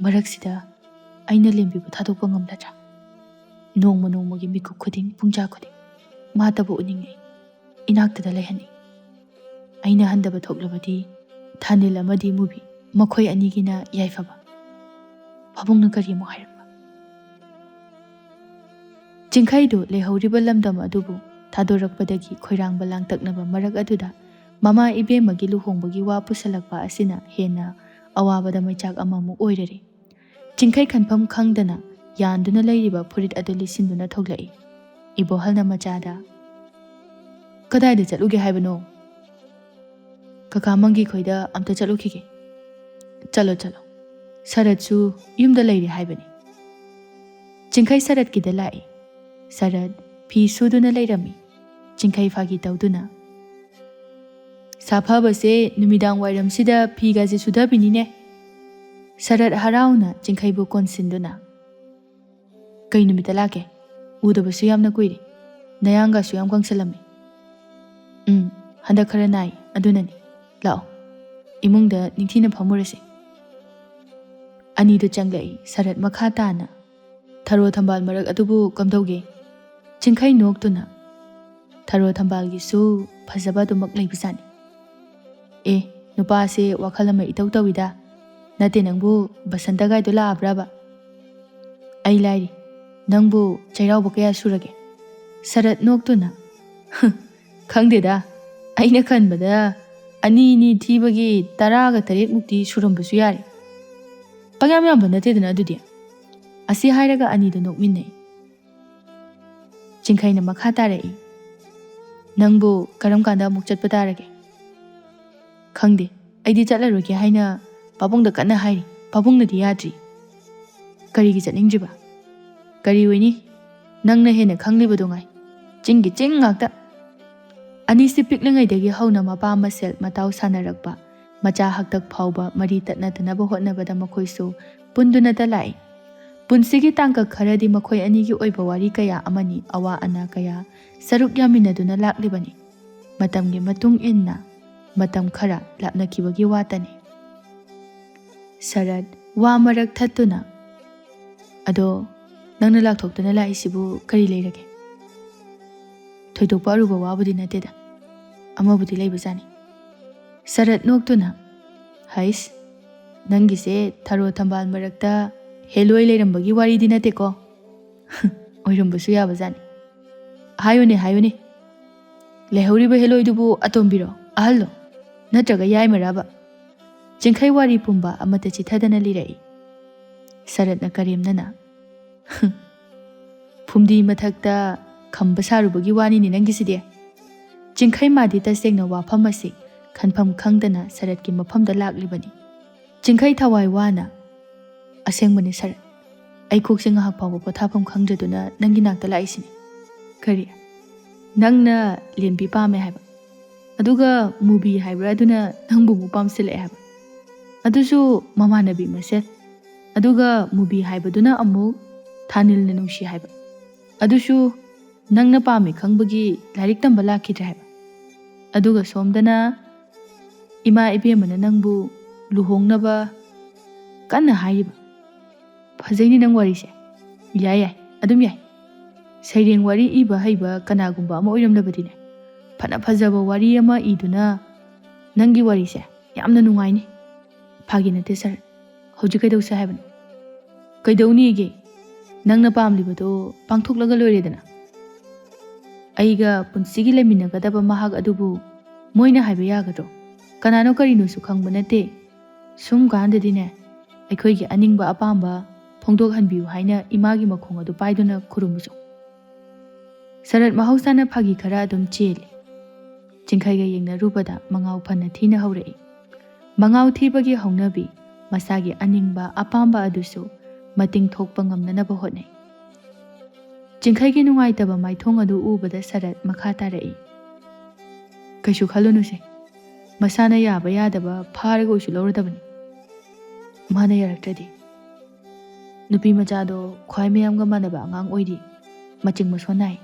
ꯃꯔꯛꯁꯤꯗ ꯑꯩꯅ ꯂꯦꯝꯕꯤꯕꯨ ꯊꯥꯗꯣꯛꯄ ꯉꯝꯂꯗ꯭ꯔꯥ? ꯅꯣꯡꯃ ꯅꯣꯡꯃꯒꯤ ꯃꯤꯀꯨꯞ ꯈꯨꯗꯤꯡ, ꯄꯨꯡꯖꯥ ꯈꯨꯗꯤꯡ ꯃꯥꯇꯕꯨ ꯎꯅꯤꯡꯉꯦ, ꯏꯅꯥꯛꯇꯗ ꯂꯩꯍꯟꯅꯤꯡꯉꯤ꯫ ꯑꯩꯅ ꯍꯟꯗꯕ ꯊꯣꯛꯂꯕꯗꯤ ꯊꯥꯅꯤꯜ ꯑꯃꯗꯤ ꯃꯨꯕꯤ, ꯃꯈꯣꯏ ꯑꯅꯤꯒꯤꯅ ꯌꯥꯏꯐꯕ꯫ ꯄꯥꯕꯨꯡꯅ ꯀꯔꯤ ꯑꯃꯨꯛ ꯍꯥꯏꯔꯛꯄ?" ꯆꯤꯡꯈꯩꯗꯨ ꯂꯩꯍꯧꯔꯤꯕ ꯂꯝꯗꯝ ꯑꯗꯨꯕꯨ ꯊꯥꯗꯣꯔꯛꯄꯗꯒꯤ ꯈꯣꯏꯔꯥꯡꯕ ꯂꯥꯡꯇꯛꯅꯕ ꯃꯔꯛ ꯑꯗꯨꯗ ꯃꯃꯥ ꯏꯕꯦꯝꯃꯒꯤ ꯂꯨꯍꯣꯡꯕꯒꯤ ꯋꯥ ꯄꯨꯁꯜꯂꯛꯄ ꯑꯁꯤꯅ ꯍꯦꯟꯅ ꯑꯋꯥꯕꯗ ꯃꯩꯆꯥꯛ ꯑꯃꯃꯨꯛ ꯑꯣꯏꯔꯔꯦ꯫ ꯆꯤꯡꯈꯩ ꯈꯟꯐꯝ ꯈꯪꯗꯅ ꯌꯥꯟꯗꯨꯅ ꯂꯩꯔꯤꯕ ꯐꯨꯔꯤꯠ ꯑꯗꯨ ꯂꯤꯠꯁꯤꯟꯗꯨꯅ ꯊꯣꯛꯂꯛꯏ꯫ ꯏꯕꯣꯍꯜꯅ ꯃꯆꯥꯗ, "ꯀꯗꯥꯏꯗ ꯆꯠꯂꯨꯒꯦ ꯍꯥꯏꯕꯅꯣ?" "ꯀꯀꯥ ꯃꯪꯒꯤ ꯈꯣꯏꯗ ꯑꯝꯇ ꯆꯠꯂꯨꯈꯤꯒꯦ꯫" "ꯆꯠꯂꯣ, ꯆꯠꯂꯣ꯫ ꯁꯔꯠꯁꯨ ꯌꯨꯝꯗ ꯂꯩꯔꯦ ꯍꯥꯏꯕꯅꯤ꯫" ꯆꯤꯡꯈꯩ ꯁꯔꯠꯀꯤꯗ ꯂꯥꯛꯏ꯫ ꯁꯔꯠ ꯐꯤ ꯁꯨꯗꯨꯅ ꯂꯩꯔꯝꯃꯤ꯫ ꯆꯤꯡꯈꯩ ꯐꯥꯒꯤ ꯇꯧꯗꯨꯅ, "ꯁꯥꯐꯕꯁꯦ ꯅꯨꯃꯤꯗꯥꯡ ꯋꯥꯏꯔꯝꯁꯤꯗ ꯐꯤꯒꯁꯦ ꯁꯨꯊꯕꯤꯅꯤꯅꯦ꯫" ꯁꯔꯠ ꯍꯔꯥꯎꯅ ꯆꯤꯡꯈꯩꯕꯨ ꯀꯣꯟꯁꯤꯟꯗꯨꯅ, "ꯀꯩ ꯅꯨꯃꯤꯠꯇ ꯂꯥꯛꯀꯦ? ꯎꯗꯕꯁꯨ ꯌꯥꯝꯅ ꯀꯨꯏꯔꯦ꯫ ꯅꯌꯥꯡꯒꯁꯨ ꯌꯥꯝ ꯀꯪꯁꯜꯂꯝꯃꯦ꯫" "ꯎꯝ, ꯍꯟꯗꯛ ꯈꯔ ꯅꯥꯏ, ꯑꯗꯨꯅꯅꯤ꯫ ꯂꯥꯛꯑꯣ, ꯏꯃꯨꯡꯗ ꯅꯤꯡꯊꯤꯅ ꯐꯝꯃꯨꯔꯁꯦ꯫" ꯑꯅꯤꯗꯨ ꯆꯪꯂꯛꯏ꯫ ꯁꯔꯠ ꯃꯈꯥ ꯇꯥꯅ, "ꯊꯔꯣ ꯊꯝꯕꯥꯜ ꯃꯔꯛ ꯑꯗꯨꯕꯨ ꯀꯝꯗꯧꯒꯦ?" ꯆꯤꯡꯈꯩ ꯅꯣꯛꯇꯨꯅ, "ꯊꯔꯣ ꯊꯝꯕꯥꯜꯒꯤꯁꯨ ꯐꯖꯕ ꯑꯗꯨꯃꯛ ꯂꯩꯕꯖꯥꯠꯅꯤ꯫" "ꯑꯦ, ꯅꯨꯄꯥꯁꯦ ꯋꯥꯈꯜ ꯑꯃ ꯏꯇꯧ ꯇꯧꯏꯗ꯫ ꯅꯠꯇꯦ, ꯅꯪꯕꯨ ꯕꯁꯟꯇꯒꯥꯏꯗꯣ ꯂꯥꯛꯑꯕ꯭ꯔꯕ?" "ꯑꯩ ꯂꯥꯏꯔꯤ꯫ ꯅꯪꯕꯨ ꯆꯩꯔꯥꯎꯕ ꯀꯌꯥ ꯁꯨꯔꯒꯦ?" ꯁꯔꯠ ꯅꯣꯛꯇꯨꯅ, "ꯈꯪꯗꯦꯗ, ꯑꯩꯅ ꯈꯟꯕꯗ ꯑꯅꯤ ꯑꯅꯤ ꯊꯤꯕꯒꯤ ꯇꯔꯥꯒ ꯇꯔꯦꯠ ꯃꯨꯛꯇꯤ ꯁꯨꯔꯝꯕꯁꯨ ꯌꯥꯔꯦ꯫ ꯄꯪꯌꯥꯝ ꯌꯥꯝꯕ ꯅꯠꯇꯦꯗꯅ ꯑꯗꯨꯗꯤ꯫" ꯑꯁꯤ ꯍꯥꯏꯔꯒ ꯑꯅꯤꯗꯨ ꯅꯣꯛꯃꯤꯟꯅꯩ꯫ ꯆꯤꯡꯈꯩꯅ ꯃꯈꯥ ꯇꯥꯔꯛꯏ, "ꯅꯪꯕꯨ ꯀꯔꯝ ꯀꯥꯟꯗ ꯑꯃꯨꯛ ꯆꯠꯄ ꯇꯥꯔꯒꯦ?" "ꯈꯪꯗꯦ, ꯑꯩꯗꯤ ꯆꯠꯂꯔꯣꯏꯒꯦ ꯍꯥꯏꯅ ꯄꯥꯕꯨꯡꯗ ꯀꯟꯅ ꯍꯥꯏꯔꯤ꯫ ꯄꯥꯕꯨꯡꯅꯗꯤ ꯌꯥꯗ꯭ꯔꯤ꯫" "ꯀꯔꯤꯒꯤ ꯆꯠꯅꯤꯡꯗ꯭ꯔꯤꯕ?" "ꯀꯔꯤ ꯑꯣꯏꯅꯤ? ꯅꯪꯅ ꯍꯦꯟꯅ ꯈꯪꯂꯤꯕꯗꯨ ꯉꯥꯏ꯫ ꯆꯤꯡꯒꯤ ꯆꯤꯡ ꯉꯥꯛꯇ꯫" ꯑꯅꯤꯁꯤ ꯄꯤꯛꯂꯤꯉꯩꯗꯒꯤ ꯍꯧꯅ ꯃꯄꯥ ꯃꯁꯦꯜ ꯃꯇꯥꯎ ꯁꯥꯟꯅꯔꯛꯄ, ꯃꯆꯥ ꯍꯥꯛꯇꯛ ꯐꯥꯎꯕ ꯃꯔꯤ ꯇꯠꯅꯗꯅꯕ ꯍꯣꯠꯅꯕꯗ ꯃꯈꯣꯏꯁꯨ ꯄꯨꯟꯗꯨꯅꯇ ꯂꯥꯛꯏ꯫ ꯄꯨꯟꯁꯤꯒꯤ ꯇꯥꯡꯀꯛ ꯈꯔꯗꯤ ꯃꯈꯣꯏ ꯑꯅꯤꯒꯤ ꯑꯣꯏꯕ ꯋꯥꯔꯤ ꯀꯌꯥ ꯑꯃꯅꯤ, ꯑꯋꯥ ꯑꯅꯥ ꯀꯌꯥ ꯁꯔꯨꯛ ꯌꯥꯃꯤꯟꯅꯗꯨꯅ ꯂꯥꯛꯂꯤꯕꯅꯤ꯫ ꯃꯇꯝꯒꯤ ꯃꯇꯨꯡ ꯏꯟꯅ ꯃꯇꯝ ꯈꯔ ꯂꯥꯞꯅꯈꯤꯕꯒꯤ ꯋꯥꯇꯅꯤ꯫ ꯁꯔꯠ ꯋꯥ ꯃꯔꯛ ꯊꯠꯇꯨꯅ, "ꯑꯗꯣ, ꯅꯪꯅ ꯂꯥꯛꯊꯣꯛꯇꯅ ꯂꯥꯛꯏꯁꯤꯕꯨ ꯀꯔꯤ ꯂꯩꯔꯒꯦ?" "ꯊꯣꯏꯗꯣꯛꯄ ꯑꯔꯨꯕ ꯋꯥꯕꯨꯗꯤ ꯅꯠꯇꯦꯗ꯫ ꯑꯃꯕꯨꯗꯤ ꯂꯩꯕꯖꯥꯠꯅꯤ꯫" ꯁꯔꯠ ꯅꯣꯛꯇꯨꯅ, "ꯍꯩꯁ, ꯅꯪꯒꯤꯁꯦ ꯊꯔꯣ ꯊꯝꯕꯥꯜ ꯃꯔꯛꯇ ꯍꯦꯂꯣꯏ ꯂꯩꯔꯝꯕꯒꯤ ꯋꯥꯔꯤꯗꯤ ꯅꯠꯇꯦꯀꯣ?" "ꯑꯣꯏꯔꯝꯕꯁꯨ ꯌꯥꯕꯖꯥꯠꯅꯤ꯫" "ꯍꯥꯏꯌꯨꯅꯦ, ꯍꯥꯏꯌꯨꯅꯦ꯫ ꯂꯩꯍꯧꯔꯤꯕ ꯍꯦꯂꯣꯏꯗꯨꯕꯨ ꯑꯇꯣꯝꯕꯤꯔꯣ, ꯑꯍꯜꯂꯣ? ꯅꯠꯇ꯭ꯔꯒ ꯌꯥꯏꯃꯔꯕ? ꯆꯤꯡꯈꯩ ꯋꯥꯔꯤ ꯄꯨꯝꯕ ꯑꯃꯠꯇ ꯆꯤꯊꯗꯅ ꯂꯤꯔꯛꯏ꯫ ꯁꯔꯠꯅ ꯀꯔꯦꯝꯅꯅ, "ꯐꯨꯝꯗꯤ ꯃꯊꯛꯇ ꯈꯝꯕ ꯁꯥꯔꯨꯕꯒꯤ ꯋꯥꯅꯤꯅꯦ ꯅꯪꯒꯤꯁꯤꯗꯤ?" ꯆꯤꯡꯈꯩ ꯃꯥꯗꯤ ꯇꯁꯦꯡꯅ ꯋꯥꯐꯝ ꯑꯁꯤ ꯈꯟꯐꯝ ꯈꯪꯗꯅ ꯁꯔꯠꯀꯤ ꯃꯐꯝꯗ ꯂꯥꯛꯂꯤꯕꯅꯤ꯫ ꯆꯤꯡꯈꯩ ꯊꯋꯥꯏ ꯋꯥꯅ, "ꯑꯁꯦꯡꯕꯅꯤ ꯁꯔꯠ, ꯑꯩ ꯀꯣꯛꯁꯦ ꯉꯥꯏꯍꯥꯛ ꯐꯥꯎꯕ ꯄꯣꯊꯥꯐꯝ ꯈꯪꯗ꯭ꯔꯗꯨꯅ ꯅꯪꯒꯤ ꯅꯥꯛꯇ ꯂꯥꯛꯏꯁꯤꯅꯤ꯫" "ꯀꯔꯤ? ꯅꯪꯅ ꯂꯦꯝꯕꯤ ꯄꯥꯝꯃꯦ ꯍꯥꯏꯕ? ꯑꯗꯨꯒ ꯃꯨꯕꯤ ꯍꯥꯏꯕ꯭ꯔꯥ ꯑꯗꯨꯅ ꯅꯪꯕꯨ ꯑꯃꯨꯛ ꯄꯥꯝꯁꯤꯜꯂꯛꯑꯦ ꯍꯥꯏꯕ? ꯑꯗꯨꯁꯨ ꯃꯃꯥꯟꯅꯕꯤ ꯃꯁꯦꯜ꯫ ꯑꯗꯨꯒ ꯃꯨꯕꯤ ꯍꯥꯏꯕꯗꯨꯅ ꯑꯃꯨꯛ ꯊꯥꯅꯤꯜꯅ ꯅꯨꯡꯁꯤ ꯍꯥꯏꯕ꯫ ꯑꯗꯨꯁꯨ ꯅꯪꯅ ꯄꯥꯝꯃꯤ ꯈꯪꯕꯒꯤ ꯂꯥꯏꯔꯤꯛ ꯇꯝꯕ ꯂꯥꯛꯈꯤꯗ꯭ꯔꯦ ꯍꯥꯏꯕ꯫ ꯑꯗꯨꯒ ꯁꯣꯝꯗꯅ ꯏꯃꯥ ꯏꯕꯦꯝꯃꯅ ꯅꯪꯕꯨ ꯂꯨꯍꯣꯡꯅꯕ ꯀꯟꯅ ꯍꯥꯏꯔꯤꯕ꯫ ꯐꯖꯩꯅꯦ ꯅꯪ ꯋꯥꯔꯤꯁꯦ꯫ ꯌꯥꯏ, ꯌꯥꯏ, ꯑꯗꯨꯝ ꯌꯥꯏ꯫ ꯁꯩꯔꯦꯡ ꯋꯥꯔꯤ ꯏꯕ ꯍꯩꯕ ꯀꯅꯥꯒꯨꯝꯕ ꯑꯃ ꯑꯣꯏꯔꯝꯂꯕꯗꯤꯅꯦ, ꯐꯅ ꯐꯖꯕ ꯋꯥꯔꯤ ꯑꯃ ꯏꯗꯨꯅ ꯅꯪꯒꯤ ꯋꯥꯔꯤꯁꯦ ꯌꯥꯝꯅ ꯅꯨꯡꯉꯥꯏꯅꯤ꯫" "ꯐꯥꯒꯤ ꯅꯠꯇꯦ ꯁꯔꯠ꯫ ꯍꯧꯖꯤꯛ ꯀꯩꯗꯧꯁꯦ ꯍꯥꯏꯕꯅꯣ?" "ꯀꯩꯗꯧꯅꯤꯒꯦ? ꯅꯪꯅ ꯄꯥꯝꯂꯤꯕꯗꯣ ꯄꯥꯡꯊꯣꯛꯂꯒ ꯂꯣꯏꯔꯦꯗꯅ꯫ ꯑꯩꯒ ꯄꯨꯟꯁꯤꯒꯤ ꯂꯩꯃꯤꯟꯅꯒꯗꯕ ꯃꯍꯥꯛ ꯑꯗꯨꯕꯨ ꯃꯣꯏꯅ ꯍꯥꯏꯕ ꯌꯥꯒꯗ꯭ꯔꯣ? ꯀꯅꯥꯅꯣ ꯀꯔꯤꯅꯣꯁꯨ ꯈꯪꯕ ꯅꯠꯇꯦ꯫ ꯁꯨꯝ ꯀꯥꯟꯗꯗꯤꯅꯦ, ꯑꯩꯈꯣꯏꯒꯤ ꯑꯅꯤꯡꯕ ꯑꯄꯥꯝꯕ ꯐꯣꯡꯗꯣꯛꯍꯟꯕꯤꯌꯨ ꯍꯥꯏꯅ ꯏꯃꯥꯒꯤ ꯃꯈꯣꯡ ꯑꯗꯨ ꯄꯥꯏꯗꯨꯅ ꯈꯨꯔꯨꯝꯕꯁꯨ꯫" ꯁꯔꯠ ꯃꯍꯧꯁꯥꯅ ꯐꯥꯒꯤ ꯈꯔ ꯑꯗꯨꯝ ꯆꯦꯜꯂꯤ꯫ ꯆꯤꯡꯈꯩꯒ ꯌꯦꯡꯅꯔꯨꯕꯗ ꯃꯉꯥꯎ ꯐꯅ ꯊꯤꯅ ꯍꯧꯔꯛꯏ꯫ ꯃꯉꯥꯎ ꯊꯤꯕꯒꯤ ꯍꯧꯅꯕꯤ, ꯃꯁꯥꯒꯤ ꯑꯅꯤꯡꯕ ꯑꯄꯥꯝꯕ ꯑꯗꯨꯁꯨ ꯃꯇꯤꯡ ꯊꯣꯛꯄ ꯉꯝꯅꯅꯕ ꯍꯣꯠꯅꯩ꯫ ꯆꯤꯡꯈꯩꯒꯤ ꯅꯨꯡꯉꯥꯏꯇꯕ ꯃꯥꯏꯊꯣꯡ ꯑꯗꯨ ꯎꯕꯗ ꯁꯔꯠ ꯃꯈꯥ ꯇꯥꯔꯛꯏ꯫ "ꯀꯩꯁꯨ ꯈꯜꯂꯨꯅꯨꯁꯦ, ꯃꯁꯥꯅ ꯌꯥꯕ ꯌꯥꯗꯕ ꯐꯥꯔꯒ ꯑꯣꯏꯁꯨ ꯂꯧꯔꯗꯕꯅꯤ꯫ ꯃꯥꯅ ꯌꯥꯔꯛꯇ꯭ꯔꯗꯤ꯫ ꯅꯨꯄꯤ ꯃꯆꯥꯗꯣ ꯈ꯭ꯋꯥꯏ ꯃꯌꯥꯝꯒ ꯃꯥꯟꯅꯕ ꯑꯉꯥꯡ ꯑꯣꯏꯔꯤ, ꯃꯆꯤꯡ ꯃꯁꯣꯟ ꯅꯥꯏ꯫"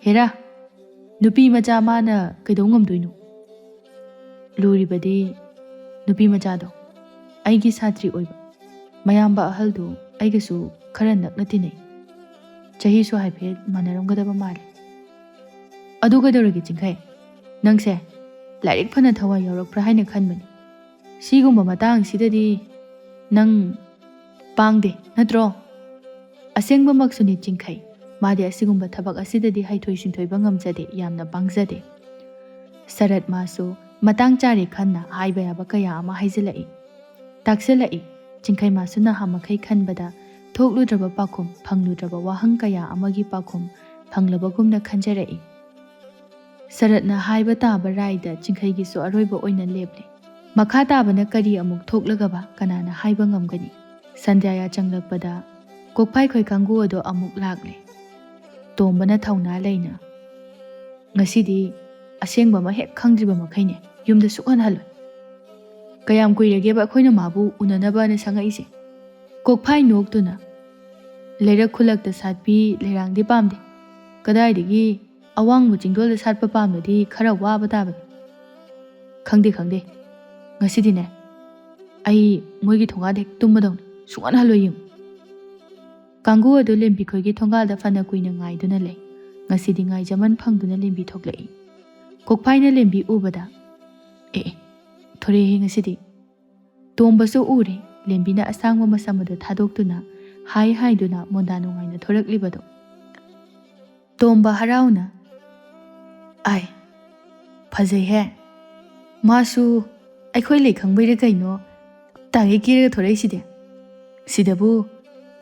"ꯍꯦꯔꯥ, ꯅꯨꯄꯤ ꯃꯆꯥ ꯃꯥꯅ ꯀꯩꯗꯧ ꯉꯝꯗꯣꯏꯅꯣ?" "ꯂꯨꯔꯤꯕꯗꯤ ꯅꯨꯄꯤ ꯃꯆꯥꯗꯣ ꯑꯩꯒꯤ ꯁꯥꯇ꯭ꯔꯤ ꯑꯣꯏꯕ, ꯃꯌꯥꯝꯕ ꯑꯍꯜꯗꯨ ꯑꯩꯒꯁꯨ ꯈꯔ ꯅꯛꯅ ꯇꯤꯟꯅꯩ꯫ ꯆꯍꯤꯁꯨ ꯍꯥꯏꯐꯦꯠ ꯃꯥꯟꯅꯔꯝꯒꯗꯕ ꯃꯥꯜꯂꯤ꯫" "ꯑꯗꯨ ꯀꯩꯗꯧꯔꯒꯦ ꯆꯤꯡꯈꯩ? ꯅꯪꯁꯦ ꯂꯥꯏꯔꯤꯛ ꯐꯅ ꯊꯋꯥꯏ ꯌꯥꯎꯔꯛꯄ꯭ꯔꯥ ꯍꯥꯏꯅ ꯈꯟꯕꯅꯤ꯫ ꯁꯤꯒꯨꯝꯕ ꯃꯇꯥꯡꯁꯤꯗꯗꯤ ꯅꯪ ꯄꯥꯡꯗꯦ ꯅꯠꯇ꯭ꯔꯣ?" "ꯑꯁꯦꯡꯕꯃꯛꯁꯨꯅꯤ ꯆꯤꯡꯈꯩ, ꯃꯥꯗꯤ ꯑꯁꯤꯒꯨꯝꯕ ꯊꯕꯛ ꯑꯁꯤꯗꯗꯤ ꯍꯩꯊꯣꯏ ꯁꯤꯡꯊꯣꯏꯕ ꯉꯝꯖꯗꯦ, ꯌꯥꯝꯅ ꯄꯥꯡꯖꯗꯦ꯫ ꯁꯔꯠ ꯃꯥꯁꯨ ꯃꯇꯥꯡ ꯆꯥꯔꯦ ꯈꯟꯅ ꯍꯥꯏꯕ ꯌꯥꯕ ꯀꯌꯥ ꯑꯃ ꯍꯥꯏꯖꯤꯜꯂꯛꯏ, ꯇꯥꯛꯁꯤꯜꯂꯛꯏ꯫ ꯆꯤꯡꯈꯩ ꯃꯥꯁꯨ ꯅꯍꯥꯃꯈꯩ ꯈꯟꯕꯗ ꯊꯣꯛꯂꯨꯗ꯭ꯔꯕ ꯄꯥꯎꯈꯨꯝ, ꯐꯪꯂꯨꯗ꯭ꯔꯕ ꯋꯥꯍꯪ ꯀꯌꯥ ꯑꯃꯒꯤ ꯄꯥꯎꯈꯨꯝ ꯐꯪꯂꯕꯒꯨꯝꯅ ꯈꯟꯖꯔꯛꯏ꯫ ꯁꯔꯠꯅ ꯍꯥꯏꯕ ꯇꯥꯕ ꯔꯥꯏꯗ ꯆꯤꯡꯈꯩꯒꯤꯁꯨ ꯑꯔꯣꯏꯕ ꯑꯣꯏꯅ ꯂꯦꯞꯂꯦ꯫ ꯃꯈꯥ ꯇꯥꯕꯅ ꯀꯔꯤ ꯑꯃꯨꯛ ꯊꯣꯛꯂꯒꯕ ꯀꯅꯥꯅ ꯍꯥꯏꯕ ꯉꯝꯒꯅꯤ? ꯁꯟꯙ꯭ꯌꯥ ꯌꯥꯆꯪꯂꯛꯄꯗ ꯀꯣꯛꯐꯥꯏꯈꯣꯏ ꯀꯥꯡꯕꯨ ꯑꯗꯣ ꯑꯃꯨꯛ ꯂꯥꯛꯂꯦ꯫ ꯇꯣꯝꯕꯅ ꯊꯧꯅꯥ ꯂꯩꯅ, "ꯉꯁꯤꯗꯤ ꯑꯁꯦꯡꯕ ꯑꯃ ꯍꯦꯛ ꯈꯪꯗ꯭ꯔꯤꯕ ꯃꯈꯩꯅꯦ ꯌꯨꯝꯗ ꯁꯨꯛꯍꯟ ꯍꯜꯂꯣꯏ꯫ ꯀꯌꯥꯝ ꯀꯨꯏꯔꯒꯦꯕ ꯑꯩꯈꯣꯏꯅ ꯃꯥꯕꯨ ꯎꯅꯅꯕꯅ ꯁꯪꯉꯛꯏꯁꯦ?" ꯀꯣꯛꯐꯥꯏ ꯅꯣꯛꯇꯨꯅ, "ꯂꯩꯔꯛ ꯈꯨꯜꯂꯛꯇ ꯁꯥꯠꯄꯤ ꯂꯩꯔꯥꯡꯗꯤ ꯄꯥꯝꯗꯦ꯫ ꯀꯗꯥꯏꯗꯒꯤ ꯑꯋꯥꯡꯕ ꯆꯤꯡꯗꯣꯜꯗ ꯁꯥꯠꯄ ꯄꯥꯝꯂꯗꯤ ꯈꯔ ꯋꯥꯕ ꯇꯥꯕꯅꯤ꯫ ꯈꯪꯗꯦ, ꯈꯪꯗꯦ꯫ ꯉꯁꯤꯗꯤꯅꯦ, ꯑꯩ ꯃꯣꯏꯒꯤ ꯊꯣꯡꯒꯥꯟꯗ ꯍꯦꯛ ꯇꯨꯝꯃꯗꯧꯅꯤ꯫ ꯁꯨꯡꯍꯟ ꯍꯜꯂꯣꯏ ꯌꯦꯡꯉꯨ꯫" ꯀꯥꯡꯒꯨ ꯑꯗꯨ ꯂꯦꯝꯕꯤꯈꯣꯏꯒꯤ ꯊꯣꯡꯒꯥꯜꯗ ꯐꯅ ꯀꯨꯏꯅ ꯉꯥꯏꯗꯨꯅ ꯂꯩ꯫ ꯉꯁꯤꯗꯤ ꯉꯥꯏꯖꯃꯟ ꯐꯪꯗꯨꯅ ꯂꯦꯝꯕꯤ ꯊꯣꯛꯂꯛꯏ꯫ ꯀꯣꯛꯐꯥꯏꯅ ꯂꯦꯝꯕꯤ ꯎꯕꯗ, "ꯑꯦ, ꯑꯦ, ꯊꯣꯔꯛꯑꯦꯍꯦ ꯉꯁꯤꯗꯤ꯫" ꯇꯣꯝꯕꯁꯨ ꯎꯔꯦ, ꯂꯦꯝꯕꯤꯅ ꯑꯁꯥꯡꯕ ꯃꯁꯝ ꯑꯗꯨ ꯊꯥꯗꯣꯛꯇꯨꯅ ꯍꯥꯏ ꯍꯥꯏꯗꯨꯅ ꯃꯣꯟꯗꯥ ꯅꯨꯡꯉꯥꯏꯅ ꯊꯣꯔꯛꯂꯤꯕꯗꯣ꯫ ꯇꯣꯝꯕ ꯍꯔꯥꯎꯅ, "ꯑꯥꯏ, ꯐꯖꯩꯍꯦ꯫ ꯃꯥꯁꯨ ꯑꯩꯈꯣꯏ ꯂꯩ ꯈꯪꯕꯩꯔ ꯀꯩꯅꯣ ꯇꯥꯒꯩ ꯀꯦꯔꯒ ꯊꯣꯔꯛꯏꯁꯤꯗꯤ꯫ ꯁꯤꯗꯕꯨ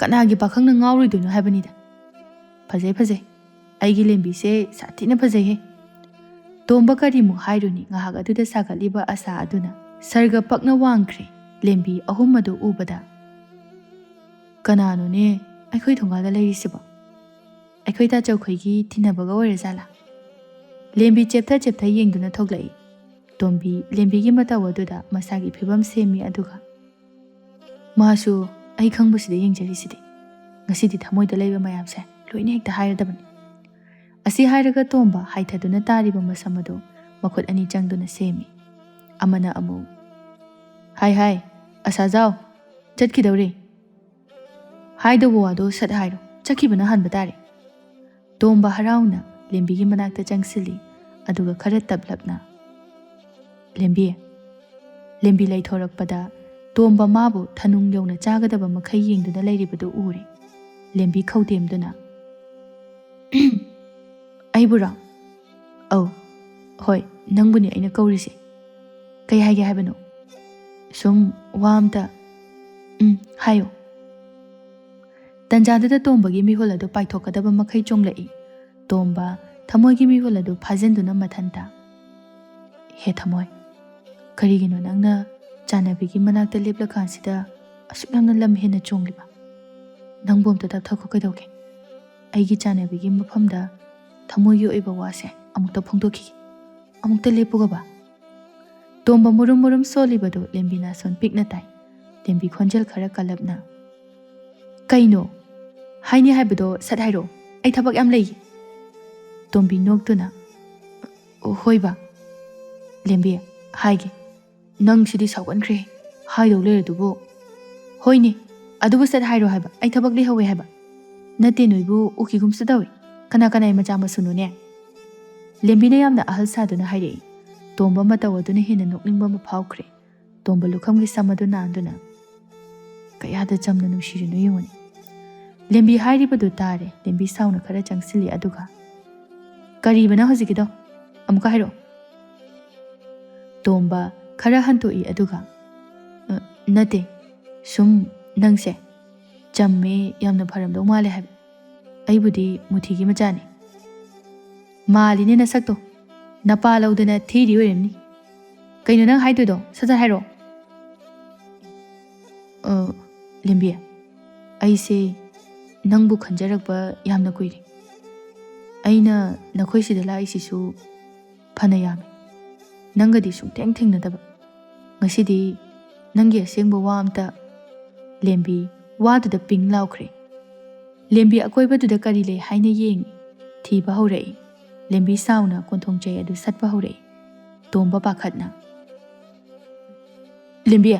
ꯀꯅꯥꯒꯤ ꯄꯥꯈꯪꯅ ꯉꯥꯎꯔꯣꯏꯗꯣꯏꯅꯣ ꯍꯥꯏꯕꯅꯤꯗ꯫ ꯐꯖꯩ, ꯐꯖꯩ꯫ ꯑꯩꯒꯤ ꯂꯦꯝꯕꯤꯁꯦ ꯁꯥꯊꯤꯅ ꯐꯖꯩꯍꯦ꯫" ꯇꯣꯝꯕ ꯀꯔꯤꯃꯨꯛ ꯍꯥꯏꯔꯨꯅꯤ, ꯉꯥꯏꯍꯥꯛ ꯑꯗꯨꯗ ꯁꯥꯒꯠꯂꯤꯕ ꯑꯁꯥ ꯑꯗꯨꯅ ꯁꯔꯒ ꯄꯛꯅ ꯋꯥꯡꯈ꯭ꯔꯦ꯫ ꯂꯦꯝꯕꯤ ꯑꯍꯨꯝ ꯑꯗꯨ ꯎꯕꯗ, "ꯀꯅꯥꯅꯣꯅꯦ ꯑꯩꯈꯣꯏ ꯊꯣꯡꯒꯥꯜꯗ ꯂꯩꯔꯤꯁꯤꯕꯣ? ꯑꯩꯈꯣꯏ ꯇꯥꯆꯧꯈꯣꯏꯒꯤ ꯇꯤꯟꯅꯕꯒ ꯑꯣꯏꯔꯖꯥꯠꯂꯥ?" ꯂꯦꯝꯕꯤ ꯆꯦꯞꯊ ꯆꯦꯞꯊ ꯌꯦꯡꯗꯨꯅ ꯊꯣꯛꯂꯛꯏ꯫ ꯇꯣꯝꯕꯤ ꯂꯦꯝꯕꯤꯒꯤ ꯃꯇꯧ ꯑꯗꯨꯗ ꯃꯁꯥꯒꯤ ꯐꯤꯕꯝ ꯁꯦꯝꯃꯤ, ꯑꯗꯨꯒ, "ꯃꯥꯁꯨ ꯑꯩ ꯈꯪꯕꯁꯤꯗ ꯌꯦꯡꯖꯔꯤꯁꯤꯗꯤ꯫ ꯉꯁꯤꯗꯤ ꯊꯃꯣꯏꯗ ꯂꯩꯕ ꯃꯌꯥꯝꯁꯦ ꯂꯣꯏꯅ ꯍꯦꯛꯇ ꯍꯥꯏꯔꯗꯕꯅꯤ꯫" ꯑꯁꯤ ꯍꯥꯏꯔꯒ ꯇꯣꯝꯕ ꯍꯥꯏꯊꯗꯨꯅ ꯇꯥꯔꯤꯕ ꯃꯁꯝ ꯑꯗꯨ ꯃꯈꯨꯠ ꯑꯅꯤ ꯆꯪꯗꯨꯅ ꯁꯦꯝꯃꯤ꯫ ꯑꯃꯅ ꯑꯃꯨꯛ, "ꯍꯥꯏ, ꯍꯥꯏ, ꯑꯁꯥꯖꯥꯎ, ꯆꯠꯈꯤꯗꯧꯔꯦ꯫ ꯍꯥꯏꯗꯧꯕ ꯋꯥꯗꯣ ꯁꯠ ꯍꯥꯏꯔꯣ, ꯆꯠꯈꯤꯕꯅ ꯍꯥꯟꯕ ꯇꯥꯔꯦ꯫" ꯇꯣꯝꯕ ꯍꯔꯥꯎꯅ ꯂꯦꯝꯕꯤꯒꯤ ꯃꯅꯥꯛꯇ ꯆꯪꯁꯤꯜꯂꯤ, ꯑꯗꯨꯒ ꯈꯔ ꯇꯞꯂꯞꯅ, "ꯂꯦꯝꯕꯤ꯫" ꯂꯦꯝꯕꯤ ꯂꯩꯊꯣꯔꯛꯄꯗ ꯇꯣꯝꯕ ꯃꯥꯕꯨ ꯊꯅꯨꯡ ꯌꯧꯅ ꯆꯥꯒꯗꯕ ꯃꯈꯩ ꯌꯦꯡꯗꯨꯅ ꯂꯩꯔꯤꯕꯗꯨ ꯎꯔꯦ꯫ ꯂꯦꯝꯕꯤ ꯈꯧꯗꯦꯝꯗꯨꯅ, "ꯑꯩꯕꯨꯔꯣ? ꯑꯧ, ꯍꯣꯏ, ꯅꯪꯕꯨꯅꯤ ꯑꯩꯅ ꯀꯧꯔꯤꯁꯦ꯫ ꯀꯩ ꯍꯥꯏꯒꯦ ꯍꯥꯏꯕꯅꯣ? ꯁꯨꯝ ꯋꯥ ꯑꯝꯇ꯫ ꯎꯝ, ꯍꯥꯏꯌꯣ꯫ ꯇꯟꯖꯥꯗꯨꯗ ꯇꯣꯝꯕꯒꯤ ꯃꯤꯍꯨꯜ ꯑꯗꯨ ꯄꯥꯏꯊꯣꯛꯀꯗꯕ ꯃꯈꯩ ꯆꯣꯡꯂꯛꯏ꯫ ꯇꯣꯝꯕ ꯊꯃꯣꯏꯒꯤ ꯃꯤꯍꯨꯜ ꯑꯗꯨ ꯐꯥꯖꯤꯟꯗꯨꯅ ꯃꯊꯟꯇ, "ꯍꯦ ꯊꯃꯣꯏ, ꯀꯔꯤꯒꯤꯅꯣ ꯅꯪꯅ ꯆꯥꯟꯅꯕꯤꯒꯤ ꯃꯅꯥꯛꯇ ꯂꯦꯞꯂꯀꯥꯟꯁꯤꯗ ꯑꯁꯨꯛ ꯌꯥꯝꯅ ꯂꯝ ꯍꯦꯟꯅ ꯆꯣꯡꯂꯤꯕ? ꯅꯪꯕꯨ ꯑꯝꯇ ꯇꯞꯊꯈꯣ ꯀꯩꯗꯧꯒꯦ? ꯑꯩꯒꯤ ꯆꯥꯟꯅꯕꯤꯒꯤ ꯃꯐꯝꯗ ꯊꯃꯣꯏꯒꯤ ꯑꯣꯏꯕ ꯋꯥꯁꯦ ꯑꯃꯨꯛꯇ ꯐꯣꯡꯗꯣꯛꯈꯤꯒꯦ꯫ ꯑꯃꯨꯛꯇ ꯂꯦꯞꯄꯨꯒꯕ?" ꯇꯣꯝꯕ ꯃꯨꯔꯨꯝ ꯃꯨꯔꯨꯝ ꯁꯣꯜꯂꯤꯕꯗꯨ ꯂꯦꯝꯕꯤꯅ ꯁꯣꯟ ꯄꯤꯛꯅ ꯇꯥꯏ꯫ ꯂꯦꯝꯕꯤ ꯈꯣꯟꯖꯦꯜ ꯈꯔ ꯀꯜꯂꯞꯅ, "ꯀꯩꯅꯣ? ꯍꯥꯏꯅꯤ ꯍꯥꯏꯕꯗꯣ ꯁꯠ ꯍꯥꯏꯔꯣ꯫ ꯑꯩ ꯊꯕꯛ ꯌꯥꯝ ꯂꯩꯌꯦ꯫" ꯇꯣꯝꯕꯤ ꯅꯣꯛꯇꯨꯅ, "ꯑꯣ, ꯍꯣꯏ ꯕꯥ꯫" ꯂꯦꯝꯕꯤ, ꯍꯥꯏꯒꯦ꯫ "ꯅꯪ ꯁꯤꯗꯤ ꯁꯥꯎꯒꯟꯈ꯭ꯔꯦ꯫ ꯍꯥꯏꯗꯧ ꯂꯩꯔꯗꯨꯕꯨ꯫" "ꯍꯣꯏꯅꯦ, ꯑꯗꯨꯕꯨ ꯁꯠ ꯍꯥꯏꯔꯣ ꯍꯥꯏꯕ, ꯑꯩ ꯊꯕꯛ ꯂꯩꯍꯧꯋꯦ ꯍꯥꯏꯕ꯫ ꯅꯠꯇꯦ, ꯅꯣꯏꯕꯨ ꯎꯈꯤꯒꯨꯝꯁꯨ ꯇꯧꯏ꯫ ꯀꯅꯥ ꯀꯅꯥꯏ ꯃꯆꯥ ꯃꯁꯨꯅꯣꯅꯦ?" ꯂꯦꯝꯕꯤꯅ ꯌꯥꯝꯅ ꯑꯍꯜ ꯁꯥꯗꯨꯅ ꯍꯥꯏꯔꯛꯏ꯫ ꯇꯣꯝꯕ ꯃꯇꯧ ꯑꯗꯨꯅ ꯍꯦꯟꯅ ꯅꯣꯛꯅꯤꯡꯕ ꯑꯃ ꯐꯥꯎꯈ꯭ꯔꯦ꯫ ꯇꯣꯝꯕ ꯂꯨꯈꯝꯒꯤ ꯁꯝ ꯑꯗꯨ ꯅꯥꯟꯗꯨꯅ, "ꯀꯌꯥꯗ ꯆꯝꯅ ꯅꯨꯡꯁꯤꯔꯤꯅꯣ ꯌꯦꯡꯉꯨꯅꯦ꯫" ꯂꯦꯝꯕꯤ ꯍꯥꯏꯔꯤꯕꯗꯨ ꯇꯥꯔꯦ꯫ ꯂꯦꯝꯕꯤ ꯁꯥꯎꯅ ꯈꯔ ꯆꯪꯁꯤꯜꯂꯤ, ꯑꯗꯨꯒ, "ꯀꯔꯤꯕꯅꯣ ꯍꯧꯖꯤꯛꯀꯤꯗꯣ? ꯑꯃꯨꯛꯀ ꯍꯥꯏꯔꯛꯑꯣ꯫" ꯇꯣꯝꯕ ꯈꯔ ꯍꯟꯇꯣꯛꯏ, ꯑꯗꯨꯒ, "ꯑ, ꯅꯠꯇꯦ, ꯁꯨꯝ ꯅꯪꯁꯦ ꯆꯝꯃꯦ, ꯌꯥꯝꯅ ꯐꯔꯝꯗꯧ ꯃꯥꯜꯂꯦ ꯍꯥꯏꯕ꯫ ꯑꯩꯕꯨꯗꯤ ꯃꯨꯊꯤꯒꯤ ꯃꯆꯥꯅꯤ꯫" "ꯃꯥꯜꯂꯤꯅꯦ ꯅꯁꯛꯇꯣ꯫ ꯅꯄꯥ ꯂꯧꯗꯅ ꯊꯤꯔꯤ ꯑꯣꯏꯔꯝꯅꯤ꯫ ꯀꯩꯅꯣ ꯅꯪ ꯍꯥꯏꯗꯣꯏꯗꯣ? ꯁꯠ ꯁꯠ ꯍꯥꯏꯔꯛꯑꯣ꯫" "ꯑ, ꯂꯦꯝꯕꯤ, ꯑꯩꯁꯦ ꯅꯪꯕꯨ ꯈꯟꯖꯔꯛꯄ ꯌꯥꯝꯅ ꯀꯨꯏꯔꯦ꯫ ꯑꯩꯅ ꯅꯈꯣꯏ ꯁꯤꯗ ꯂꯥꯛꯏꯁꯤꯁꯨ ꯐꯅ ꯌꯥꯝꯃꯤ꯫ ꯅꯪꯒꯗꯤ ꯁꯨꯡꯊꯦꯡ ꯊꯦꯡꯅꯗꯕ꯫ ꯉꯁꯤꯗꯤ ꯅꯪꯒꯤ ꯑꯁꯦꯡꯕ ꯋꯥ ꯑꯝꯇ꯫" ꯂꯦꯝꯕꯤ ꯋꯥꯗꯨꯗ ꯄꯤꯡ ꯂꯥꯎꯈ꯭ꯔꯦ꯫ ꯂꯦꯝꯕꯤ ꯑꯀꯣꯏꯕꯗꯨꯗ ꯀꯔꯤ ꯂꯩ ꯍꯥꯏꯅ ꯌꯦꯡꯏ, ꯊꯤꯕ ꯍꯧꯔꯛꯏ꯫ ꯂꯦꯝꯕꯤ ꯁꯥꯎꯅ ꯀꯣꯟꯊꯣꯡ ꯆꯩ ꯑꯗꯨ ꯁꯠꯄ ꯍꯧꯔꯛꯏ꯫ ꯇꯣꯝꯕ ꯄꯥꯈꯠꯅ, "ꯂꯦꯝꯕꯤ,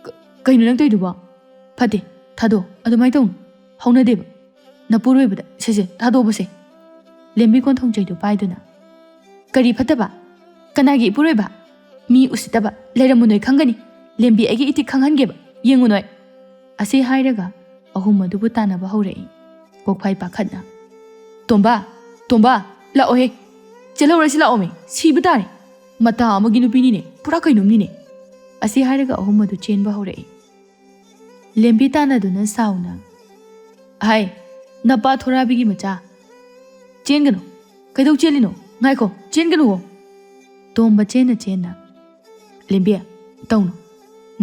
ꯀ-, ꯀꯩꯅꯣ ꯅꯪ ꯇꯧꯔꯤꯗꯨꯕꯣ? ꯐꯠꯇꯦ, ꯊꯥꯗꯣꯛ, ꯑꯗꯨꯃꯥꯏꯅ ꯇꯧꯅꯨ, ꯍꯧꯅꯗꯦꯕ꯫ ꯅꯄꯨꯔꯣꯏꯕꯗ ꯁꯦ, ꯁꯦ, ꯊꯥꯗꯣꯛꯑꯣꯕꯁꯦ꯫" ꯂꯦꯝꯕꯤ ꯀꯣꯟꯊꯣꯡ ꯆꯩꯗꯨ ꯄꯥꯏꯗꯨꯅ, "ꯀꯔꯤ ꯐꯠꯇꯕ? ꯀꯅꯥꯒꯤ ꯏꯄꯨꯔꯣꯏꯕ? ꯃꯤ ꯎꯁꯤꯠꯇꯕ ꯂꯩꯔꯝꯃꯨ ꯅꯣꯏ ꯈꯪꯒꯅꯤ꯫ ꯂꯦꯝꯕꯤ, ꯑꯩꯒꯤ ꯏꯊꯤꯛ ꯈꯪꯍꯟꯒꯦꯕ, ꯌꯦꯡꯉꯨ ꯅꯣꯏ꯫" ꯑꯁꯤ ꯍꯥꯏꯔꯒ ꯑꯍꯨꯝ ꯑꯗꯨꯕꯨ ꯇꯥꯟꯅꯕ ꯍꯧꯔꯛꯏ꯫ ꯀꯣꯛꯐꯥꯏ ꯄꯥꯈꯠꯅ, "ꯇꯣꯝꯕ, ꯇꯣꯝꯕ, ꯂꯥꯛꯑꯣꯍꯦ꯫ "ꯆꯦꯜꯍꯧꯔꯁꯤ ꯂꯥꯛꯑꯣꯃꯤ, ꯁꯤꯕ ꯇꯥꯔꯦ꯫ ꯃꯇꯥ ꯑꯃꯒꯤ ꯅꯨꯄꯤꯅꯤꯅꯦ, ꯄꯨꯔꯥ ꯀꯩꯅꯣꯝꯅꯤꯅꯦ"꯫ ꯑꯁꯤ ꯍꯥꯏꯔꯒ ꯑꯍꯨꯝ ꯑꯗꯨ ꯆꯦꯟꯕ ꯍꯧꯔꯛꯏ꯫ ꯂꯦꯝꯕꯤ ꯇꯥꯟꯅꯗꯨꯅ ꯁꯥꯎꯅ, "ꯍꯥꯏ, ꯅꯄꯥ ꯊꯣꯔꯥꯕꯤꯒꯤ ꯃꯆꯥ, ꯆꯦꯟꯒꯅꯨ꯫ ꯀꯩꯗꯧ ꯆꯦꯜꯂꯤꯅꯣ? ꯉꯥꯏꯈꯣ, ꯆꯦꯟꯒꯅꯨꯋꯣ"꯫ ꯇꯣꯝꯕ ꯆꯦꯟꯅ ꯆꯦꯟꯅ, "ꯂꯦꯝꯕꯤ, ꯇꯧꯅꯨ꯫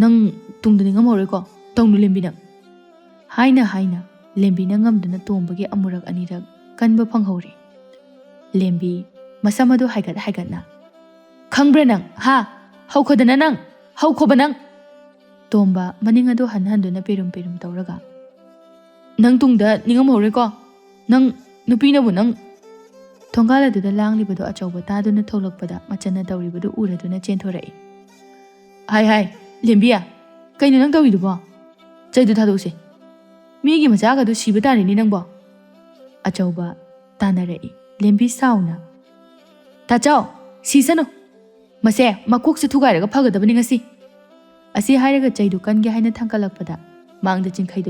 ꯅꯪ ꯇꯨꯡꯗ ꯅꯤꯡꯉꯝꯍꯧꯔꯣꯏꯀꯣ꯫ ꯇꯧꯅꯨ, ꯂꯦꯝꯕꯤ, ꯅꯪ"꯫ ꯍꯥꯏꯅ ꯍꯥꯏꯅ ꯂꯦꯝꯕꯤꯅ ꯉꯝꯗꯨꯅ ꯇꯣꯝꯕꯒꯤ ꯑꯃꯨꯔꯛ ꯑꯅꯤꯔꯛ ꯀꯟꯕ ꯐꯪꯍꯧꯔꯦ꯫ ꯂꯦꯝꯕꯤ ꯃꯁꯝ ꯑꯗꯨ ꯍꯥꯏꯒꯠ ꯍꯥꯏꯒꯠꯅ, "ꯈꯪꯕ꯭ꯔꯥ ꯅꯪ? ꯍꯥ? ꯍꯧꯈꯣꯗꯅ ꯅꯪ! ꯍꯧꯈꯣꯕ ꯅꯪ!" ꯇꯣꯝꯕ ꯃꯅꯤꯡ ꯑꯗꯨ ꯍꯟ ꯍꯟꯗꯨꯅ ꯄꯤꯔꯨꯝ ꯄꯤꯔꯨꯝ ꯇꯧꯔꯒ, "ꯅꯪ ꯇꯨꯡꯗ ꯅꯤꯡꯉꯝꯍꯧꯔꯣꯏꯀꯣ꯫ ꯅꯪ, ꯅꯨꯄꯤꯅꯕꯨ ꯅꯪ"꯫ ꯊꯣꯡꯒꯥꯜ ꯑꯗꯨꯗ ꯂꯥꯡꯂꯤꯕꯗꯨ ꯑꯆꯧꯕ ꯇꯥꯗꯨꯅ ꯊꯣꯛꯂꯛꯄꯗ ꯃꯆꯟꯅ ꯇꯧꯔꯤꯕꯗꯨ ꯎꯔꯗꯨꯅ ꯆꯦꯟꯊꯣꯔꯛꯏ꯫ "ꯍꯥꯏ, ꯍꯥꯏ, ꯂꯦꯝꯕꯤ, ꯀꯩꯅꯣ ꯅꯪ ꯇꯧꯔꯤꯗꯨꯕꯣ? ꯆꯩꯗꯨ ꯊꯥꯗꯣꯛꯁꯦ꯫ ꯃꯤꯒꯤ ꯃꯆꯥꯒꯗꯨ ꯁꯤꯕ ꯇꯥꯔꯦꯅꯦ ꯅꯪꯕꯣ"꯫ ꯑꯆꯧꯕ ꯇꯥꯟꯅꯔꯛꯏ꯫ ꯂꯦꯝꯕꯤ ꯁꯥꯎꯅ, "ꯇꯥꯆꯧ, ꯁꯤꯁꯅꯨ꯫ ꯃꯁꯦ ꯃꯀꯣꯛꯁꯦ ꯊꯨꯒꯥꯏꯔꯒ ꯐꯒꯗꯕꯅꯤ ꯉꯁꯤ"꯫ ꯑꯁꯤ ꯍꯥꯏꯔꯒ ꯆꯩꯗꯨ ꯀꯟꯒꯦ ꯍꯥꯏꯅ ꯊꯥꯡꯒꯠꯂꯛꯄꯗ ꯃꯥꯡꯗ ꯆꯤꯡꯈꯩꯗꯨ